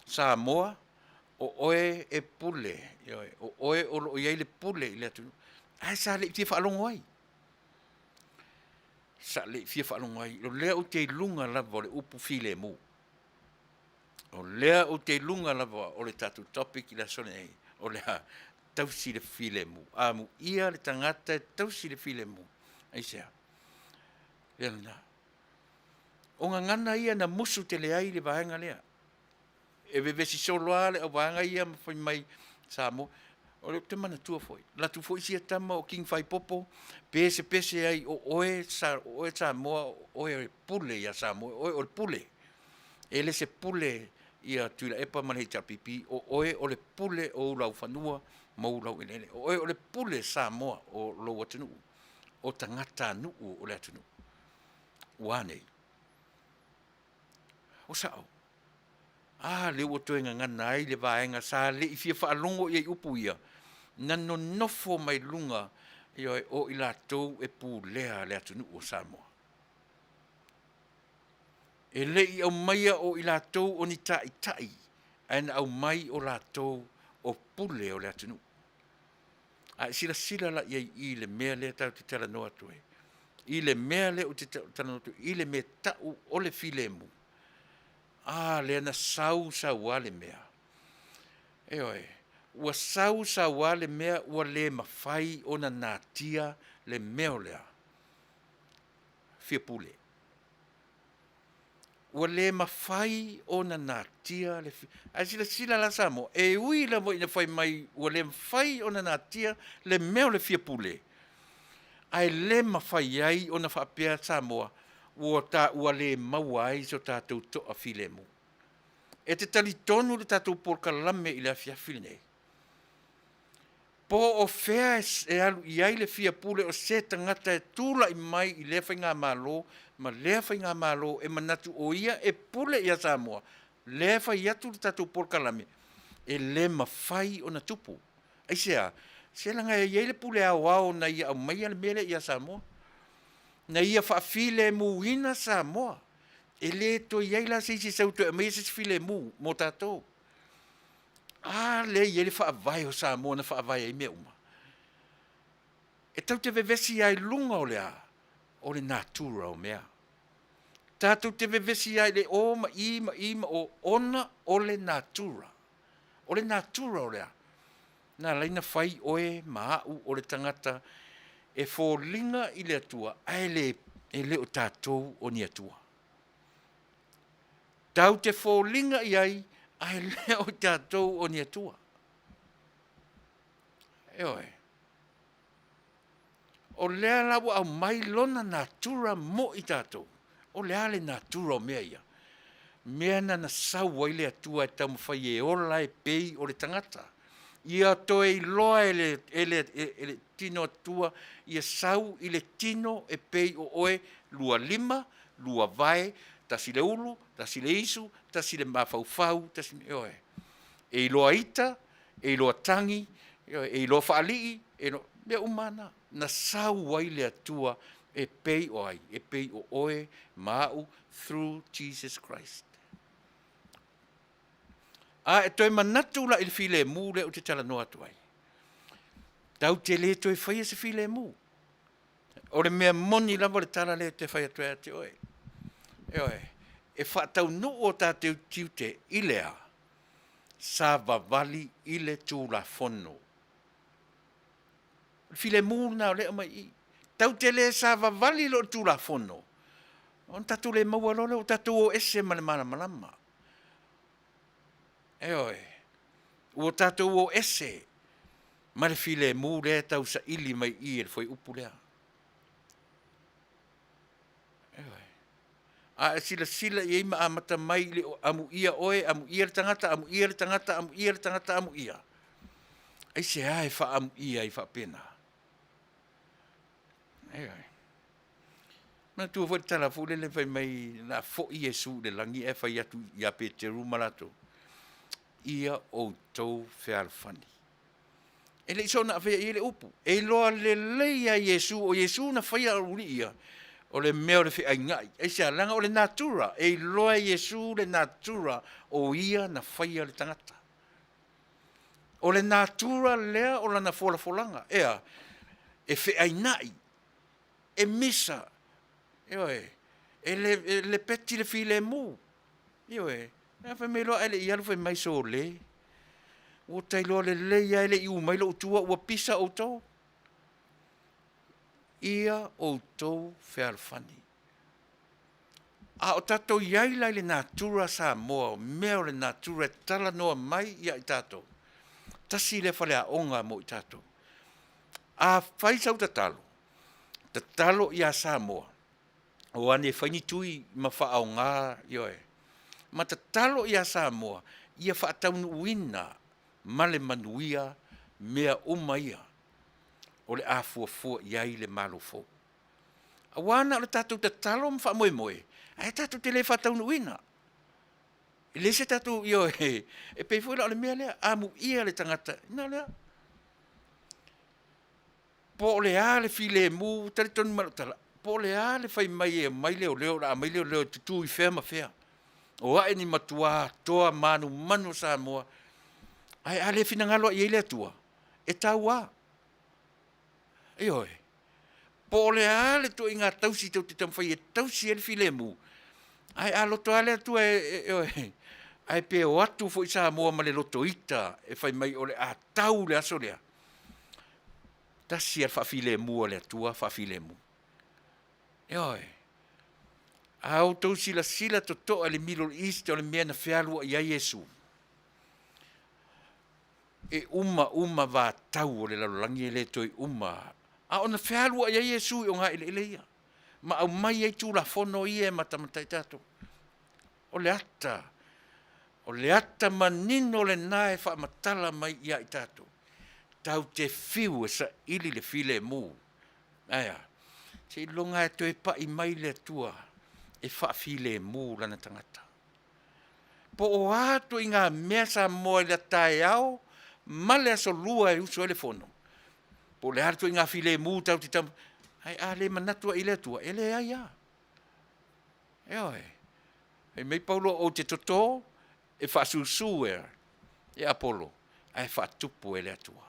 Samoa, o oe e pule, ioe, o oe o lo o i ai le pule i le atunuu. Ae sa le i fia faalogo ai. Sa le i fia faalogo ai. O lea ou te i luga lava o le upu filemu. O lea ou te i luga lava o le tatou topic i le aso lenei, o le a tausi le filemu. Amuia le tagata e tausi le filemu. Aisea? Lea lena. O gagana ia na musu tele ai le vaega lea. E vevesi solo lava le auvaega ia ma fai mai Samoa. O lea ou te manatua foi, alu atu foi sia tama o King Faipopo, pesepese ai o oe, o oe Samoa, o oe e pule ia Samoa, o oe o le pule. E le se pule ia Tuilaepa ma le HRPP, o oe o le pule o ou laufanua ma ou laueleele. O oe o le pule Samoa o lou atunuu, o tagatanuu o le atunuu. Ua a nei? O sao. A lea ua toe gagana ai le vaega sa le i fia faalogo i ai upu ia, na nonofo mai luga, ioe, o i latou e pulea le atunuu o Samoa. E le i aumaia o i latou o ni taitai, ae na aumai o latou o pule o le atunuu. A e silasila la i ai i le mea lea tatou te talanoa atu ai, i le mea lea ou te talanoa atu ai, i le mea tau o le filemu, a lea na sau sau lava le mea. Ioe. Ua sau sau lava le mea ua le mafai ona natia le mea o le a? Fia pule. Ua le mafai ona natia le Ae silasila la Samoa, e ui lava ina fai mai ua le mafai ona natia le mea o le fia pule, ae le mafai ai ona faapea Samoa ua taua le maua ai so tatou toafilemu. E te talitonu i le tatou polokalame i le afiafi lenei, po o fea e alu i ai le fia pule o se tagata e tulai mai i lea faigamalo ma lea faigamalo e manatu o ia e pule ia Samoa, lea e fai atu le tatou polokalame, e le mafai ona tupu. Aisea? Se leaga e i ai le pule aoao na ia aumaia le mea lea ia Samoa, na ia faafilemuina Samoa. E le toe i ai la se isi e sau e toe aumaia se isi filemu mo tatou. A lea e i ai le Faavae o Samoa na faavae ai mea uma. E tatou te vevesi lava i luga o le a? O le natura o mea. Tatou te vevesi lava i le o ma i ma i ma o ona o le natura. O le natura o le a? Na ala ai ona fai oe ma au o le tagata e foliga i le Atua ae le o tatou o ni Atua. Tatou te foliga i ai ae le o tatou o ni Atua. Ioe. O lea la ua aumai lona natura mo i tatou. O le a le natura o mea ia? Mea na na sau ai le Atua e taumafai e ola e pei o le tagata. Ia toe iloa e le tino Atua, ia sau i le tino e pei o oe, lua lima, lua vae, tasi le ulu, tasi le isu, tasi le mafaufau, tasi, ioe. E iloa ita, e iloa tagi, ioe, e iloa faalii, mea uma lava na. Na sau ai le Atua e pei o ai? E pei o oe ma au through Jesus Christ. A e toe manatu la i le filemu lea ou te talanoa atu ai, tatou te le toe faia se filemu. O le mea moni lava o le tala lea ou te fai atu ai ia te oe. Ioe, e faataunuu o tatou tiute i le a? Savavali i le Tulafono. O le filemu lena o lea e aumai i i. Tatou te le savavali loa i le Tulafono, ona tatou le maua loa lea, ua tatou o ese ma le malamalama. Ioe, ua tatou o ese ma le filemu lea e tausaili mai i i e le fuaiupu lea. Ioe. A e silasila i ai ma amata mai i le amuia oe, amuia le tagata, amuia le tagata, amuia le tagata, amuia. Aisea e faaamuia ai faapena? Ioe. Manatua foi le tala foi lele fai mai na foi Iesu i le lagi ae fai atu ia Peteru ma latou, ia outou fealofani. E le i soona avea i ai le upu, e iloa lelei lava e Iesu, o Iesu na faia aualii ia, o le mea o le feainai. Aisea? Leaga o le natura, e iloa e Iesu le natura o ia na faia le tagata. O le natura lea o lana folafolaga, e a? E feainai, e misa, ioe, e lepeti le filemu, ioe. Ae fai mai loa ae le i alu fai mai, sole, ua ta iloa lelei lava e le i u mai lou tua ua pisa outou. Ia outou fealofani. A o tatou i ai la i le natura Samoa, o mea o le natura e talanoa mai ia i tatou, tasi lea faleaoga mo i tatou. Afai sau tatalo, tatalo ia Samoa, o ane e fai ni tui ma faaaoga, ioe, ma tatalo ia Samoa ia faataunuuina ma le manuia mea uma ia o le a fuafua i ai le Malo fou. Aua na o le tatou tatalo ma faamoemoe, ae tatou te le faataunuuina. E leai se tatou, ioe, e pei foi la o le mea lea, amuia le tagata, na o le a? Po o le a le filemu, talitonu mai lau tala, po o le a le fai mai e omai leoleo o le a aumai leoleo e tutu i fea ma fea, o ae ni matua atoa manumanu o Samoa, ae a le finagalo lava i ai le Atua, e tau lava. Ioe. Po o le a le ituaiga tausi tou te taumafai e tausi ai le filemu, ae a loto lava le Atua e, ioe. Ae pe o atu foi Samoa ma le loto ita e fai mai o le a tau le aso lea, tasi lava le faafilemu a le Atua faafilemu. Ioe. A outou silasila totoa i le Middle East o le mea na fealuai ai Iesu, e uma uma vatau o le lalolagi e le toe uma. A ona fealuai ai Iesu i ogaeleele ia, ma aumai ai Tulafono ia e matamata ai tatou. O le ata, o le ata manino lena e faamatala mai ia i tatou, tatou te fiu e saili le filemu, ae a? Seiloga lava e toe pai mai le Atua e faafilemu lana tagata. Po o a ituaiga mea Samoa i le taeao ma le aso Lua e usu ai le Fono, po o le a le ituaiga filemu tatou te taumafai, ae a le manatu lava i ai le Atua, e leai lava. Ioe. Fai mai Paulo ou te toto e faasusu e Apolo ae faatupu e le Atua.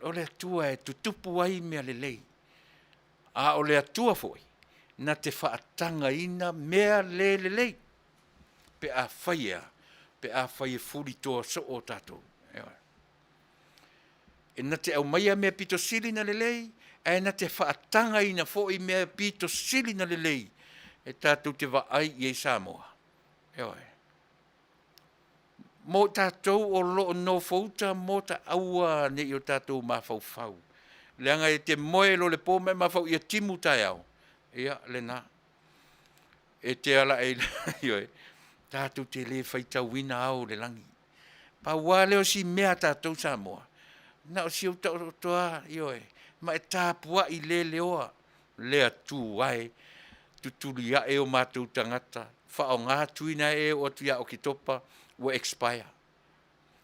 O le Atua e tutupu ai mea lelei, a o le Atua foi na te faatagaina mea le lelei pe afai e a? Pe afai e fulitoa soo tatou. Ioe. E na te aumaia mea pito sili ona lelei, ae na te faatagaina foi mea pito sili ona lelei e tatou te vaai i ai Samoa. Ioe. Mo i tatou o lo o nofouta, aua ne i o tatou mafaufau, leaga e te moe loa i le po ma e mafaufau ia timu taeao, ia lena. E te ala ioe, tatou te le faitauina ao o le lagi. Pau lava lea o si mea a tatou Samoa, na o si ou taoto lava, ioe, ma e tapuai leleoa, le Atua e, tutuli ae o matou tagata, faaaoga tui na e oo atu ia Oketopa ua expire.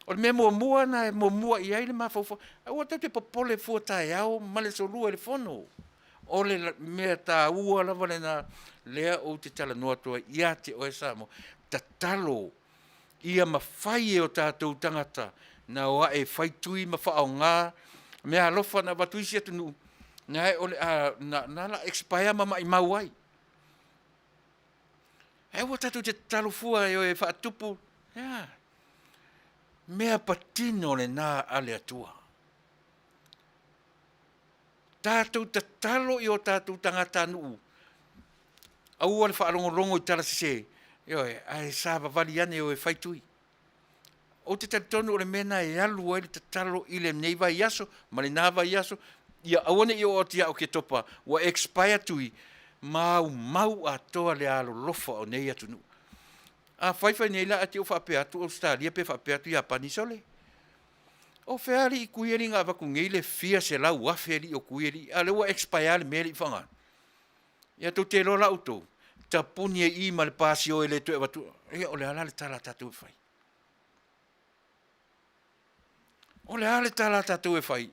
O le mea muamua lena e muamua i ai le mafaufau, aua tou te popole fua taeao ma le aso Lua i le Fono. O le mea taua lava lena lea ou te talanoa atu ai ia te oe Samoa, tatalo ia mafai e o tatou tagata ona o ae e fai tui ma faaaoga meaalofa na avatu e isi atunuu, na o le a expire ma maumau ai. Ae aua tatou te tatalo fua e o e faatupu, e a? Mea patino lena a le Atua. Tatou tatalo i o tatou tagatanuu, aua le faalogologo i tala sese, ioe, ae savavali ane e o e fai tui. Ou te talitonu o le mea lena e alu ai le tatalo i lenei vaiaso ma lena vaiaso, ia aua ne i oo atu ia Oketopa ua expire tui, maumau atoa le alolofa o nei atunuu. A fai fai nei la ae te i ua faapea atu Ausetalia pe faapea atu Iapani, sole, o fea alii tui alii na avatu nei le fia 100,000 alii o tui alii, a o lea ua expire le mea e le i faaaogaina. Ia tou te iloa la outou, tapuni ai i i ma le pasio e le toe avatua. Ia o le a la le tala a tatou e fai? O le a le tala a tatou e fai?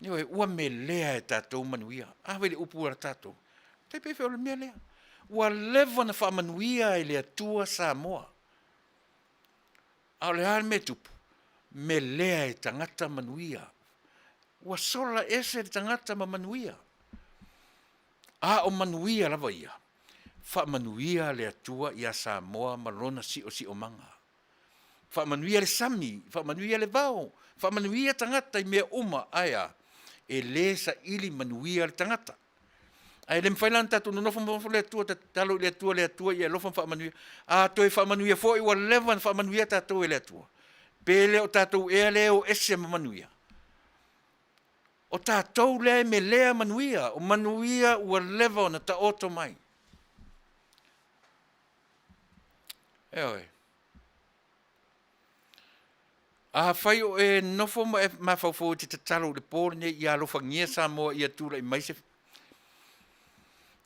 Ioe, ua melea e tatou manuia. A fai le upu a tatou, tai pei foi o le mea lea. Ua leva ona faamanuia e le Atua Samoa. A o le a le mea e tupu? Melea e tagata manuia. Ua sola ese le tagata ma manuia. A o manuia lava ia, faamanuia le Atua ia Samoa ma lona siosiomaga. Faamanuia le sami, faamanuia le vao, faamanuia tagata i mea uma, ae a? E le saili manuia le tagata. Ae le mafai la ona tatou nonofo ma nonofo le Atua, tatalo i le Atua, le Atua ia e alofa ma faamanuia. A toe faamanuia foi ua leva ona faamanuia tatou e le Atua, pe le o tatou ea lea e o ese ma manuia? O tatou lea e melea manuia, o manuia ua leva ona taoto mai. Ioe. Afai o e nofo ma e mafaufau e te tatalo i le po lenei ia alofagia Samoa ia tulai mai se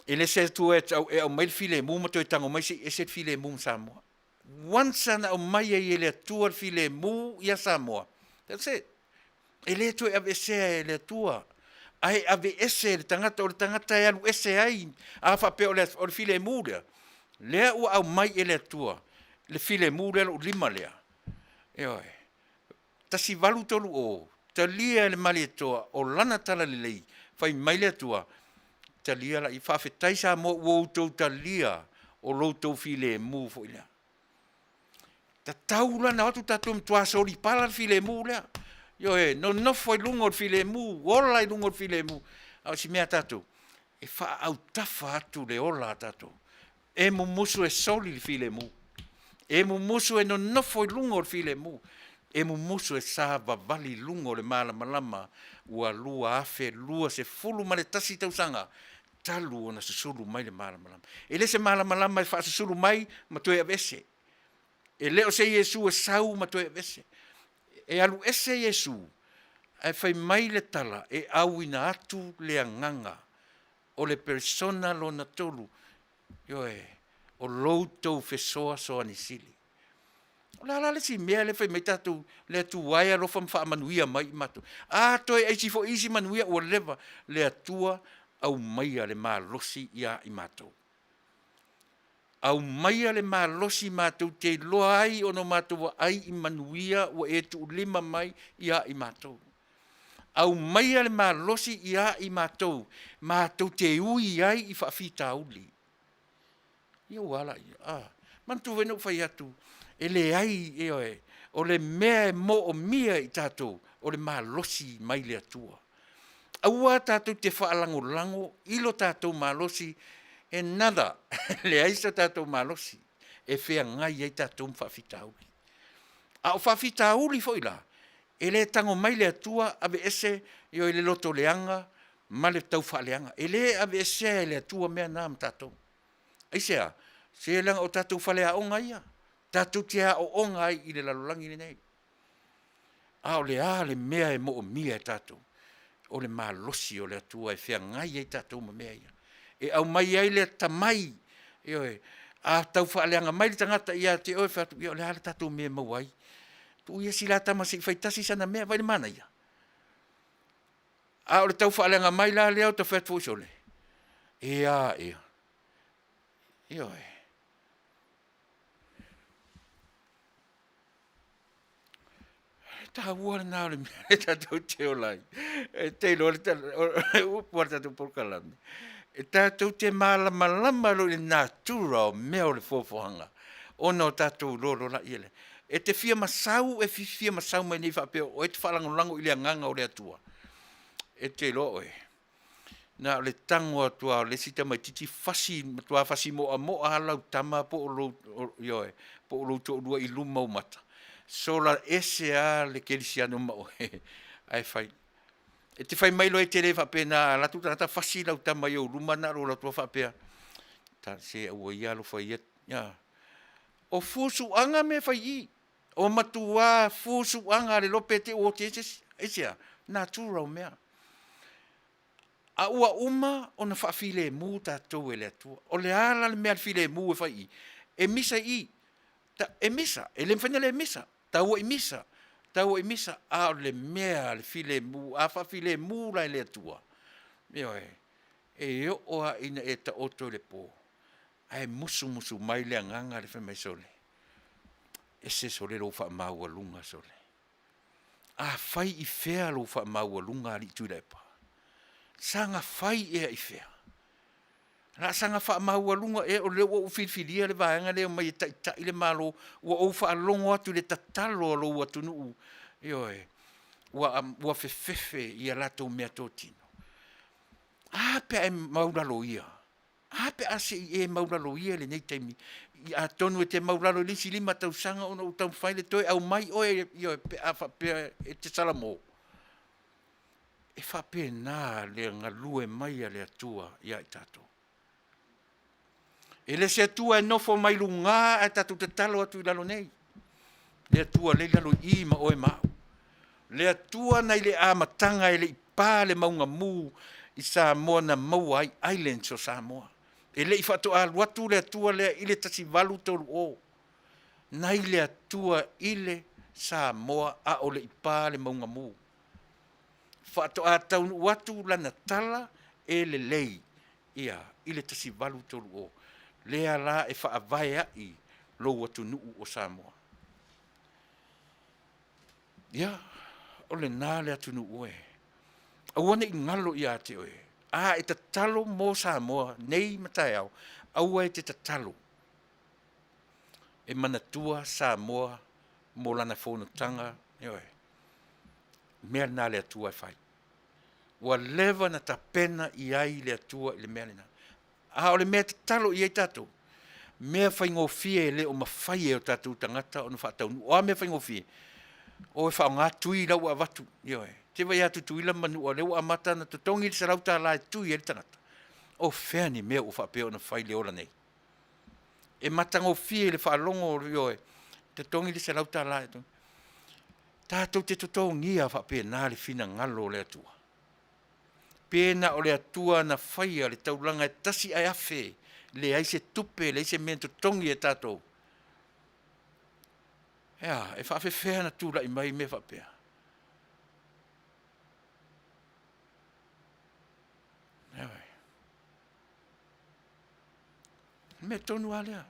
e le se Atua e aumai le filemu ma toe tago mai se i ese le filemu ma Samoa. Once na aumai ai e le Atua le filemu ia Samoa, that's it. E le toe aveesea e le Atua, ae aveese e le tagata, o le tagata e alu ese ai. A faapea o le filemu lea, lea ua aumai e le Atua le filemu lea, lou lima lea, ioe, 1830, talia e le Malietoa o lana talalelei, fai mai le Atua, talia laia, faafetai Samoa ua outou talia o lo outou filemu foi lea. Tatau la ona o atu tatou e matua solipala le filemu lea. Ioe, nonofo i luga o le filemu, ola i luga o le filemu. A o si mea a tatou, e faaautafa atu le ola a tatou. E mumusu e soli le filemu, e mumusu e nonofo i luga o le filemu, e mumusu e savavali i luga o le malamalama ua 2021 tausaga talu ona susulu mai le malamalama. E le o se malamalama e faasusulu mai ma toe aveese. E le o se Iesu e sau ma toe aveese. E alu ese Iesu ae fai mai le tala e auina atu le Agaga o le Peresona lona tolu, ioe, o lo outou fesoasoani sili. O le a la le isi mea lea e fai mai ai tatou, le Atua e alofa ma faamanuia mai i matou. A toe aisi foi isi manuia ua leva, le Atua aumaia le malosi ia i matou. Aumaia le malosi matou te iloa ai ona o matou vaai i manuia ua e tuulima mai ia i matou. Aumaia le malosi ia i matou matou te ui ai i faafitauli. Ia ua a laia? A, manatua foi na ou fai atu, e leai, ioe, o le mea e moomia e i tatou, o le malosi mai le Atua. Aua tatou te faalagolago i lo tatou malosi, e nada, e leai so tatou malosi e feagai ai tatou ma faafitauli. A o faafitauli foi la, e le tago mai le Atua aveese, ioe, le lotoleaga ma le taufaaleaga. E le aveesea e le Atua mea na ma tatou. Aisea? Se leaga o tatou faleaoga ia, tatou te aooga ai i le lalolagi lenei. A o le a le mea e moomia e tatou? O le malosi o le Atua e feagai ai tatou ma mea ia, e aumai ai le atamai, ioe. A taufaaleaga mai le tagata ia te oe, fai atu, ia o le a le tatou mea e maua ai? Tuu ia si la tama se i fai tasi sana mea, vaai i le manaia. A o le taufaaleaga mai la lea ou te fai atu foi, sole, e a ea? Ioe. O le taua lena o le mea lea tatou te ola ai. E te iloa o le upu a le tatou polokalame, e tatou te malamalama loa i le natura o mea o le foafoaga ona o tatou iloa loa lea. E te fia masau, e fia masau mai nei faapea o oe e te faalagolago i le Agaga o le Atua, e te iloa oe, na o le tago atu lava o le isi tamaitiiti fasi, matua fasi moamoa lava lau tama po o lou, ioe, po o lou toalua i luma o ou mata, sola ese lava le kerisiano ma oe ae fai. E te fai mai loa e te le faapena a alu atu le tagata fasi lau tama i ou luma na ona ou alu atu lava faapea, se aua ia alofa ia, a. O fusuaga mea e fai i i, o matua fusuaga leleoa pe te i ua oti ai se isi. Aisea? Natura o mea. A ua uma ona faafilemu tatou e le Atua. O le a la le mea a le filemu e fai i i? E misa i i, e misa, e le mafai ona le misa, tauai misa, tauai misa, a o le mea a le filemu, a faafilemu la e le Atua, ioe, e oo lava ina e taoto i le po, ae musumusu mai le Agaga lea fai mai, sole, ese sole lou faamaualuga sole. Afai i fea lou faamaualuga alii Tuilaepa? Saga fai ea i fea? O le a saga faamaualuga ea o lea ua ou filifilia le vaega lea e omai e taitai le Malo, ua ou faalogo atu i le tatalo a lou atunuu, ioe, ua fefefe i a latou meatotino. A pe a e maulaloia? A pe a se i e maulaloia i lenei taimi? Atonu e te maulalo i le isi 5 tausaga ona ou taumafai lea e toe aumai oe, ioe, pe a faapea e te salamo. E faapena le galue mai a le Atua ia i tatou. E le se Atua e nofo mai luga ae tatou tatalo atu i lalo nei. Le Atua lea e i lalo i i ma oe ma au. Le Atua na i le amataga e le i pa le mauga mu i Samoa na maua ai islands o Samoa. E le i faatoa alu atu le Atua lea i le 1830, nai le Atua i le Samoa a o le i pa le mauga mu. Faatoa taunuu atu lana tala e lelei ia i le 1830, lea la e faavae ai lou atunuu o Samoa. Ia, o lena le atunuu e. Aua ne i galo ia te oe, a e tatalo mo Samoa nei ma taeao, aua e te tatalo. E manatua Samoa mo lana fonotaga, ioe, mea lena a le Atua e fai. Ua leva na tapena i ai le Atua i le mea lena. A o le mea e tatalo i ai tatou, mea faigofie e le o mafai e o tatou tagata ona faataunuu. O a mea faigofie? O e faaaoga tui la ua avatu, ioe. Te vaai atu i Tutuila ma Manua o lea ua amata ona totogi le $100 e tui ai le tagata. O fea ni mea ua faapea ona fai i le ola nei? E matagofie i le faalogo, ioe, totogi le $100. Tatou te totogia faapena le finagalo o le Atua. Pe na o le Atua na faia le taulaga e tasi ae afe, leai se tupe, leai se mea na totogi e tatou. E a, e faapefea ona tulai mai mea faapea? Ioe. O le mea tonu lava lea.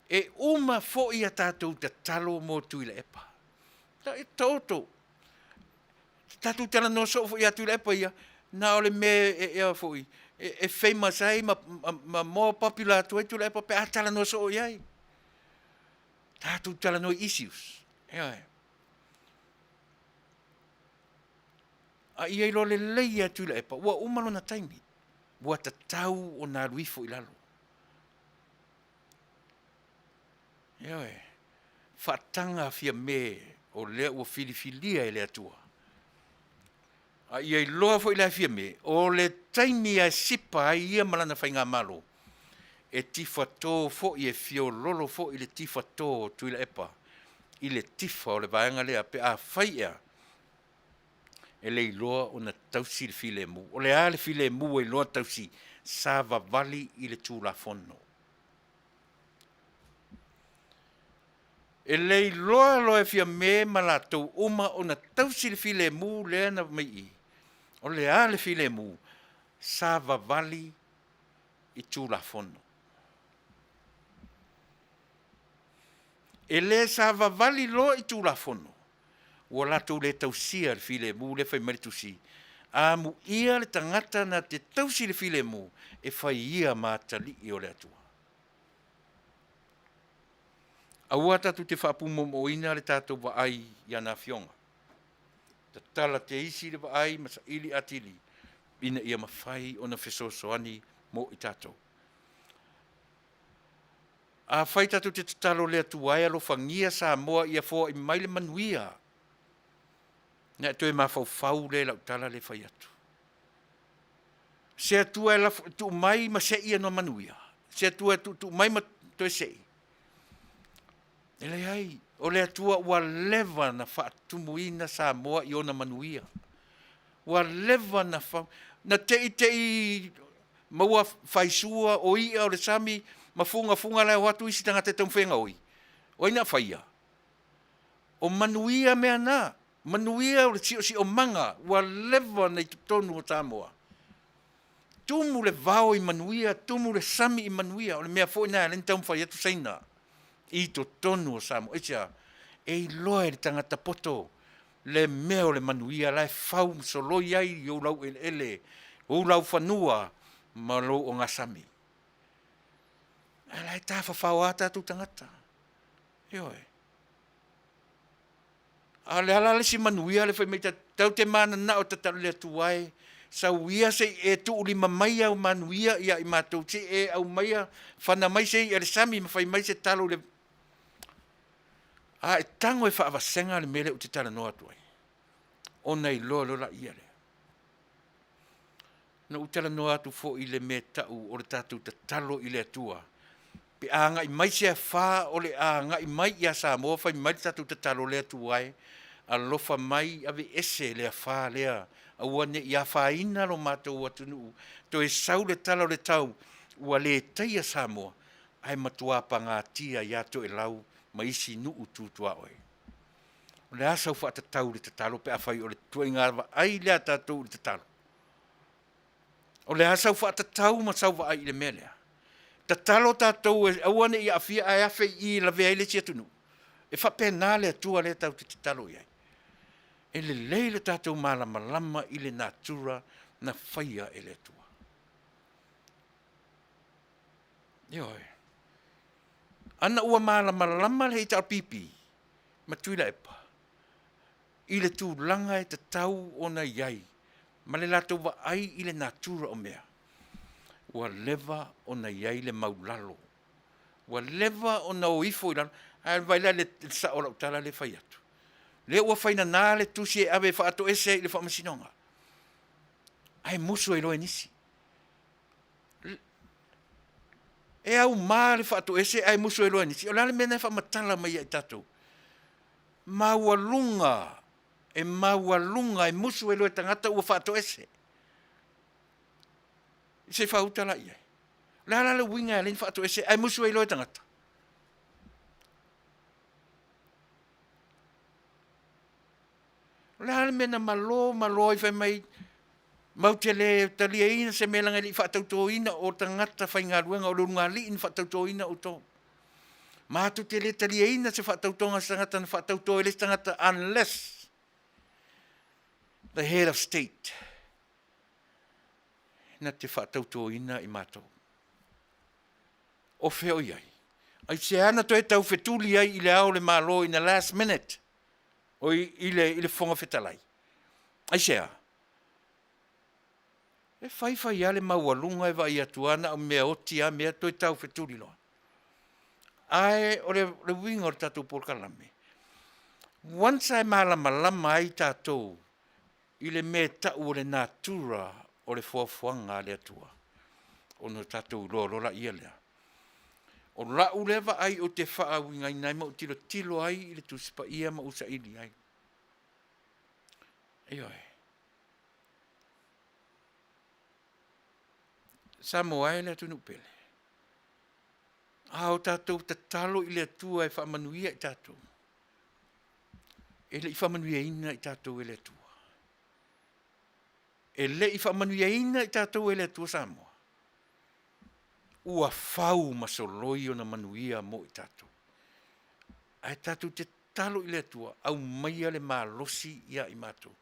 E uma foi a tatou tatalo mo Tuilaepa. Taoto, tatou talanoa soo foi ia Tuilaepa ia, na o le mea e foi, e famous ai ma more popular atu ai Tuilaepa pe a talanoa soo i ai. Tatou talanoa i issues. Ioe. A ia iloa lelei e Tuilaepa, ua uma lona taimi, ua tatau ona alu ifo i lalo. Ioe, faataga Fiame o lea ua filifilia e le Atua. A ia iloa foi la e Fiame, o le taimi e sipa ai ia ma lana faigamalo, e tifato foi, e fiololo foi le tifato o Tuilaepa i le tifa o le vaega lea pe afai ea e le iloa ona tausi le filemu. O le a le filemu e iloa tausi? Savavali i le Tulafono. E le iloa loa e Fiame ma latou uma ona tausi le filemu lea na aumai i i. O le a le filemu? Savavali i Tulafono. E le savavali loa i Tulafono, ua latou le tausia le filemu lea fai mai le Tusi, amuia le tagata na te tausi le filemu, e fai ia ma atalii o le Atua. Aua tatou te faapumoomooina le tatou vaai i ana Afioga. Tatala teisi le vaai ma saili atili ina ia mafai ona fesoasoani mo i tatou. Afai tatou te tatalo i le Atua e alofagia Samoa ia foai mai le manuia, ona e toe mafaufau lea i lau tala lea e fai atu. Se Atua e lafo, e tuu mai ma sei ona manuia? Se Atua e tuutuu mai ma toe sei? E leai, o le Atua ua leva na faatumuina Samoa i ona manuia. Ua leva na fa, na teitei maua faisua o i'a o le sami ma fugafuga la e o atu isi tagata e taumafai e gaoi. O ai na faia? O manuia mea na. Manuia o le siosiomaga ua leva ona i totonu o Samoa. Tumu le vao i manuia, tumu le sami i manuia. O le mea foi lena e ala ai ona taumafai atu Saina i totonu o Samoa. Aisea? E iloa e le tagata poto le mea o le manuia la e fau ma soloi ai i ou laueleele, ou laufanua ma lou ogasami. Ae la e tafafao lava tatou tagata. Ioe. A o le a la le isi manuia lea fai mai tatou te mananao e tatalo i le Atua e, sau ia se i e tuulima mai au manuia ia i matou, se i e aumaia, fana mai se i'a i le sami ma fai mai se talo i le… A e tago e faavasega le mea lea ou te talanoa atu ai, ona iloa loa lea lea. Na ou talanoa atu foi i le mea e tau o le tatou tatalo i le Atua, pe a agai mai se afa o le a agai mai ia Samoa fai mai le tatou tatalo, le Atua e, alofa mai aveese le afa lea, aua ne i afaina lo matou atunuu, toe sau le tala o le tau ua le taia Samoa, ae matua pagatia ia Toelau ma isi nuu tu tuaoi. O le a sau faatatau i le tatalo pe afai o le ituaiga vaai lea a tatou i le tatalo? O le a sau faatatau ma sau vaai i le mea lea? Tatalo tatou e aua ne i aafia ae afe i i e lavea ai le isi atunuu. E faapena le Atua lea tatou te tatalo i ai. E lelei lo tatou malamalama i le natura na faia e le Atua. Ioe. Ana ua malamalama le heita o le pipi ma Tuilaepa i le tulaga e tatau ona i ai ma le latou vaai i le natura o mea, ua leva ona i ai le maulalo, ua leva ona o ifo i lalo. Ae vaai la i le sao o lau tala lea e fai atu? Lea ua fai nana le tusi e ave e faatoese ai i le Faamasinoga, ae musu ai loa e nisi. E auma le faatoese ae musu ai loa e nisi. O le a le mea lena e faamatala mai ia i tatou? Maualuga, e maualuga e musu ai loa e tagata ua faatoese. Se i faauta la i ai. O le a la le uiga e ala ai ona faatoese ae musu ai loa e tagata? O le a le mea na malo malo ai fai mai matou te le taliaina se mea leaga e le i faatautoina, o tagata faigaluega o le ulugalii na faatautoina outou. Matou te le taliaina se faatautoga a se tagata na faatauto e le isi tagata unless the Head of State na te faatautoina i matou. O fea o i ai? Aisea na toe taufetuli ai i Le Ao o le Malo in the last minute? Oi, i le Fofoga Fetalai. Aisea? E fai fai lava le maualuga e vaai atu lava na o mea oti lava mea toe taufetuli loa. Ae o le uiga o le tatou polokalame, once lava e malamalama ai tatou i le mea e tau o le natura o le foafoaga a le Atua, ona tatou iloa loa lea. O lau lea vaai ou te faauigaina ai ma ou tilotilo ai i le Tusi Paia ma ou saili ai. Ioe. Samoa e le atunuu pele, a o tatou tatalo i le Atua e faamanuia i tatou, e le i faamanuiaina i tatou e le Atua. E le i faamanuiaina i tatou e le Atua Samoa? Ua fau ma soloi ona manuia mo i tatou. Ae tatou te tatalo i le Atua, aumaia le malosi ia i matou,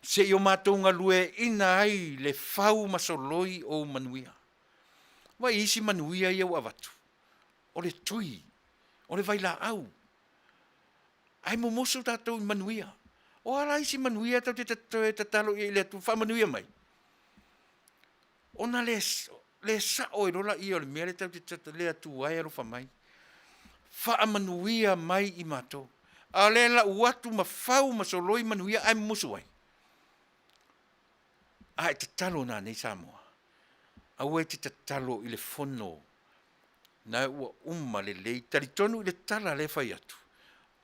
se i o matou galueaiina ai le fau ma soloi o ou manuia. Vaai i isi manuia ia ua avatu, o le tui, o le vailaau, ae mumusu tatou i manuia. O a la isi manuia tatou te toe tatalo i ai i le Atua, faamanuia mai? Ona le sao ai loa lea o le mea lea tatou te tatalo, le Atua e alofa mai, faamanuia mai i matou. A o lea e lau atu ma fau ma soloi manuia ae mumusu ai. A e tatalo nanei Samoa, aua e te tatalo i le fono na ua uma lelei. Talitonu i le tala lea e fai atu,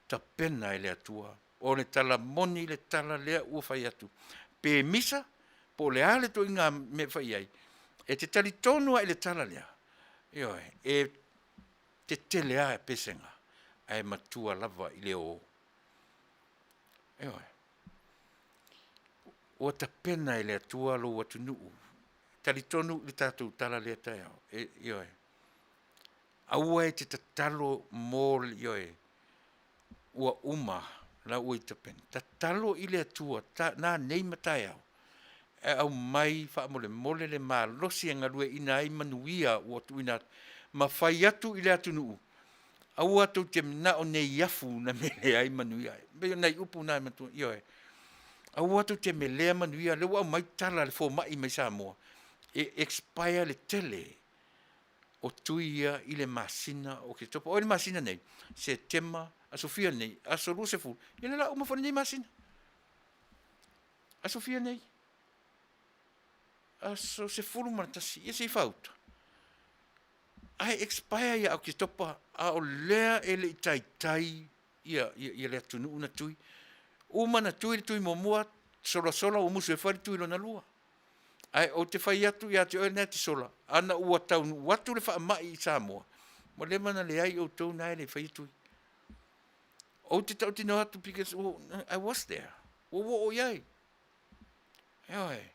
tapena e le Atua. O le tala moni le tala lea ua fai atu. Pe misa po o le a le ituaiga mea e fai i ai, e te talitonu lava i le tala lea, ioe, e tetele lava pesega ae matua lava i le o. Ioe. Ua tapena e le Atua lou atunuu. Talitonu i le tatou tala lea taeao. Ioe. Aua e te tatalo mo, ioe, ua uma la ua i tapena. Tatalo i le Atua nanei ma taeao e aumai faamolemole le malosi e galueaiina ai manuia ua tuuina atu ma fai atu i le atunuu, aua tou te manao ne i afu na melea ai manuia. E pei o nai upu na e manatua, ioe. Aua tou te melea manuia, lea ua aumai tala a le fomai mai Samoa, e expire le tele o tui ia i le masina o Oketopa. O ai le masina nei? Setema, aso fia nei? Aso 20, ia lea o le a uma foi lenei masina. Aso fia nei? Aso 11, ia se i faauta. Ae expire ia Oketopa, a o lea e le i taitai ia, ia, ia le atunuu na tui. Uma na tui le tui muamua, solasola ua musu e fai le tui lona lua. Ae ou te fai atu ia te oe lena e te sola, ana ua taunuu atu le faamai i Samoa, ua leva ona leai outou na e le i faia tui. Ou te tautino atu because I was there. Ua ou oo i ai. Ioe.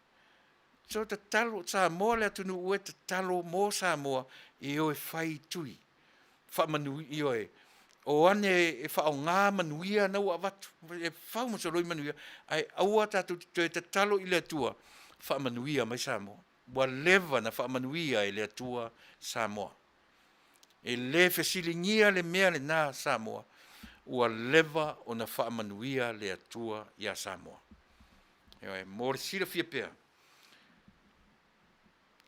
So tatalo, Samoa le atunuu e tatalo mo Samoa e o e fai tui. Faamanu, ioe. O ane e faaaoga manuia na ua avatu, e fau ma soloi manuia, ae aua tatou te toe tatalo i le Atua, faamanuia mai Samoa. Ua leva ona faamanuia e le Atua Samoa. E lē fesiligia le mea lenā Samoa, ua leva ona faamanuia le Atua iā Samoa. Ioe, mo le silafia pea,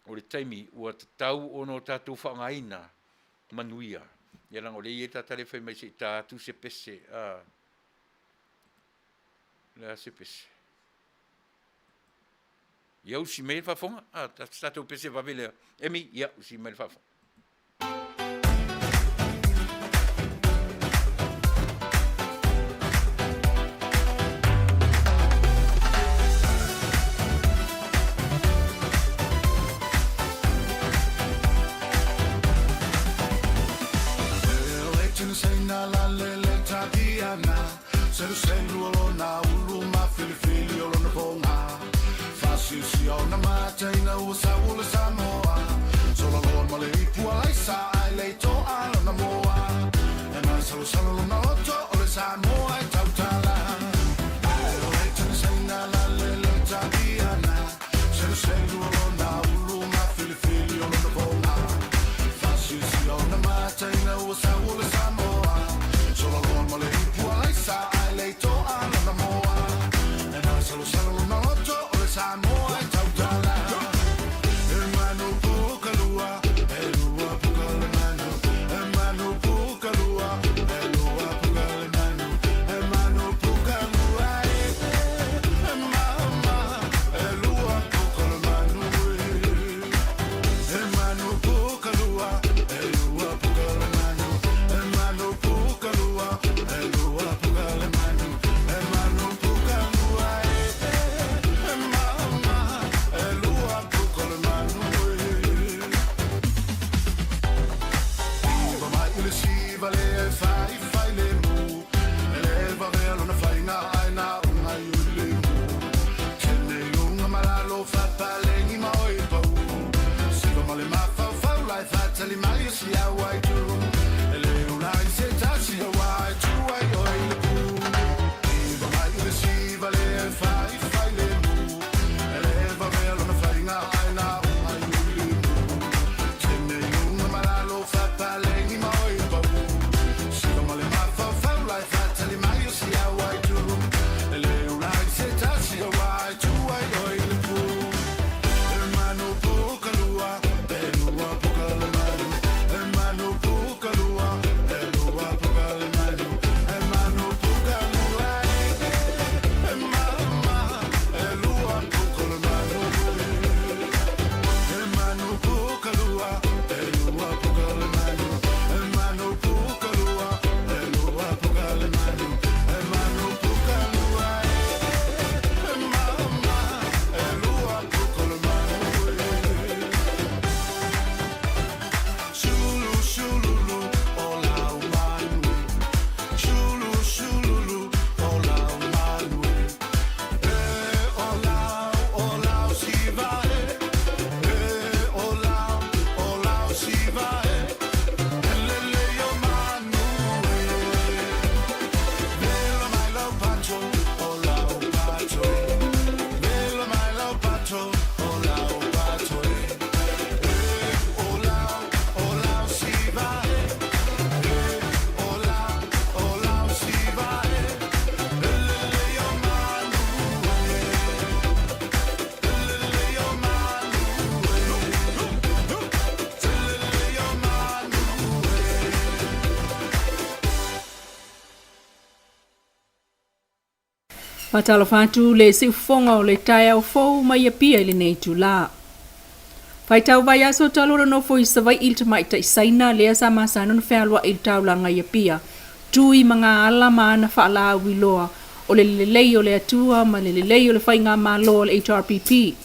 o le taimi ua tatau ona o tatou faaaogaina manuia, ia leaga o lea e i ai le tagata lea e fai mai se i ta atu se pese, a, o le a se pese? Ia usi mai le faafofoga, a, ta se tatou pese vave lea. Emi, ia, usi mai le faafofoga. Faatalofa atu le siufofoga o le taeao fou mai Apia i lenei itula. Faitau vaiaso talu ona nofo i Savaii le tamaitai Saina lea sa masani ona fealuai i le taulaga i Apia, tu i magaala ma ana faalauiloa o le lelei o le Atua ma le lelei o le faigamalo a le HRPP.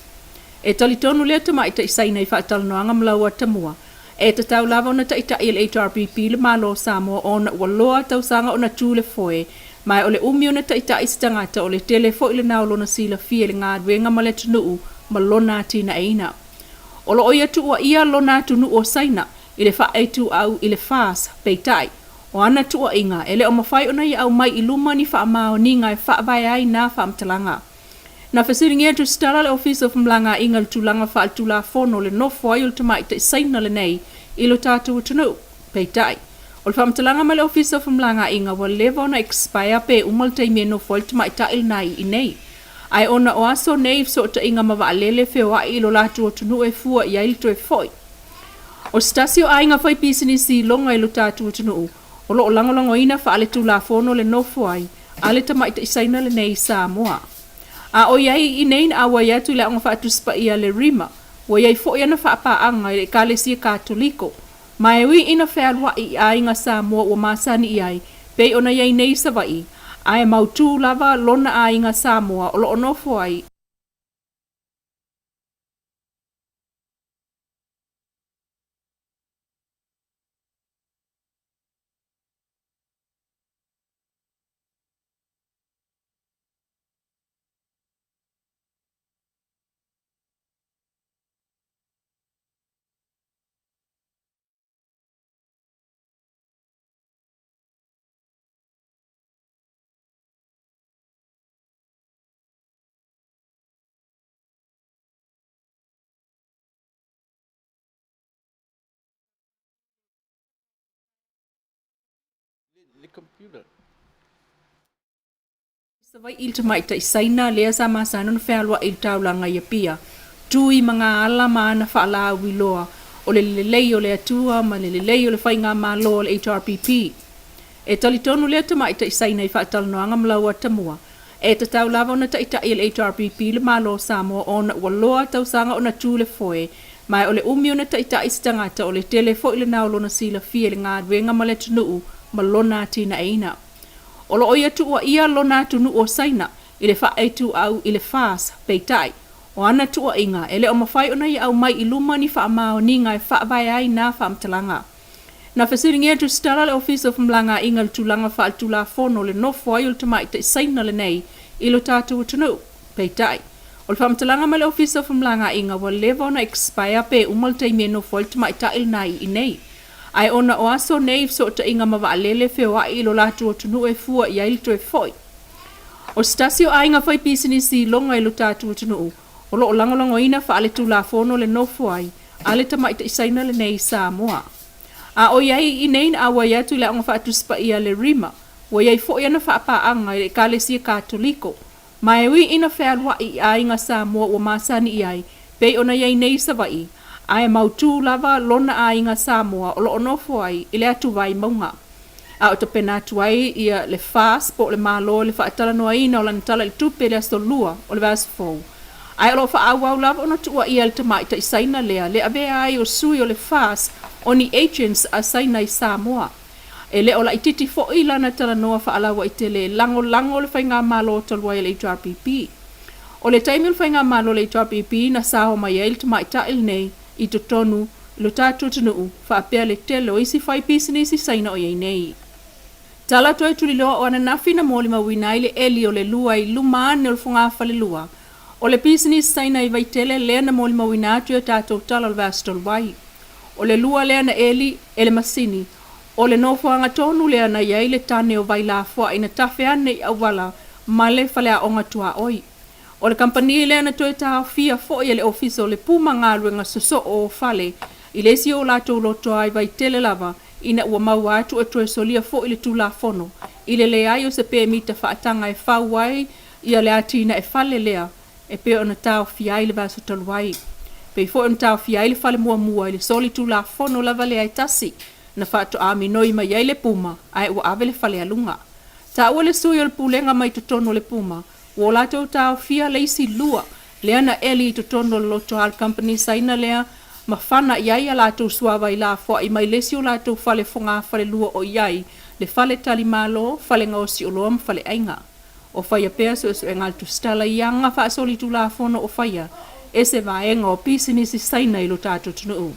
E talitonu lea tamaitai Saina i faatalanoaga ma lau atamua, e tatau lava ona taitai e le HRPP le Malo o Samoa ona ua loa tausaga ona tu le foe, ma o le umi ona taitai se tagata o le tele foi lena o lona silafia i le galuega ma le atunuu ma lona atinaeina. O lo o ia tuuaia lona atunuu o Saina i le faaituau i le FAS, peitai, o ana tuuaiga e le o mafai ona ia aumai i luma ni faamaoniga e faavae ai na faamatalaga. Na fesiligia e Tusitala le Ofisa o Femalagaaiga i le tulaga faaletulafono o le nofo ai o le tamaitai Saina lenei i lo tatou atunuu. Peitai, o le faamatalaga mai le Ofisa o Femalagaaiga ua leva ona expire pe uma le taimi e nofo ai le tamaitai lena i inei. Ae ona o aso nei i fesootaiga ma vaalele feoai i lo latou atunuu e fua i ai le toe foi. O se tasi o aiga faipisinisi iloga i lo tatou atunuu o lo o lagolagoina faaletulafono le nofo ai a le tamaitai Saina lenei i Samoa. A o i ai i inei na auai atu i le Aoga Faatusi Paia a le Rima, ua i ai foi ana faapaaga i le Ekalesia Katoliko, ma e ui ina fealuai i aiga Samoa ua masani i ai, pei ona i ai nei i Savaii, ae mautū lava lona aiga Samoa o lo o nofo ai. Le computer. Savaii i le tamaitai Saina lea sa masani ona fealuai i le taulaga i Apia, tu i magaala ma ana faalauiloa o le lelei o le Atua ma le lelei o le faigamalo a le HRPP. E talitonu lea tamaitai Saina i faatalanoaga ma Lauatamua, e tatau lava ona taitai e le HRPP le Malo o Samoa ona ua loa tausaga ona tu le foe, ma o le umi ona taitai se tagata o le tele foi lena o lona silafia i le galuega ma le atunuu ma lona atinaeina. O lo o ia tuuaia lona atunuu o Saina i le faaituau i le FAS, peitai, o ana tuuaiga e le o mafai ona ia aumai i luma ni faamaoniga e faavae ai na faamatalaga. Na fesiligia e tusitala le Ofisa o Femalagaaiga i le tulaga faaletulafono o le nofo ai o le tamaitai Saina lenei i lo tatou atunuu. Peitai, o le faamatalaga mai le Ofisa o Femalagaaiga ua leva ona expire pe uma le taimi e nofo ai le tamaitai lena i inei. Ae ona o aso nei i fesootaiga ma vaalele feoai i lo latou atunuu e fua i ai le toe foi. O se tasi o aiga faipisinisi iloga i lo tatou atunuu o lo o lagolagoina faaletulafono le nofo ai a le tamaitai Saina lenei i Samoa. A o i ai i inei na auai atu i le Aoga Faatusi Paia a le Rima, ua i ai foi ana faapaaga i le Ekalesia Katoliko, ma e ui ina fealuai i aiga Samoa ua masani i ai, pei ona i ai nei i Savaii, ae mautū lava lona aiga Samoa o lo o nofo ai i le atuvai mauga. A o tapena atu ai ia le FAS po o le Malo i le faatalanoaina o lana Tala i le Tupe i le Aso Lua o le vaiaso fou. Ae o lo o faaauau lava ona tuuaia le tamaitai Saina lea le avea ai o sui o le FAS o ni agents a Saina i Samoa. E le o laitiiti foi lana talanoa faalauaitele e lagolago le faigamalo talu ai a le HRPP. O le taimi o le faigamalo a le HRPP na sao mai ai le tamaitai lenei i totonu i lo tatou atunuu faapea le tele o isi faipisinisi Saina o i ai nei. Tala toe tuliloa o ananafi na molimauina ai le eli o le lua i luma ane o le fogafalelua o le pisinisi Saina i Vaitele lea na molimauina atu i a tatou tala o le vaiaso talu ai. O le lua lea na eli e le masini, o le nofoaga tonu lea na i ai le tane o Vailafoai na tafe ane i auala ma le faleaoga tuaoi. O le kamupani lea na toe taofia foi e le Ofisa o le Puma Galuega Sosoo o Fale i le isi o latou lotoa i Vaitele lava ina ua maua atu e toe solia foi le Tulafono i le leai o se pemita faataga e fau ai ia le atinae fale lea e pei ona taofia ai le vaiaso talu ai. Pei foi ona taofia ai le fale muamua i le soli Tulafono lava lea e tasi na faatoa minoi mai ai le Puma ae ua ave le fale aluga. Taua le sui o le Pulega mai totonu o le Puma ua o latou taofia le isi lua lea na eli i totonu o le lotoa a le kamupani Saina lea ma fana i ai a latou suavai lafoai mai le isi o latou fale fogafalelua o i ai le fale talimalo, fale gaosi oloa ma faleaiga. O faia pea suesuega a le tusitala i aga faasolitulafono o faia e se vaega o pisinisi Saina i lo tatou atunuu.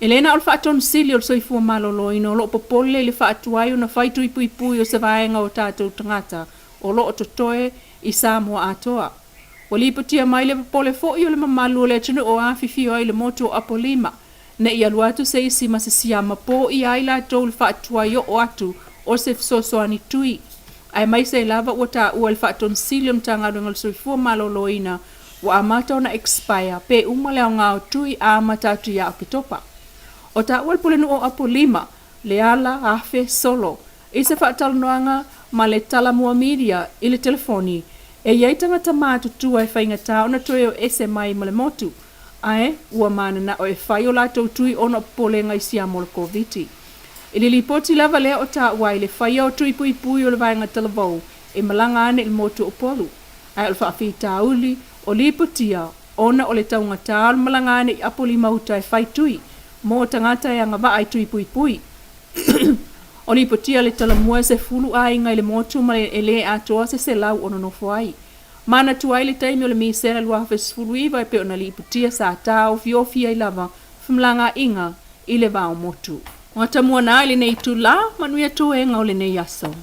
E le na o le Faatonu Sili o le Soifua Maloloina o lo o popole i le faatuai ona fai tui puipui o se vaega o tatou tagata o lo o totoe i Samoa atoa. Ua lipotia mai le popole foi o le mamalu o le atunuu o afifio ai le motu o Apolima ne i alu atu se isi ma se siama poia ai latou i le faatuai oo atu o se fesoasoani tui. Aemaise ai lava ua taua e le Faatonu Sili o le Matagaluega o le Soifua Maloloina ua amata ona expire pe uma le aoga o tui a amata atu ia Oketopa. O taua le Pulenuu o Apolima. Leala Afe Solo, i se faatalanoaga ma le Talamua Media i le telefoni, e i ai tagata matutua e faigata ona toe o ese mai ma le motu, ae ua mananao e fai o latou tui ona o popolega i siama o le Koviti. I le lipoti lava lea o taua ai le faia o tui puipui o le vaega talavou e malaga ane i le motu o Upolu, ae o le faafitauli o lipotia ona o le taugata o le malaga ane i Apolima Uta e fai tui mo tagata e agavaa i tui puipui. O lipotia le Talamua e 10 aiga i le motu ma e le atoa se 100 o nonofo ai. Manatua ai le taimi o le Misela 2019 e pei ona lipotia sa taofiofi ai lava femalagaaiga i le va o motu. Ua tamua i lenei itulā, manuia toega o lenei aso.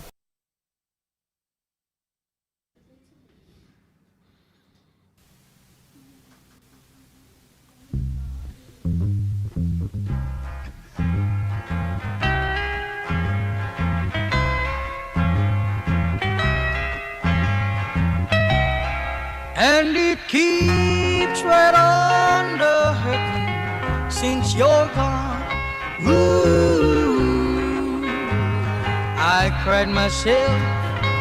And it keeps right on the hurting since you're gone. Ooh, I cried myself.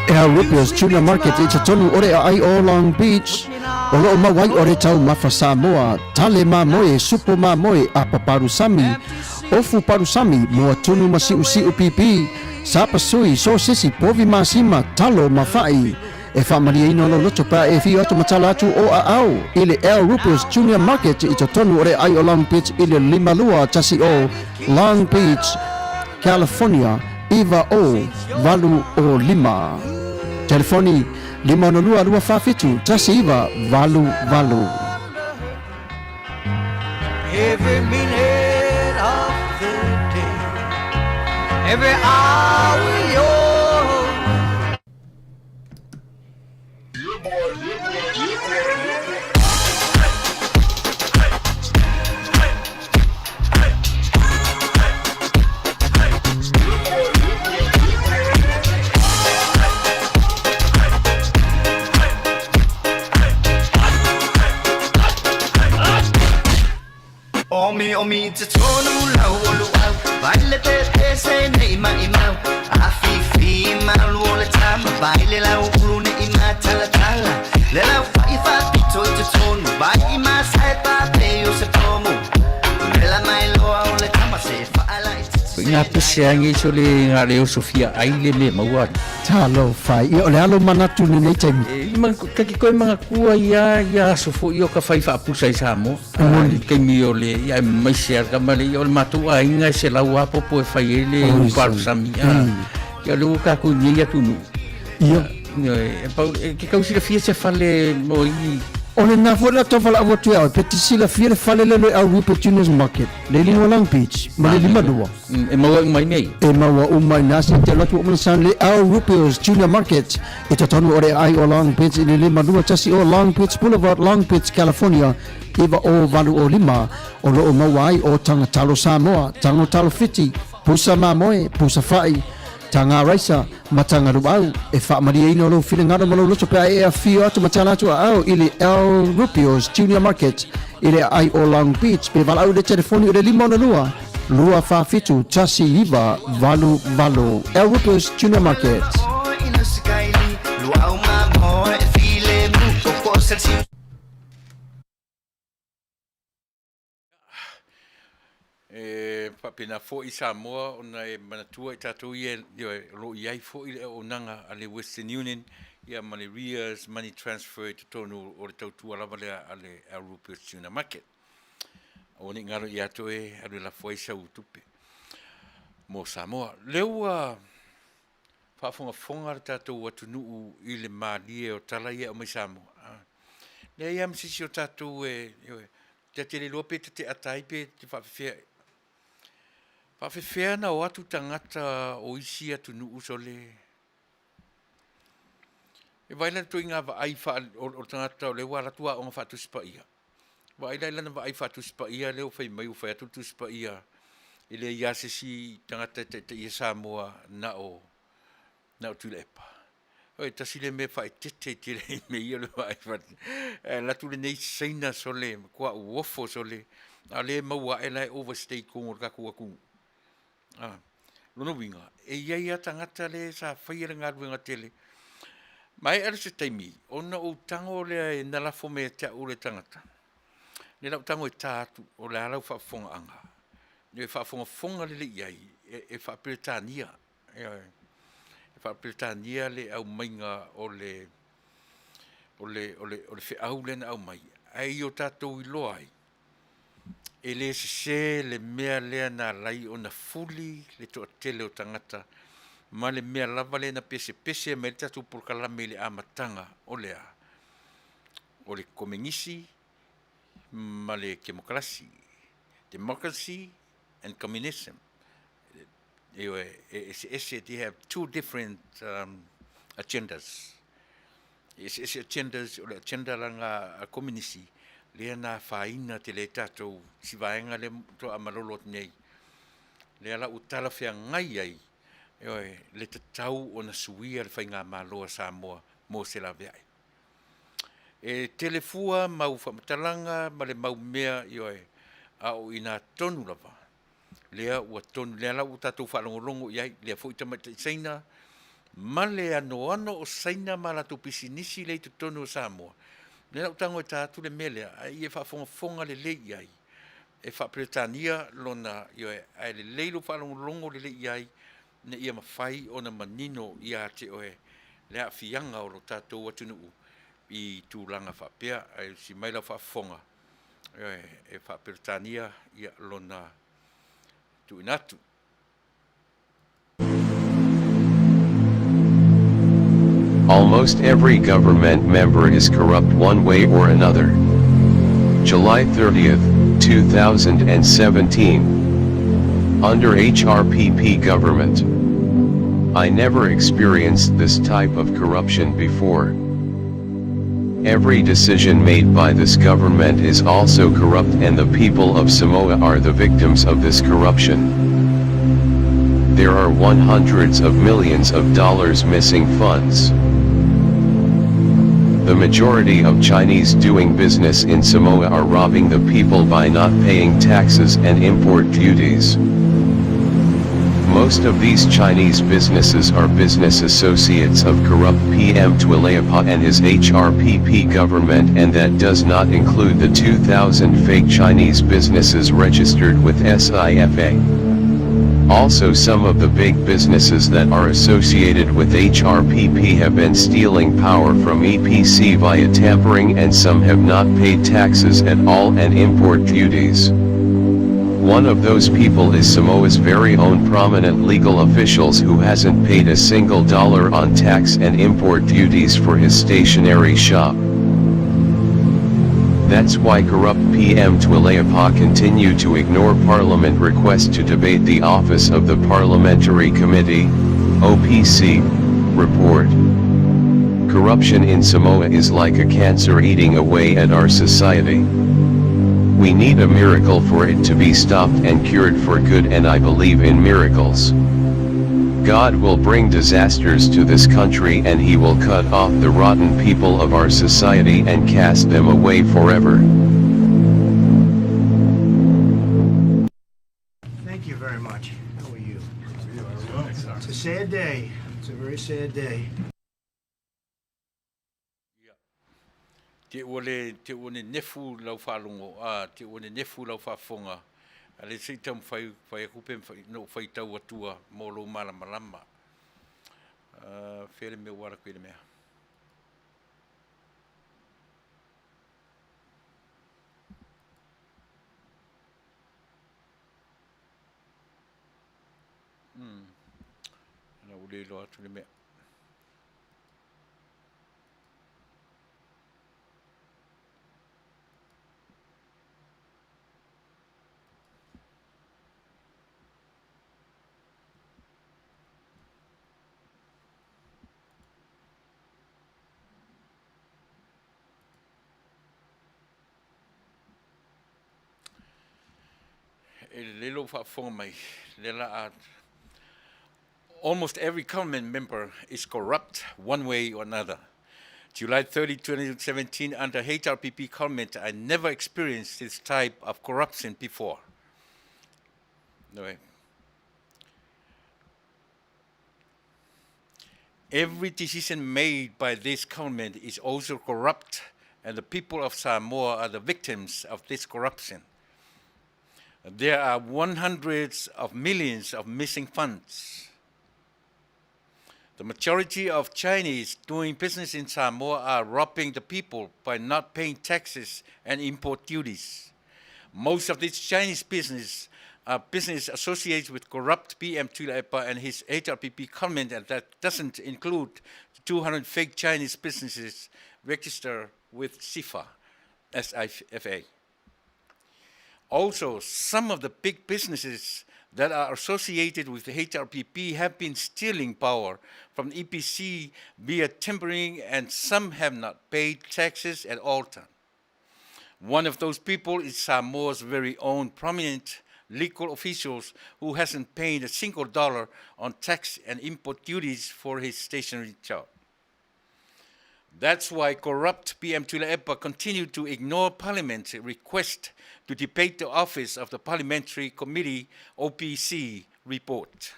Al Rupio's Tuna Market i totonu o le aai o Long Beach, o loo mau ai o le taumafa Samoa, tale mamoe, supo mamoe, apa palusami, ofu palusami, moa tunu ma siusiu pipi, sapasui, sosesi, povi masima, talo ma fa'i. E faamalieina lou loto pe a e afio atu ma tala atu o aao i le Al Rupio's Junior Market i totonu o le aai o Long Beach i le 5210 Long Beach, California 90805. Telefoni 562 247 1988. Every minute of the day, every hour you're Omi omi te tonu lau o luau Vai le pe pe se nei mai mau A fi fi malu o le tama Vai le lau ulu ne i ma tala tala Le lau fa i fa pito i te tonu Vai i ma sai pa pe o se pomu Le la mai loa o le tama se fa ala i te Nga pese angi so le nga le o Sofia ai le me maua. Talofa, ia o le alo manatu i lenei taimi. E ma ka ki koe mangakua ia ia aso fo'i o ka fai faapusa i Samoa. I taimi o le ia e maise a ka male ia o le matou aiga e selau a popo e fai ai le upalusami a. Ia o le ua tatou i nei atunuu. Ia. E pau e ke kau silafia se fale mo i O lena foi la tau valaau atu ia oe, pe te silafia le fale lea o le Aurupe Juniors Market, le liga o Long Beach, ma le 52. E maua uma i nei. E maua uma i nā se te alu atu o San le Al Rupios Junior Market i totonu o le aai o Long Beach i le 521 o Long Beach Boulevard, Long Beach, California 90805. O lo o maua ai o taga talo Samoa, tago talo Fiti, pusa mamoe, pusa fa'i, taga raisa, ma taga luau. E faamalieina lou finagalo ma lou loto pe a e afio atu ma tala atu aao i le Al Rupios Junior Market i le aai o Long Beach pe valaau i le telefoni o le 562 247 1988. Al Rupios Junior Market. E faapena foi Samoa ona e manatua i tatou ia o lo o i ai foi le auaunaga a le Western Union ia ma le Ria's Money Transfer i totonu o le tautua lava lea a le Al Rupios Tuna Market. Aua ne i galo ia te oe alu e lafo ai sau tupe mo Samoa. Lea ua faafogafoga le tatou atunuu i le malie o tala ia e aumai Samoa. Leai lava ma se isi o tatou e, Ta te le iloa pe ta te ata ai pe te faafefea. Faafefea na o atu tagata o isi atunuu sole. E vaai la le ituaiga vaai faa, o, o le tagata o lea ua alu atu aoga faa-Tusi Paia. Vaai la i lana vaai faa-Tusi Paia lea ua fai mai ua fai atu le Tusi Paia e leai lava se isi tagata e taitaia Samoa na o, na o Tuilaepa. Oi, tasi lea mea faaeteete i tele i mea ia o le vaai fale. Ae alu atu lenei Saina sole, matua uofo sole, a o lea e maua ae la e overstay i totonu o le tatou atunuu. Ah. Lona uiga, e i ai lava tagata le sa faia le galuega tele. Maea le se taimi ona ou tago lea e na lafo mai ia te au le tagata, lea la ou tago e ta atu o le a lau faafofogaaga? E faafogafoga lelei i ai e faa-Peretania, ioe, e faa-Peretania le aumaiga o le feau lea na aumai, ae ia o tatou iloa ai, e le sese le mea lea na ala ai ona fuli le toatele o tagata ma le mea lava lea na pesepese mai ai le tatou polokalame i le amataga, o le a? O le Komenisi ma le Kemokarasi, Democracy and Communism. Ioe, e eseese, they have two different agendas. E eseese agendas, o le agenda la lena a Komenisi, lea na afaina tele ai tatou i si vaega lea faatoa malolo atu nei, lea la ua talafeagai ai, ioe, le tatau ona suia le faigamalo a Samoa mo se laveai. E tele fua mau faamatalaga ma le mau mea, ioe, a o i ina tonu lava lea ua tonu, lea la ua tatou faalogologo i ai, lea foi tamaitai Saina ma le anoano o Saina ma latou pisinisi lea i totonu o Samoa, lea la ua tago e ta atu le mea lea, a ia faafogafoga lelei i ai, e faa-Peretania lona, ioe, ae lelei lou faalogologo lelei i ai ina ia mafai ona manino ia te oe le aafiaga o lo tatou atunuu i tulaga faapea. Ae usi mai lau faafofoga, ioe, e faa-Peretania lona tuuina atu. Almost every government member is corrupt one way or another. July 30th, 2017. Under HRPP government. I never experienced this type of corruption before. Every decision made by this government is also corrupt and the people of Samoa are the victims of this corruption. There are one hundreds of millions of dollars missing funds. The majority of Chinese doing business in Samoa are robbing the people by not paying taxes and import duties. Most of these Chinese businesses are business associates of corrupt PM Tuilaepa and his HRPP government, and that does not include the 2,000 fake Chinese businesses registered with SIFA. Also, some of the big businesses that are associated with HRPP have been stealing power from EPC via tampering, and some have not paid taxes at all and import duties. One of those people is Samoa's very own prominent legal officials who hasn't paid a single dollar on tax and import duties for his stationery shop. That's why corrupt PM Tuilaepa continue to ignore Parliament request to debate the Office of the Parliamentary Committee, OPC, report. Corruption in Samoa is like a cancer eating away at our society. We need a miracle for it to be stopped and cured for good, and I believe in miracles. God will bring disasters to this country and he will cut off the rotten people of our society and cast them away forever. Thank you very much. How are you? It's a sad day. It's a very sad day. Te ua le, te ua nenefu lau faalogo, a, te ua nenefu lau faafofoga, a le se i taumafai fai atu pe mafai ona ou faitau atua mo lou malamalama. A, fea le mea ua ala atu ai le mea? Hmm. Ana ua le iloa atu le mea. E lelei lou faafofoga mai, lea la a Almost every government member is corrupt one way or another. July 30, 2017, under HRPP government, I never experienced this type of corruption before. Anyway. Every decision made by this government is also corrupt and the people of Samoa are the victims of this corruption. There are hundreds of millions of missing funds. The majority of Chinese doing business in Samoa are robbing the people by not paying taxes and import duties. Most of these Chinese business are business associated with corrupt PM Tuilaepa and his HRPP government, and that doesn't include the 200 fake Chinese businesses registered with SIFA, S-I-F-A. Also, some of the big businesses that are associated with the HRPP have been stealing power from the EPC via tampering, and some have not paid taxes at all time. One of those people is Samoa's very own prominent legal officials who hasn't paid a single dollar on tax and import duties for his stationery job. That's why corrupt PM Tuilaepa continued to ignore Parliament's request to debate the Office of the Parliamentary Committee, OPC, report.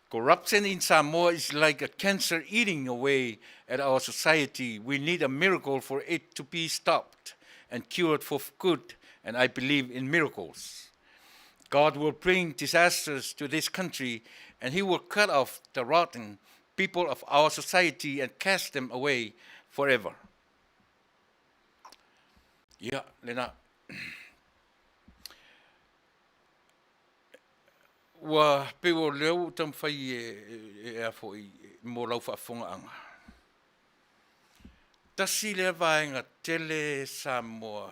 Corruption in Samoa is like a cancer eating away at our society. We need a miracle for it to be stopped and cured for good, and I believe in miracles. God will bring disasters to this country, and he will cut off the rotten people of our society and cast them away forever. Ia, lena. Ua pei o lea ua ou taumafai e a foi mo lau faafofogaaga. Tasi lea vaega tele Samoa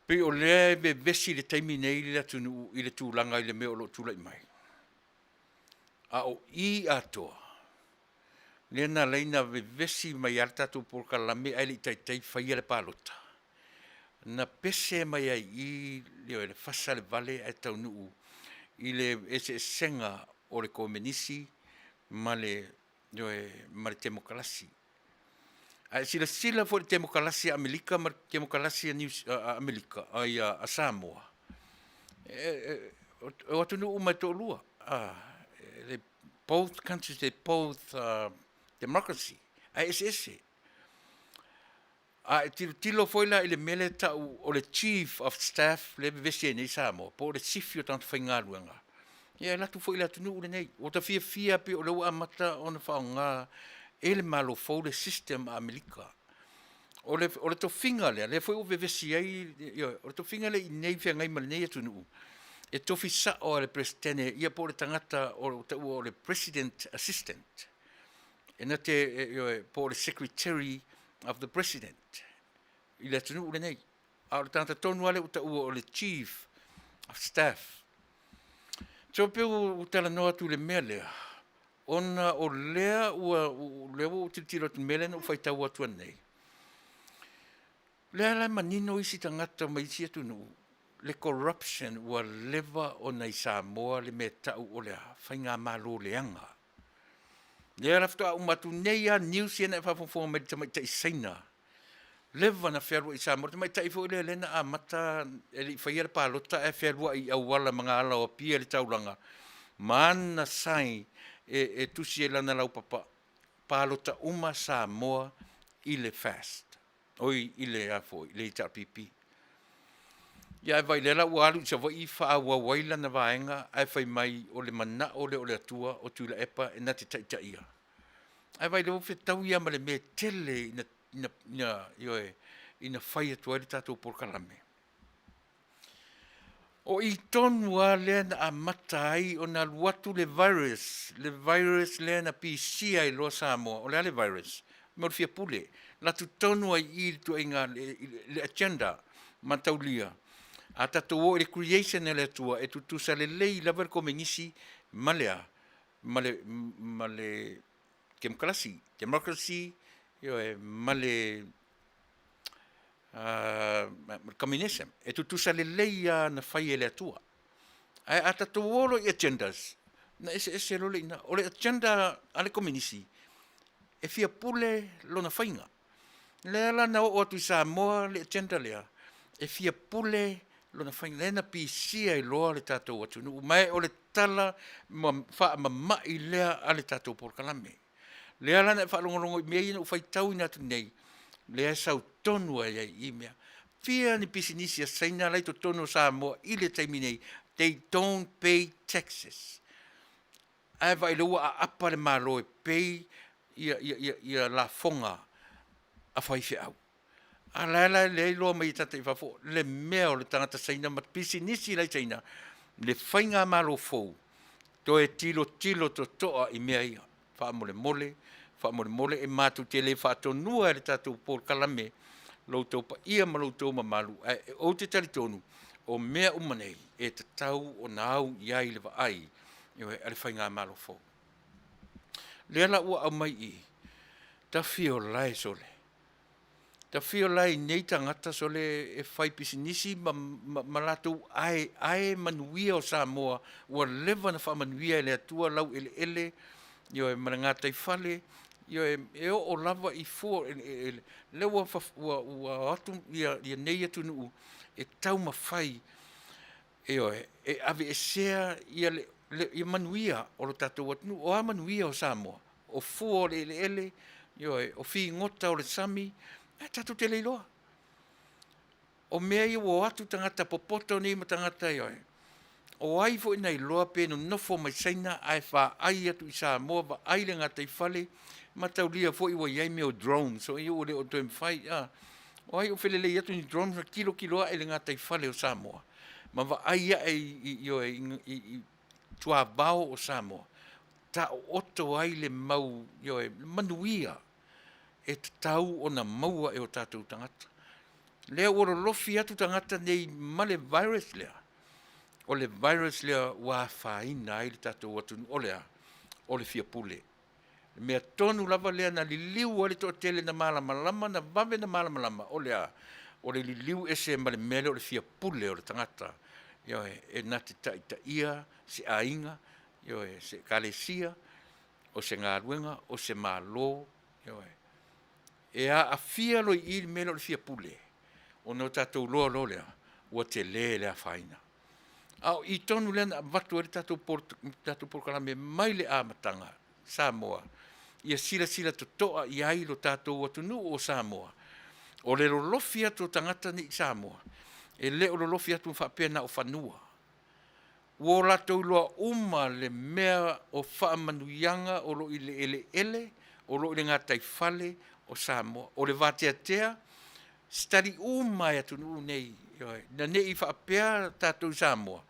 pei o lea e vevesi i le taimi nei le atunuu i le tulaga i le mea o lo o tulai mai. A o i atoa, lea na ala ai ona vevesi mai lava le tatou polokalame ae le i taitai faia le palota. Na pese mai ai i i, ioe, le fasa le vale ae taunuu i le eseesega o le Komenisi ma le, ioe, ma le Temokarasi. A e silasila foi i le Temokarasi a Amerika ma le Temokarasi a Amerika, ai a Samoa, o atunuu uma e toalua. Both countries, they both democracy, ae eseese. A e tilotilo foi la i le mea lea e tau o le Chief of Staff lea e vevesi ai nei Samoa, po o le sifi o tagata faigaluega, ia e alu atu foi i le atunuu lenei. Ua ta fiafia pei o lea ua amata ona faaaoga e le Malo fou le system a Amerika. O le, o le tofiga lea, lea foi ua vevesi ai, ioe, o le tofiga lea i inei feagai ma lenei atunuu, e tofi sao e le Peresetene ia po o le tagata o taua o le President Assistant. E na te, ioe, po o le Secretary of the President i le atunuu lenei. A o le tagata tonu lava lea ua taua o le Chief of Staff. So pei ua talanoa atu i le mea lea, ona o lea ua, lea ua ou tilotilo atu i le mea lea na ou faitau atu anei, lea la e manino isi tagata mai isi atunuu, le corruption ua leva ona i Samoa le mea e tau o le a? Faigamalo leaga. Lea la faatoa uma atu nei lava news ia na e faafogafoga mai i le tamaitai Saina, leva na fealuai i Samoa, le tamaitai foi lea lea na amata e le i faia le palota ae fealuai i auala magaala o Apia i le taulaga ma ana sign e tusi ai lana laupapa, palota uma Samoa i le FAST. Oi i le a foi, le HRPP. Ia ae vaai lea la ua alu i Savaii faaauau ai lana vaega ae fai mai o le manao lea o le Atua o Tuilaepa e na te taitaia. Ae vaai lea ua fetaui lava ma le mea e tele ina, ina, ina, ioe, ina fai atu ai le tatou polokalame. O i tonu lava lea na amata ai ona alu atu le virus, le virus lea na pisia ai loa Samoa. O le a le virus? Mo le fia pule. Alu atu tonu ai i i le tuaiga, le agenda mataulia. A tatou o i le creation a le Atua, e tutusa lelei lava le Komenisi ma le a? Ma le, ma le Kemokarasi, democracy, ioe, ma le communism. E tutusa lelei lava na fai e le Atua. Ae a tatou o loa i agendas, na eseese loa le i ina. O le agenda a le Kominisi, e fia pule lona faiga. Lea la na oo atu i Samoa le agenda lea, e fia pule lona faiga, lea na pisia ai loa le tatou atunuu, ma o le tala ma faamama'i lea a le tatou polokalame. Lea la na e faalogologo i mea ia na ou faitauina atu nei, lea e sau tonu lava i ai i i mea. Fia ni pisinisi a Saina la e i totonu o Samoa i le taimi nei, they don't pay taxes. Ae vaai lea ua aapa le Malo e pay ia, ia, ia, ia lafoga a faifeau. A la e la e lea e iloa mai e tagata i fafo le mea o le tagata Saina ma pisinisi la i Saina, le faigamalo fou, toe tilotilo totoa i mea ia. Faamolemole, faamolemole e matou te le faatonua e le tatou polokalame lo outou paia ma lo outou mamalu, ae ou te talitonu o mea uma nei e tatau ona au i ai le vaai, ioe, a le faigamalo fou. Lea la ua aumai i i, tafiolae sole, tafiolae i nei tagata sole e fai pisinisi ma, ma, ma latou aeae manuia o Samoa ua leva ona faamanuia e le Atua lau eleele, ioe, ma le gataifale, ioe, e oo lava i fua, lea ua, ua, ua atu ia, ia nei atunuu e taumafai, ioe, e aveesea ia le, le, ia manuia o lo tatou atunuu. O a manuia o Samoa? O fua o le eleele, ioe, o figota o le sami, ae tatou te le iloa. O mea ia ua o atu tagata popoto nei ma tagata, ioe, o ai foi na iloa pe nonofo mai Saina ae faai atu i Samoa, vaai le gataifale, mataulia foi ua i ai mea o drones, so ia ua le o toe mafai, a. O ai o felelei atu ni drones ma tilotilo ae i le gataifale o Samoa ma vaai ae i, ioe, i, i tuavao o Samoa, taooto ai le mau, ioe, manuia e tatau ona maua e o tatou tagata. Lea ua lolofi atu tagata nei ma le virus lea, o le virus lea ua afaina ai le tatou atunuu, o le a? O le fia pule. Le mea tonu lava lea na liliu ai le toatele na malamalama, na vave na malamalama, o le a? O le liliu ese ma le mea lea o le fia pule o le tagata, ioe, e na te taitaia se aiga, ioe, se ekalesia, o se galuega, o se Malo, ioe. E aafia loa i i le mea lea o le fia pule, ona o tatou iloa loa lea, ua tele le afaina. A o i tonu lea na avatu ai le tatou tatou polokalame mai le amataga, Samoa, ia silasila totoa i ai lo tatou atunuu o Samoa. O le lolofi atu o tagata nei i Samoa, e le o lolofi atu faapea na o fanua. Ua o latou iloa uma le mea o faamanuiaga o lo o i le eleele, o lo o i le gataifale o Samoa. O le vateatea, study uma e atunuu nei, ioe, ina ne i faapea tatou i Samoa,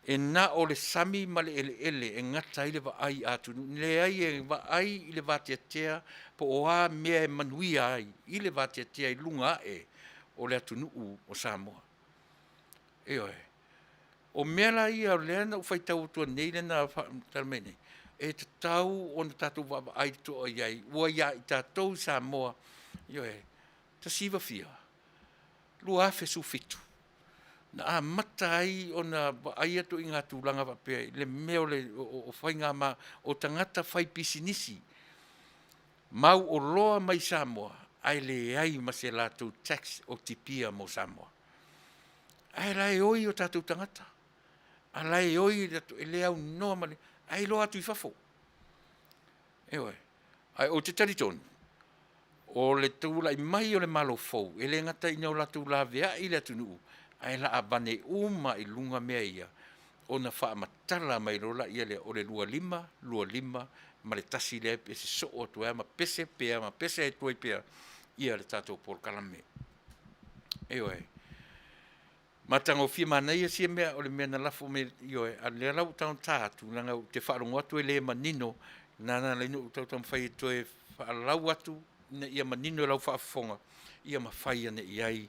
e na o le sami ma le eleele e gata ai le vaai a atunuu. Leai, e vaai i le vateatea po o a mea e manuia ai i le vateatea i luga ae o le atunuu o Samoa. Ioe. O mea la ia o lea na ou faitau atua nei lea na tala mai nei, e tatau ona tatou vaavaai totoa i ai, ua ia i tatou i Samoa, ioe, tasiva fia, 2017, na amata ai ona vaai atu i ngā tulaga faapea i le mea o le o, o faiga ma o tagata fai pisinisi mau oloa mai Samoa ae leai ma se latou tax o tipia mo Samoa. Ae la e oi o tatou tagata, a la e oi e le aunoa ma le, ae iloa atu i fafo. Ioe. Ae ou te talitonu, o le tulai mai o le Malo fou, e le gata ina o latou laveai le atunuu, ae laavane uma i luga mea ia, ona faamatala mai loa laia lea, o le 25, 25 ma le tasi lea e sosoo atu ai ma pese pea ma pese atu ai pea ia le tatou polokalame. Ioe. Matagofie manaia sia mea o le mea na lafo mai, ioe, a lea la ua taugata atu, leaga ou te faalogo atu e le manino, na ala ai ona ou tau taumafai e toe faalau atu ina ia manino i lau faafofoga, ia mafai ane i ai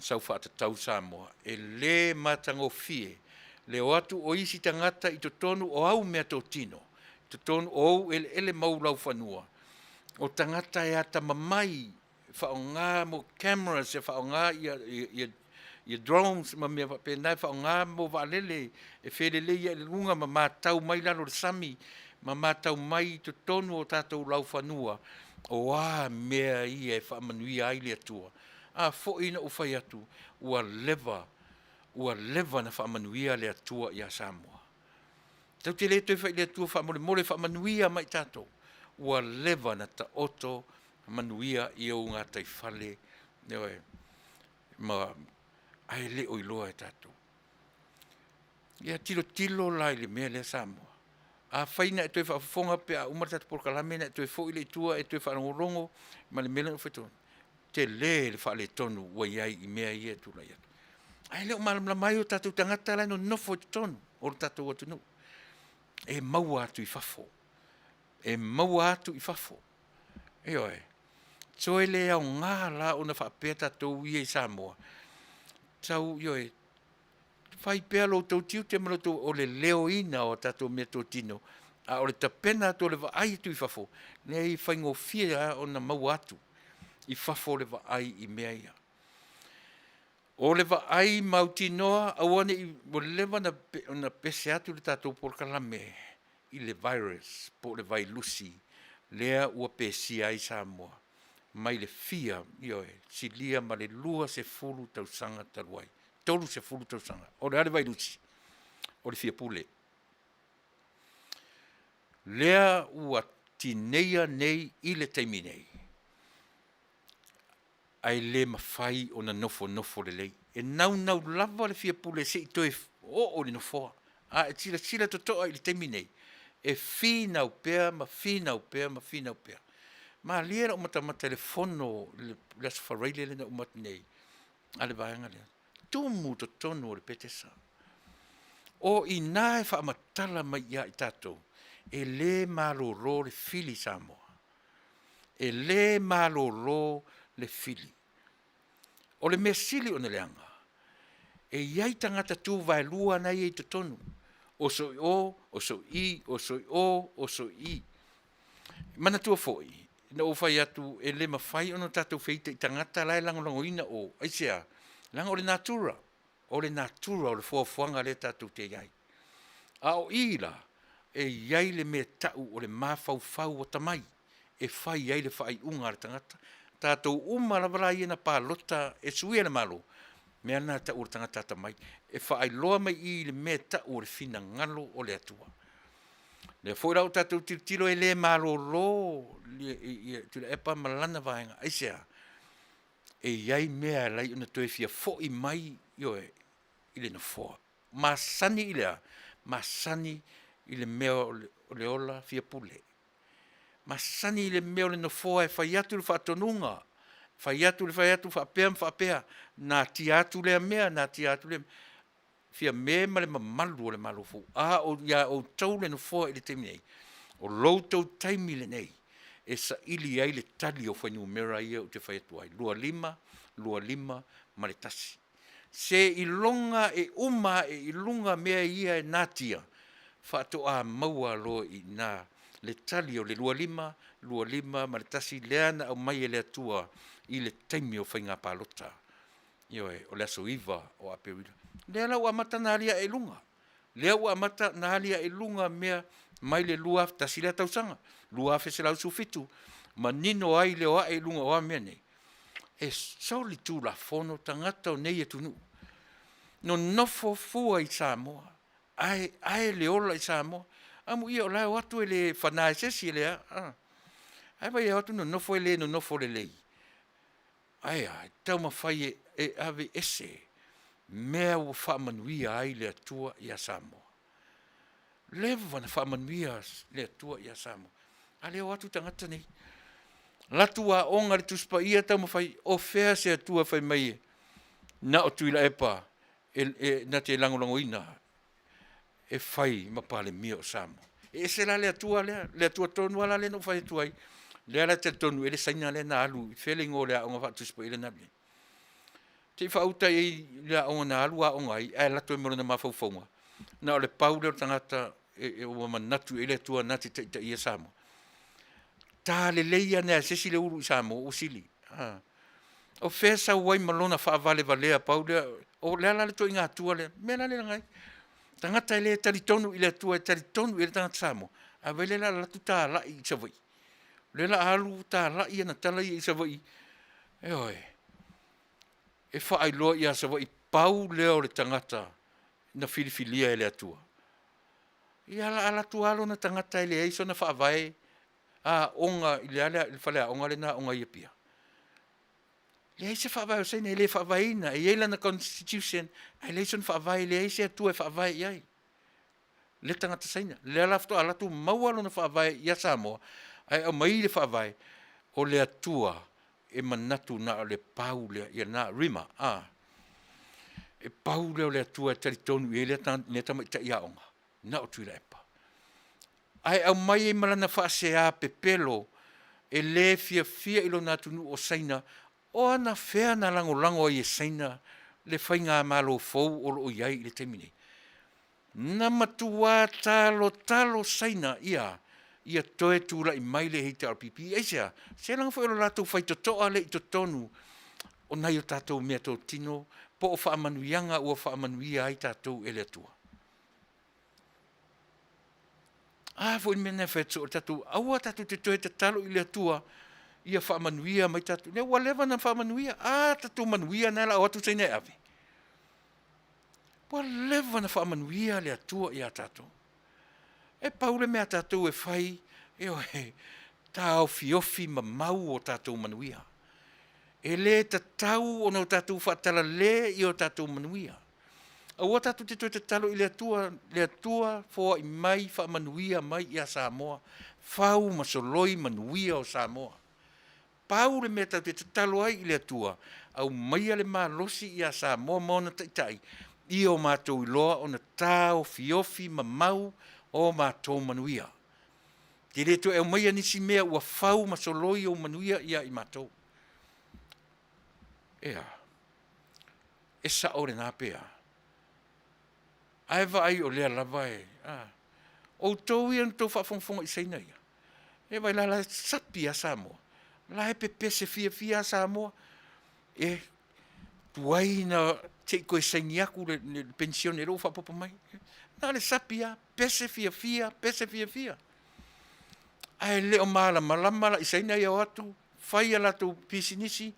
sau faatatau Samoa. E le matagofie le o atu o isi tagata i totonu o au meatotino, i totonu o ou eleele ma ou laufanua, o tagata e atamamai faaaoga mo cameras, e faaaoga ia drones ma mea faapena, e faaaoga mo vaalele e felelei ai i luga ma matau mai lalo o le sami ma matau mai i totonu o tatou laufanua, o a mea ia e faamanuia ai le Atua. A foi na ou fai atu, ua leva. Ua leva na faamanuia le Atua ia Samoa. Tatou te le toe fai i le Atua faamolemole faamanuia mai tatou. Ua leva na taoto manuia i ou gataifale, ioe, ma ae le o iloa e tatou. Ia tilotilo la i le mea lea Samoa. Afai na e toe faafofoga pe a uma le tatou polokalame ona e toe foi lea i tua e toe faalogologo ma le mea lea na ou fai atu ai, tele le faaletonu ua i ai i mea ia e tulai atu. Ae le o malamalama ai o tatou tagata la e nonofo i totonu o le tatou atunuu e maua atu i fafo, e maua atu i fafo. Ioe. Toe le aoga la ona faapea tatou ia i Samoa, tau, ioe, fai pea lo outou tiute ma lo outou, o le leoina o tatou meatotino, a o le tapena atu o le vaai atu i fafo, leai e faigofie lava ona maua atu i fafo le vaai i mea ia. O le vaai mautinoa, aua ne i, ua leva ona pese atu le tatou polokalame i le virus po o le vailusi lea ua pesia ai Samoa mai le fia, ioe, silia ma le 20 tausaga talu ai, 30 tausaga. O le a le vailusi? O le fiapule. Lea ua tineia nei i le taimi nei, ae le mafai ona nofonofo lelei. E naunau lava le fiapule se i toe oo i le nofoa. A e silasila totoa i le taimi nei, e finau pea ma finau pea ma finau pea. Malie lau matamata i le fono i le Aso Faraile lea na uma atu nei a le vaega lea, tumu totonu o le Petesa. O i ina e faamatala mai ia i tatou, e le malolo le fili Samoa. E le malolo le fili. O le mea sili ona leaga, e i ai tagata tu vaelua na e i ai i totonu, oso i o, oso i i, oso i o, oso i i. Manatua foi, na ou fai atu e le mafai ona tatou feita i tagata la e lagolagoina o. Aisea? Leaga o le natura, o le natura o le foafoaga lea tatou te i ai. A o i la, e i ai le mea e tau o le mafaufau atamai e fai ai le faaiuga a le tagata. Tatou uma lava la ia na palota e suia le Malo, o le mea lena e tau o le tagata atamai, e faailoa mai i i le mea e tau o le finagalo o le Atua. O lea foi la ua tatou tilotilo e le malolo Tuilaepa ma lana vaega. Aisea? E i ai mea e ala ai ona toe fia foi mai, ioe, i le nofoa. Masani i le a? Masani i le mea o le ola fiapule. Masani i le mea o le nofoa e fai atu le faatonuga, fai atu le fai atu faapea ma faapea, natia atu lea mea, natia atu lea mea. Fiame ma le mamalu o le Malo fou, a o ia outou le nofoa i le taimi nei, o lo outou taimi lenei e saili ai le tali o fuainumera ia ou te fai atu ai, 25, 25 ma le 1. Seiloga e uma ae i luga mea ia e natia, faatoa maua loa i ina le tali o le 25, 25 ma le 1 lea na aumai e le Atua i le taimi o faiga palota. Ioe, o le aso 9 o Aperila. Lea la ua amata ona aliae i luga, lea ua amata ona aliae i luga mea mai le 2001 lea tausaga, 2117, manino ai le o ae i luga o a mea nei, e solitulafono tagata o nei atunuu, nonofo fua i Samoa, ae ae le ola i Samoa. Amuia o la e o atu e le fana e se isi e le a, ae vaai e o atu nonofo e le nonofo lelei. Ae a? E taumafai e aveese mea ua faamanuia ai le Atua ia Samoa. Leva ona faamanuia le Atua ia Samoa, a lea o atu tagata nei, latou aoga i le Tusi Paia taumafai, o fea se Atua fai mai na o Tuilaepa e na te lagolagoina e fai ma Palemia o Samoa. E ese la le Atua lea, le Atua tonu lava la lea na ou fai atu ai, lea la e talitonu i ai le Saina lea na alu, fea le igoa o le aoga faa-Tusi Paia lea na alu i ai? Se i faauta i ai i le aoga na alu aoga ai, ae alu atu ai ma lona mafaufauga, na o le pau lea o le tagata ua manatu i ai le Atua na te taitaia Samoa. Ta lelei ane lava e se isi le ulu i Samoa ua sili. O fea e sau ai ma lona faavalevalea pau lea, o le a la le ituaiga Atua lea? Le mea la lea e laga ai, tagata e le talitonu i le Atua e talitonu i ai le tagata Samoa, ae vaai la e alu atu talai i Savaii. O lea o le a alu talai ana tala ia i Savaii, ioe, e faailoa ia Savaii. Pau lea o le tagata na filifilia e le Atua. Ia ala ala atu lava lona tagata e leai sona faavae aoga i le a le faleaoga lena aoga i Apia. Leai se faavae o Saina e le faavaeina, e i ai lana constitution ae leai sona faavae, leai se Atua e faavae i ai le tagata Saina. Lea la faatoa alu atu maua lona faavae ia Samoa ae aumai le faavae o le Atua e manatu na o le pau lea, ia lena rima, a. E pau lea o le Atua e talitonu i ai lea tamaitai aoga, na o Tuilaepa. Ae aumai ai ma lana faasea pepelo e le fiafia i lona atunuu o Saina, o anafea na lagolago ai e Saina le faigamalo fou o lo o i ai i le taimi nei? Na matua talotalo Saina ia ia toe tulai mai le HRPP. Aisea? Se leaga foi o le latou faitotoa lea i totonu o nai o tatou meatotino po o faamanuiaga ua faamanuia ai tatou e le Atua. A foi le mea lena e fai atu soo e tatou, aua tatou te toe tatalo i le Atua ia faamanuia mai tatou. Lea ua leva ona faamanuia. A tatou manuia na o le a o atu Saina e ave. Ua leva ona faamanuia le Atua ia tatou. E pau le mea a tatou e fai, ioe, taofiofi ma mau o tatou manuia. E le tatau ona o tatou faatalale i o tatou manuia. Aua tatou te toe tatalo i le Atua, le Atua foai mai faamanuia mai ia Samoa, fau ma soloi manuia o Samoa. Pau le mea tatou te tatalo ai i le Atua, aumaia le malosi ia Samoa ma ona taitai ia o matou iloa ona taofiofi ma mau o matou manuia. E le toe aumaia nisi mea ua fau ma soloi ou manuia ia i matou. Ea, e sao lena pe a? Ae vaai o lea lava e, a, outou ia na outou faafogafoga i Saina ia, e vaai la, la e sapi lava Samoa, la e pepese fiafia lava Samoa, e tuai ona se i toe saini atu le penisione lea ua faaopoopo mai. Na o le sapi lava, pese fiafia, pese fiafia. Ae le o malamalama la i Saina ia o atu fai a latou pisinisi,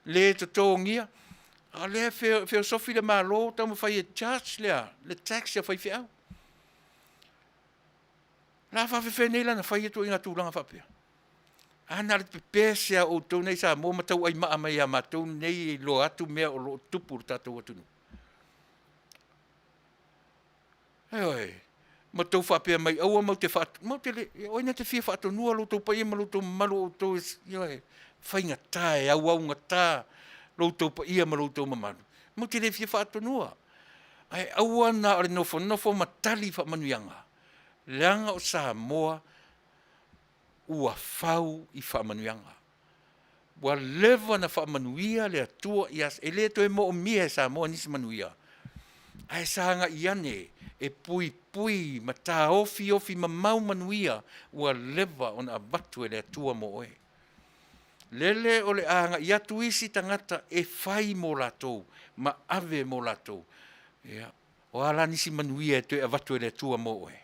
le totogia, a o lea e feosofi le Malo taumafai e charge le a? Le tax i faifeau. O le a faapefea nei la ona fai ia ituaiga tulaga faapea? A na o le pepese lava o outou nei Samoa ma tauaimaa mai ia matou nei e iloa atu mea o lo o tupu i le tatou atunuu. Ioe, ma outou faapea mai aua matou te faatu, matou te le, o ai na te fia faatonua lo outou paia ma lo outou mamalu o outou e, ioe, faigata e auaugata lo outou paia ma lo outou mamalu. Matou te le fia faatonua. Ae aua na o le nofonofo ma tali faamanuiaga, leaga o Samoa ua fau i faamanuiaga. Ua leva ona faamanuia le Atua ia, e le toe moomia e Samoa nisi manuia, ae sagai ane e puipui ma taofiofi mamao manuia ua leva ona avatu e le Atua mo oe. Lele o le a agai atu isi tagata e fai mo latou ma ave mo latou. Ia, o a la nisi manuia e toe avatu e le Atua mo oe?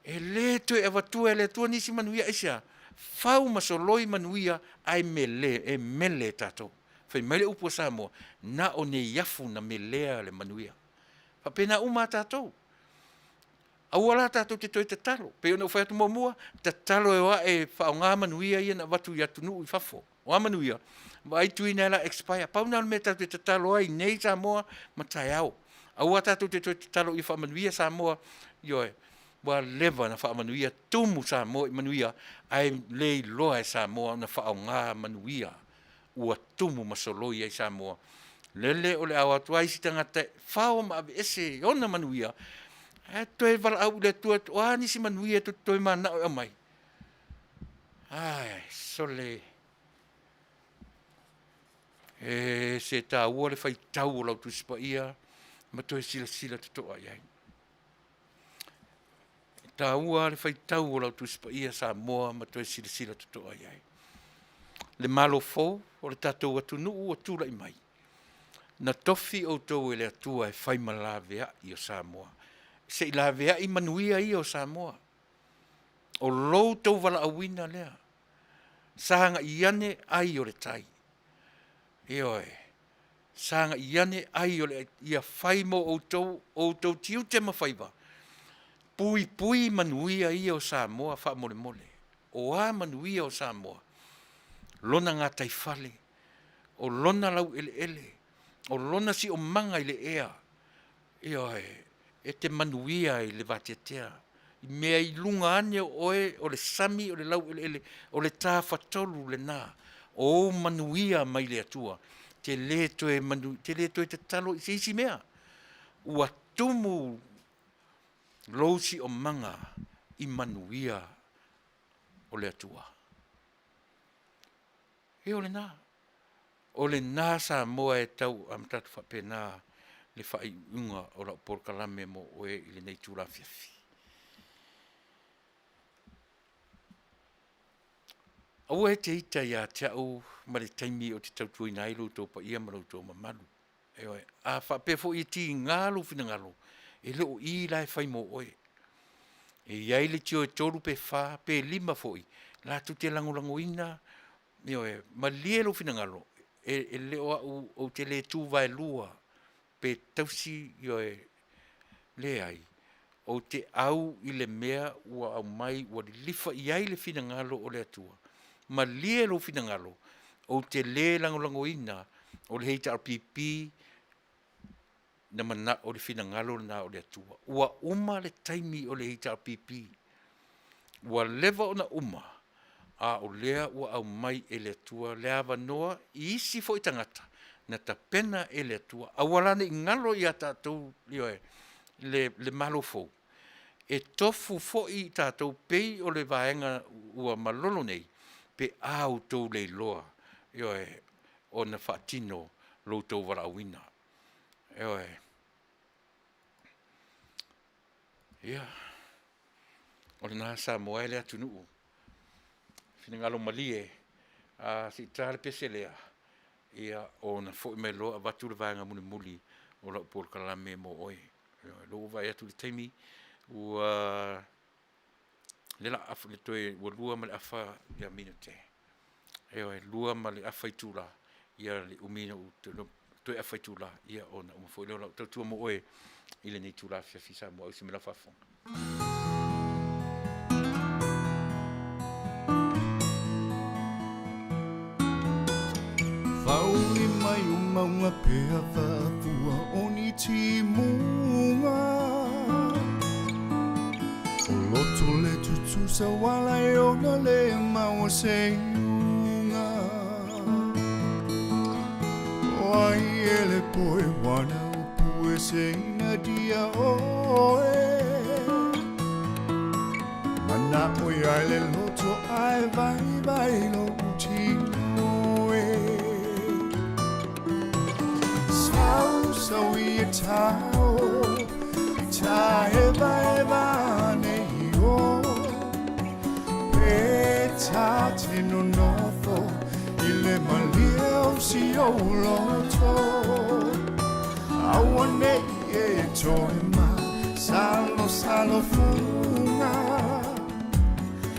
E le toe avatua e le Atua nisi manuia, aisea? Fau ma soloi manuia ae mele, e mele tatou. Fai mai le upu a Samoa, na o neiafu na melea le manuia. Faapena uma a tatou. Aua la tatou te toe tatalo. Pei ona ou fai atu muamua, tatalo e o ae e faaaoga manuia ia na avatu i atunuu i fafo. O a manuia? Vaai tuina e la expire. Pau lena o le mea tatou te tatalo ai nei Samoa ma taeao. Aua tatou te toe tatalo ia faamanuia Samoa, ioe, ua leva ona faamanuia, tumu Samoa i manuia, ae le iloa e Samoa ona faaaoga manuia ua tumu ma soloi ai Samoa. Lele o le a o atu lava isi tagata e fao ma aveese i ona manuia, ae toe valaau i le Atua, o a nisi manuia e toe mananao e aumai? Ai, sole, e se taua le faitau o lau Tusi Paia ma toe silasila totoa i ai. E taua le faitau o lau Tusi Paia Samoa ma toe silasila totoa i ai. Le Malo fou o le tatou atunuu ua tulai mai, na tofi outou e le Atua e fai ma laveai o Samoa, se i laveai manuia ia o Samoa. O lo outou valaauina lea, sagai ane ai o le tai. Ioe. Sagai ane ai o le ia fai mo outou o outou tiute ma faiva. Puipui manuia ia o Samoa faamolemole. O a manuia o Samoa? Lona gataifale, o lona laueleele, o lona siomaga i le ea, ioe, e te manuia i le vateatea. I mea i luga ane o oe, o le sami, o le laueleele, o le tafatolu lena o ou manuia mai le Atua. Te le toe manu, te le toe tatalo i se isi mea. Ua tumu lou siomaga i manuia o le Atua. E o lena. O lena Samoa e tau amata atu faapena le faaiuiuga o lau polokalame mo oe i lenei itula afiafi. Aua e te ita ia te au ma le taimi ou te tautuaina ai lo outou paia ma lo outou mamalu. Ioe. A faapea foi e tiga lou finagalo, e le o i la e fai mo oe. E i ai leitio e tolu pe fa pe lima foi latou te lagolagoina, ioe, malie lou finagalo, e le o au ou te le tu vaelua pe tausi, ioe, leai, ou te au i le mea ua aumai ua lilifa i ai le finagalo o le Atua. Malie lou finagalo, ou te le lagolagoina o le HRPP na manao le finagalo lena o le Atua. Ua uma le taimi o le HRPP, ua leva ona uma, a o lea ua aumai e le Atua le avanoa i isi foi tagata na tapena e le Atua, aua la ne i galo ia tatou, ioe, le Malo fou, e tofu foi i tatou pei o le vaega ua malolo nei, pe a outou le iloa, ioe, ona faatino lo outou valaauina. Ioe. Ia, o lena Samoa e le atunuu, finagalo malie, a se i ta le pese lea, ia ona foi mai loa avatu le vaega mulimuli o lau polokalame mo oe. Ioe, o lea ua ou vaai atu i le taimi ua lea o le a afu toe ua 2 ma le afa minute. Ioe, 2 ma le afa itula, ia le umi ona ou toe afa itula, ia ona uma foi lea o lau tautua mo oe i lenei itula afiafi Samoa ausi mai lau faafofoga. Whauri mai o maunga pea whafua o ni timunga O loto le tutusa wala e ona le maua se iunga O ai e le poe wana upu e se ina dia oe Mana o ia le loto ai vai vai lo utino e Sau sau i e tau I ta eva eva nei o Pe ta te nonofo I le malie o si o loto Aua nei e toe ma Salo salo funga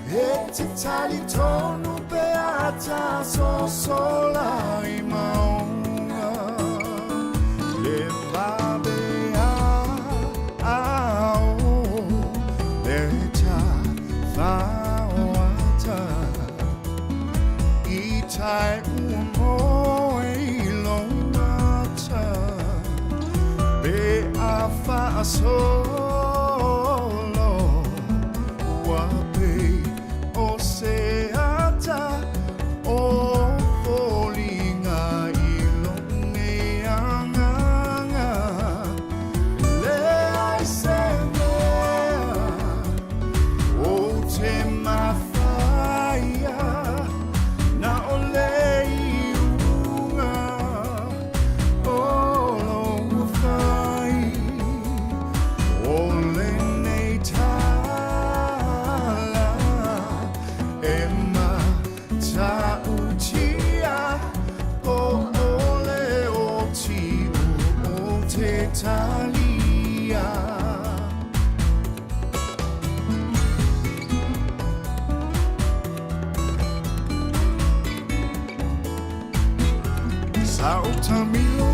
E te tali tonu pe ata sosola i maunga Le vabe a a o Le ta whaoata I tai ua moe i lo mata Pe a whaasolo Ua pei o se ata o foliga i lou nei agaga Leai se mea ou te mafaia Na o le iuga o lou fai O lenei tala e matautia O ole o tiu o te talia. Sa o tamilo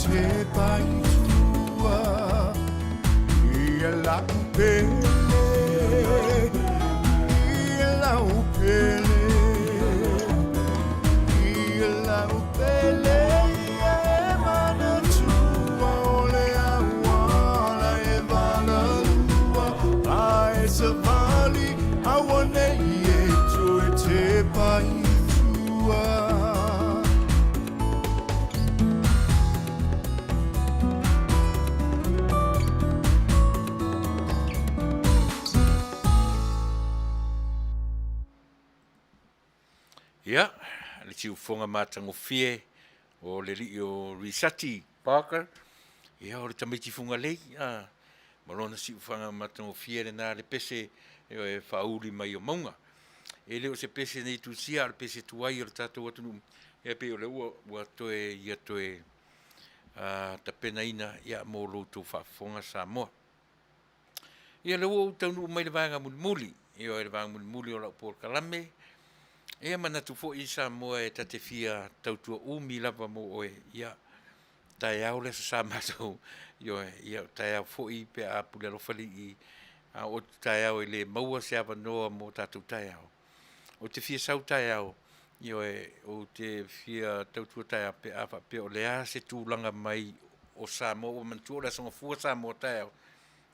tepa i tua Ia lau pele Ia lau pele Ia lau pele Ia e manatua O le auala e valalua A e savali Auanei e toe tepa i tua. Ia, le siufofoga matagofie o le alii o Risati Parker, ia o le tamaiti Fugalei, a, ma lona siufofoga matagofie lena le pese e faauli mai o mauga. E le o se pese nei tusia, a o le pese tuai o le tatou atunuu, ia pei o lea ua, ua toe, ia toe tapenaina ia mo lo outou faafofoga Samoa. Ia lea ua ou taunuu mai le vaega mulimuli, ioe le vaega mulimuli o lau polokalame. Ia manatu foi Samoa e ta te fia tautua umi lava mo oe. Ia taeao le aso sa matou, ioe, ia o taeao foi pe a pule alofa le Alii, a oo atu taeao e le maua se avanoa mo tatou taeao. Ou te fia sau taeao, ioe, ou te fia tautua taeao pe a faapea o le a se tulaga mai o Samoa ua manatua o le Aso Gafua Samoa taeao.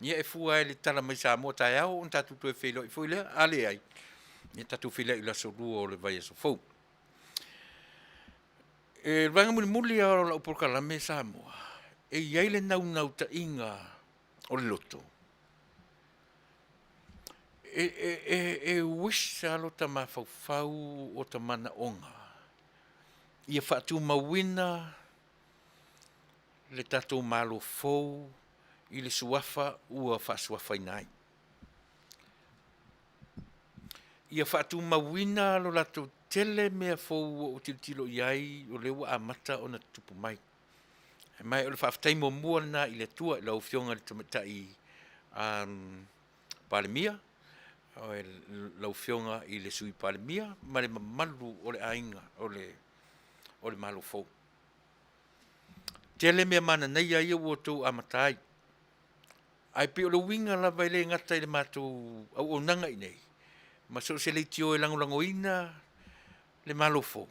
Ia e fua lava i le tala mai Samoa taeao ona tatou toe feiloai foi lea, a leai, ia tatou feiloai i le aso Lua o le vaiaso fou. E le vaega mulimuli lava o lau polokalame Samoa, e i ai le naunautaiga o le loto, e wish lava lo ta mafaufau o ta manaoga ia faatumauina le tatou Malo fou i le suafa ua faasuafaina ai. Ia faatumauina lo latou tele mea fou ua ou tilotilo i ai o lea ua amata ona tutupu mai. Ma o le faafetai muamua lena i le Atua i lau Afioga i le Tamaitai Palemia, lau Afioga i le Sui Palemia ma le mamalu o le aiga o le Malo fou. Tele mea mananaia ia ua outou amata ai. Ae pei o le uiga lava e le gata i le matou auaunaga i inei, ma so o se leitio e lagolagoina le Malo fou,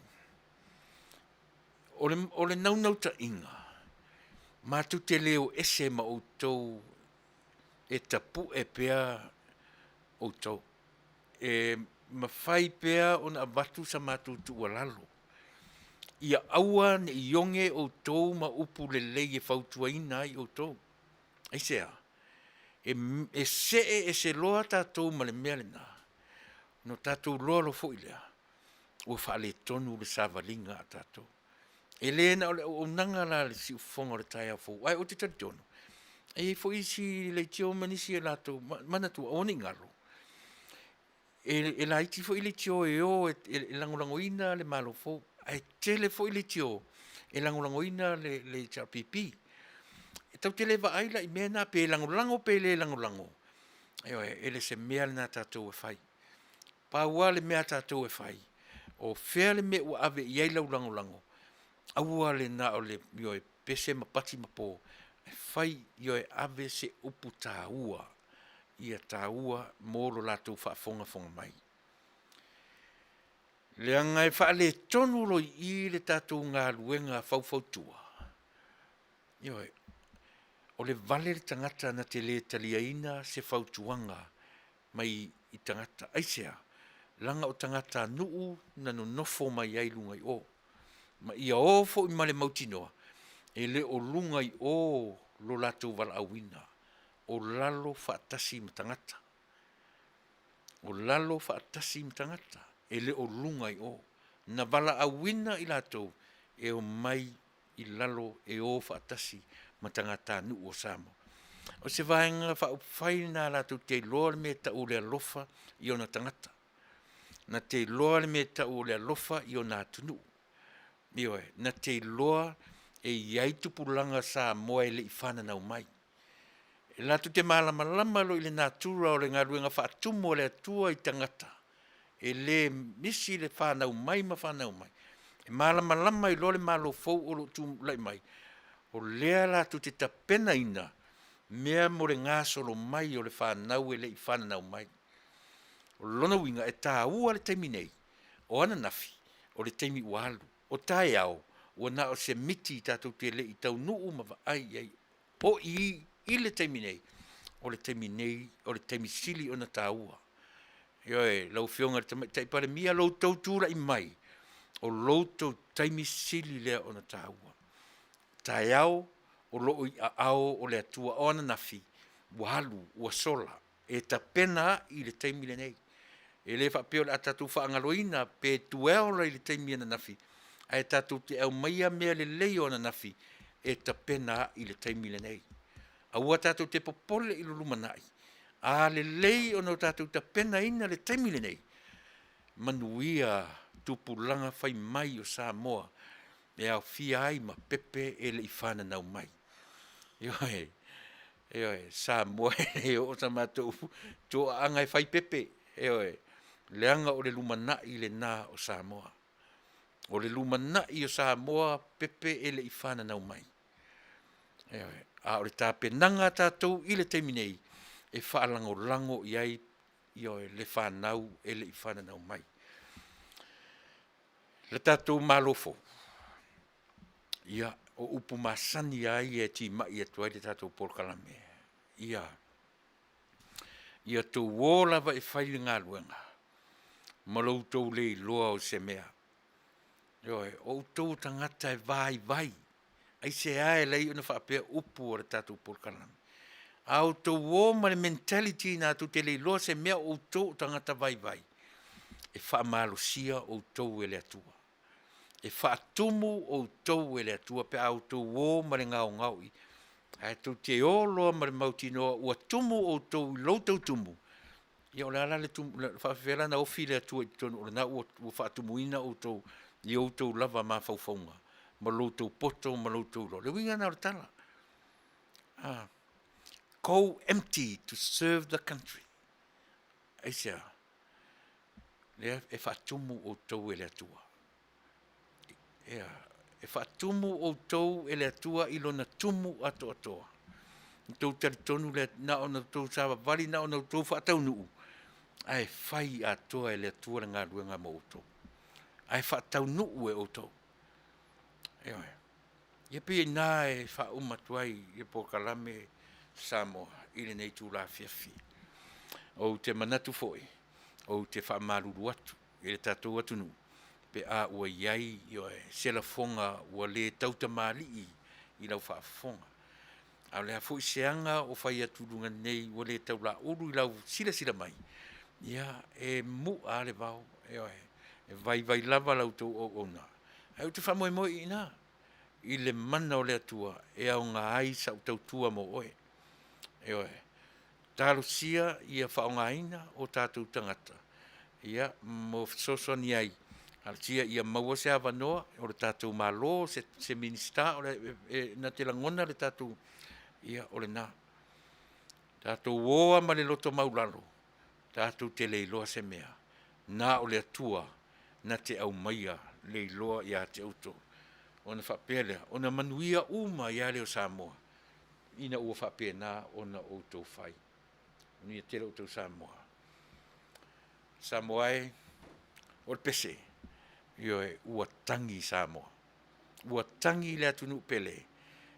o le naunautaiga, matou te le o ese ma outou e tapue pea outou. E mafai pea ona avatu sa matou tuualalo, ia aua ne i oge outou ma upu lelei e fautuaina ai outou. Aisea? E see ese loa tatou ma le mea lena, ona tatou iloa loa foi lea, ua faaletonu le savaliga a tatou. E le na o le auaunaga la a le siufofoga o le taeao fou, ae ou te talitonu, e i ai foi isi leitio ma nisi e latou, manatua aua ne i galo, e laiti foi leitio e o e lagolagoina le Malo fou, ae tele foi leitio e lagolagoina le HRPP. E tatou te le vaai la i mea na pe lagolago pe le lagolago, ioe, e le o se mea lena a tatou e fai. Pau lava le mea a tatou e fai, o fea le mea ua ave i ai lau lagolago, aua le na o le ioe, pese ma pati ma po, ae fai, ioe, ave se upu taua, ia taua mo lo latou faafogafoga mai. Leaga e faaletonu loa i i le tatou galuega faufautua, ioe, o le vale le tagata na te le taliaina se fautuaga mai i tagata. Aisea? Leaga o tagatanuu na nonofo mai ai i luga i o. Ma ia o foi ma le mautinoa, e le o luga i o lo latou valaauina, o lalo faatasi ma tagata. O lalo faatasi ma tagata, e le o luga i o. Na valaauina i latou e omai i lalo e o faatasi ma tagatanuu o Samoa. O se Vaega Faaupufai lena latou te iloa le mea e tau o le alofa i ona tagata, na te iloa le mea e tau o le alofa i ona atunuu. Ioe, na te iloa e i ai tupulaga Samoa e le i fananau mai. E latou te malamalama loa i le natura o le galuega faatumu a le Atua i tagata, e le misi le fanau mai ma fanau mai. E malamalama ai loa le Malo fou o lo o tulai mai. O lea latou te tapenaina mea mo le gasolo mai o le fanau e le i fananau mai. O lona uiga e taua le taimi nei, o ananafi o le taimi ua alu, o taeao ua na o se miti tatou te le i taunuu ma vaai i ai. O i i le taimi nei, o le taimi nei o le taimi sili ona taua. Ioe, lau Afioga i le Tamaitai Palemia, lo outou tulai mai, o lo outou taimi sili lea ona taua. Taeao o lo o i aao o le Atua, o ananafi ua alu, ua sola, e tapena ai i le taimi lenei. E le faapea o le a tatou faagaloina pe dwell ai i le taimi ananafi, ae tatou te aumaia mea lelei o ananafi e tapena ai i le taimi lenei. Aua tatou te popole i le lumanai, a lelei ona tatou tapenaina le taimi lenei, manuia tupulaga fai mai o Samoa e aofia ai ma pepe e le i fananau mai. Ioe, ioe, Samoa e le oo sa matou toaaga e fai pepe, ioe, leaga o le lumanai lena o Samoa. O le lumanai o Samoa pepe e le i fananau mai. Ioe, a o le tapenaga a tatou i le taimi nei, e faalagolago i ai, ioe, le fanau e le i fananau mai. Le tatou Malo fou, ia o upu masani lava ia e timai atu ai le tatou polokalame, ia outou o lava e fai le galuega, ma lo outou le iloa o se mea. Ioe, o outou o tagata e vaivai. Aisea e ala ai ona faapea upu o le tatou polokalame? A outou o ma le mentality lena tou te le iloa se mea o outou o tagata vaivai, e faamalosia outou e le Atua. E faatumu outou e le Atua pe a outou o ma le gaogaoi, ae tou te o loa ma le mautinoa ua tumu outou i lo outou tumu, ia o le a la le tumu, e faapefea la ona ofi le Atua i totonu o lena ua faatumuina outou i outou lava mafaufauga ma lo outou poto ma lo outou iloa. O le uiga lena o le tala. Go empty to serve the country. Aisea? Lea e faatumu outou e le Atua. Ea, e faatumu outou e le Atua i lona tumu atoatoa. Na outou talitonu le, na ona outou savavali, na ona outou faataunuu, ae fai atoa e le Atua le galuega mo outou. Ae faataunuu e outou. Ioe. Ia pei o i ina e faauma atu ai le polokalame Samoa i lenei itula afiafi. Ou te manatu foi, ou te faamalulu atu i le tatou atunuu pe a ua i ai se lafoga ua le tautamalii i lau faafofoga. A o le a foi se aga o fai atu i luga nei ua le taulaulu i lau silasila mai, ia, e mu'a lava le vao, ioe, e vaivai lava la outou auauna. Ae ou te faamoemoe i ina i le mana o le Atua e aoga ai sau tautua mo oe. Ioe. Talosia ia faaaogaina o tatou tagata ia mo fesoasoani ai, talosia ia maua se avanoa o le tatou Malo, se Minisita o le, e, na te lagona le tatou, ia o lena. Tatou o lava ma le loto maulalo, tatou te le iloa se mea, na o le Atua na te aumaia le iloa ia te outou. Ona faapea lea, ona manuia uma ai lava lea o Samoa, ina ua faapena ona outou fai. Manuia tele outou Samoa. Samoa e, o le pese, ioe, ua tagi Samoa. Ua tagi le atunuu pele,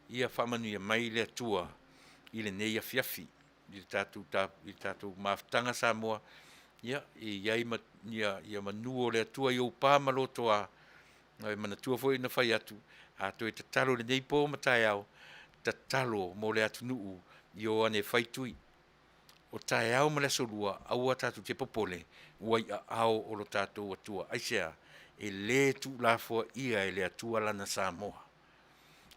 ia faamanuia mai le Atua i lenei afiafi i le tatou, i le tatou mafutaga Samoa, ia, e i ai ma, ia, ia manu o le Atua i ou pa ma lotoa. E manatua foi na fai atu, a toe tatalo i lenei po ma taeao, tatalo mo le atunuu i o ane fai tui. O taeao ma le aso lua, aua tatou te popole, ua i aao o lo tatou Atua. Aisea? E le tuulafoaia e le Atua lana Samoa.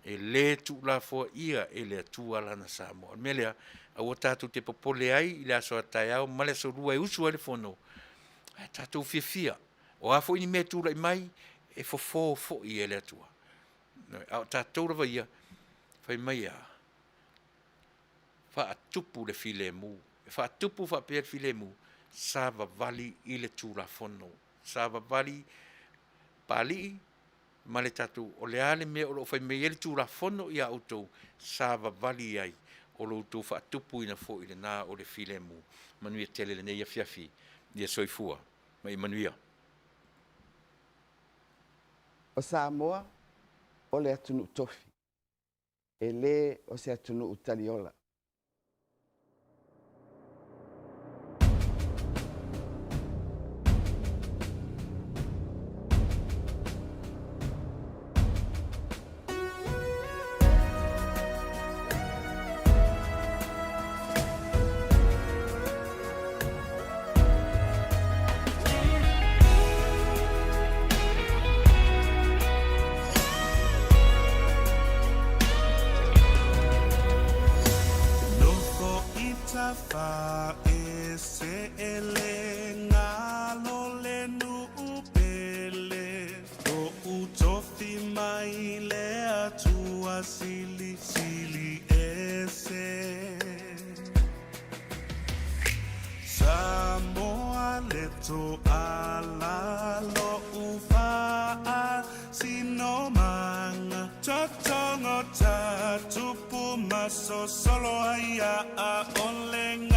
E le tuulafoaia e le Atua lana Samoa. O le mea lea, aua tatou te popole ai i le aso a taeao ma le aso lua e usu ai le fono, ae tatou fiafia. O a foi ni mea e tulai mai, e fofo foi e le Atua. A o tatou lava ia, fai mai e a? Faatupu le filemu. E faatupu faapea le filemu, savavali i le Tulafono. Savavali Papalii. ma le tatou, o le a le mea o lo o fai mai ai le Tulafono ia outou savavali ai, o lo outou faatupuina foi lena o le filemu. Manuia tele lenei afiafi. Ia soifua ma ia manuia. O Samoa o le atunuu tofi, e le o se atunuu taliola. Nofo i tafa e se ele ngalo le nuu pele Lo'u tofi mai le Atua silisili ese Samoa le toala lo'u faasinomaga Totogo ta tupu ma sosolo ai a ʻaʻole.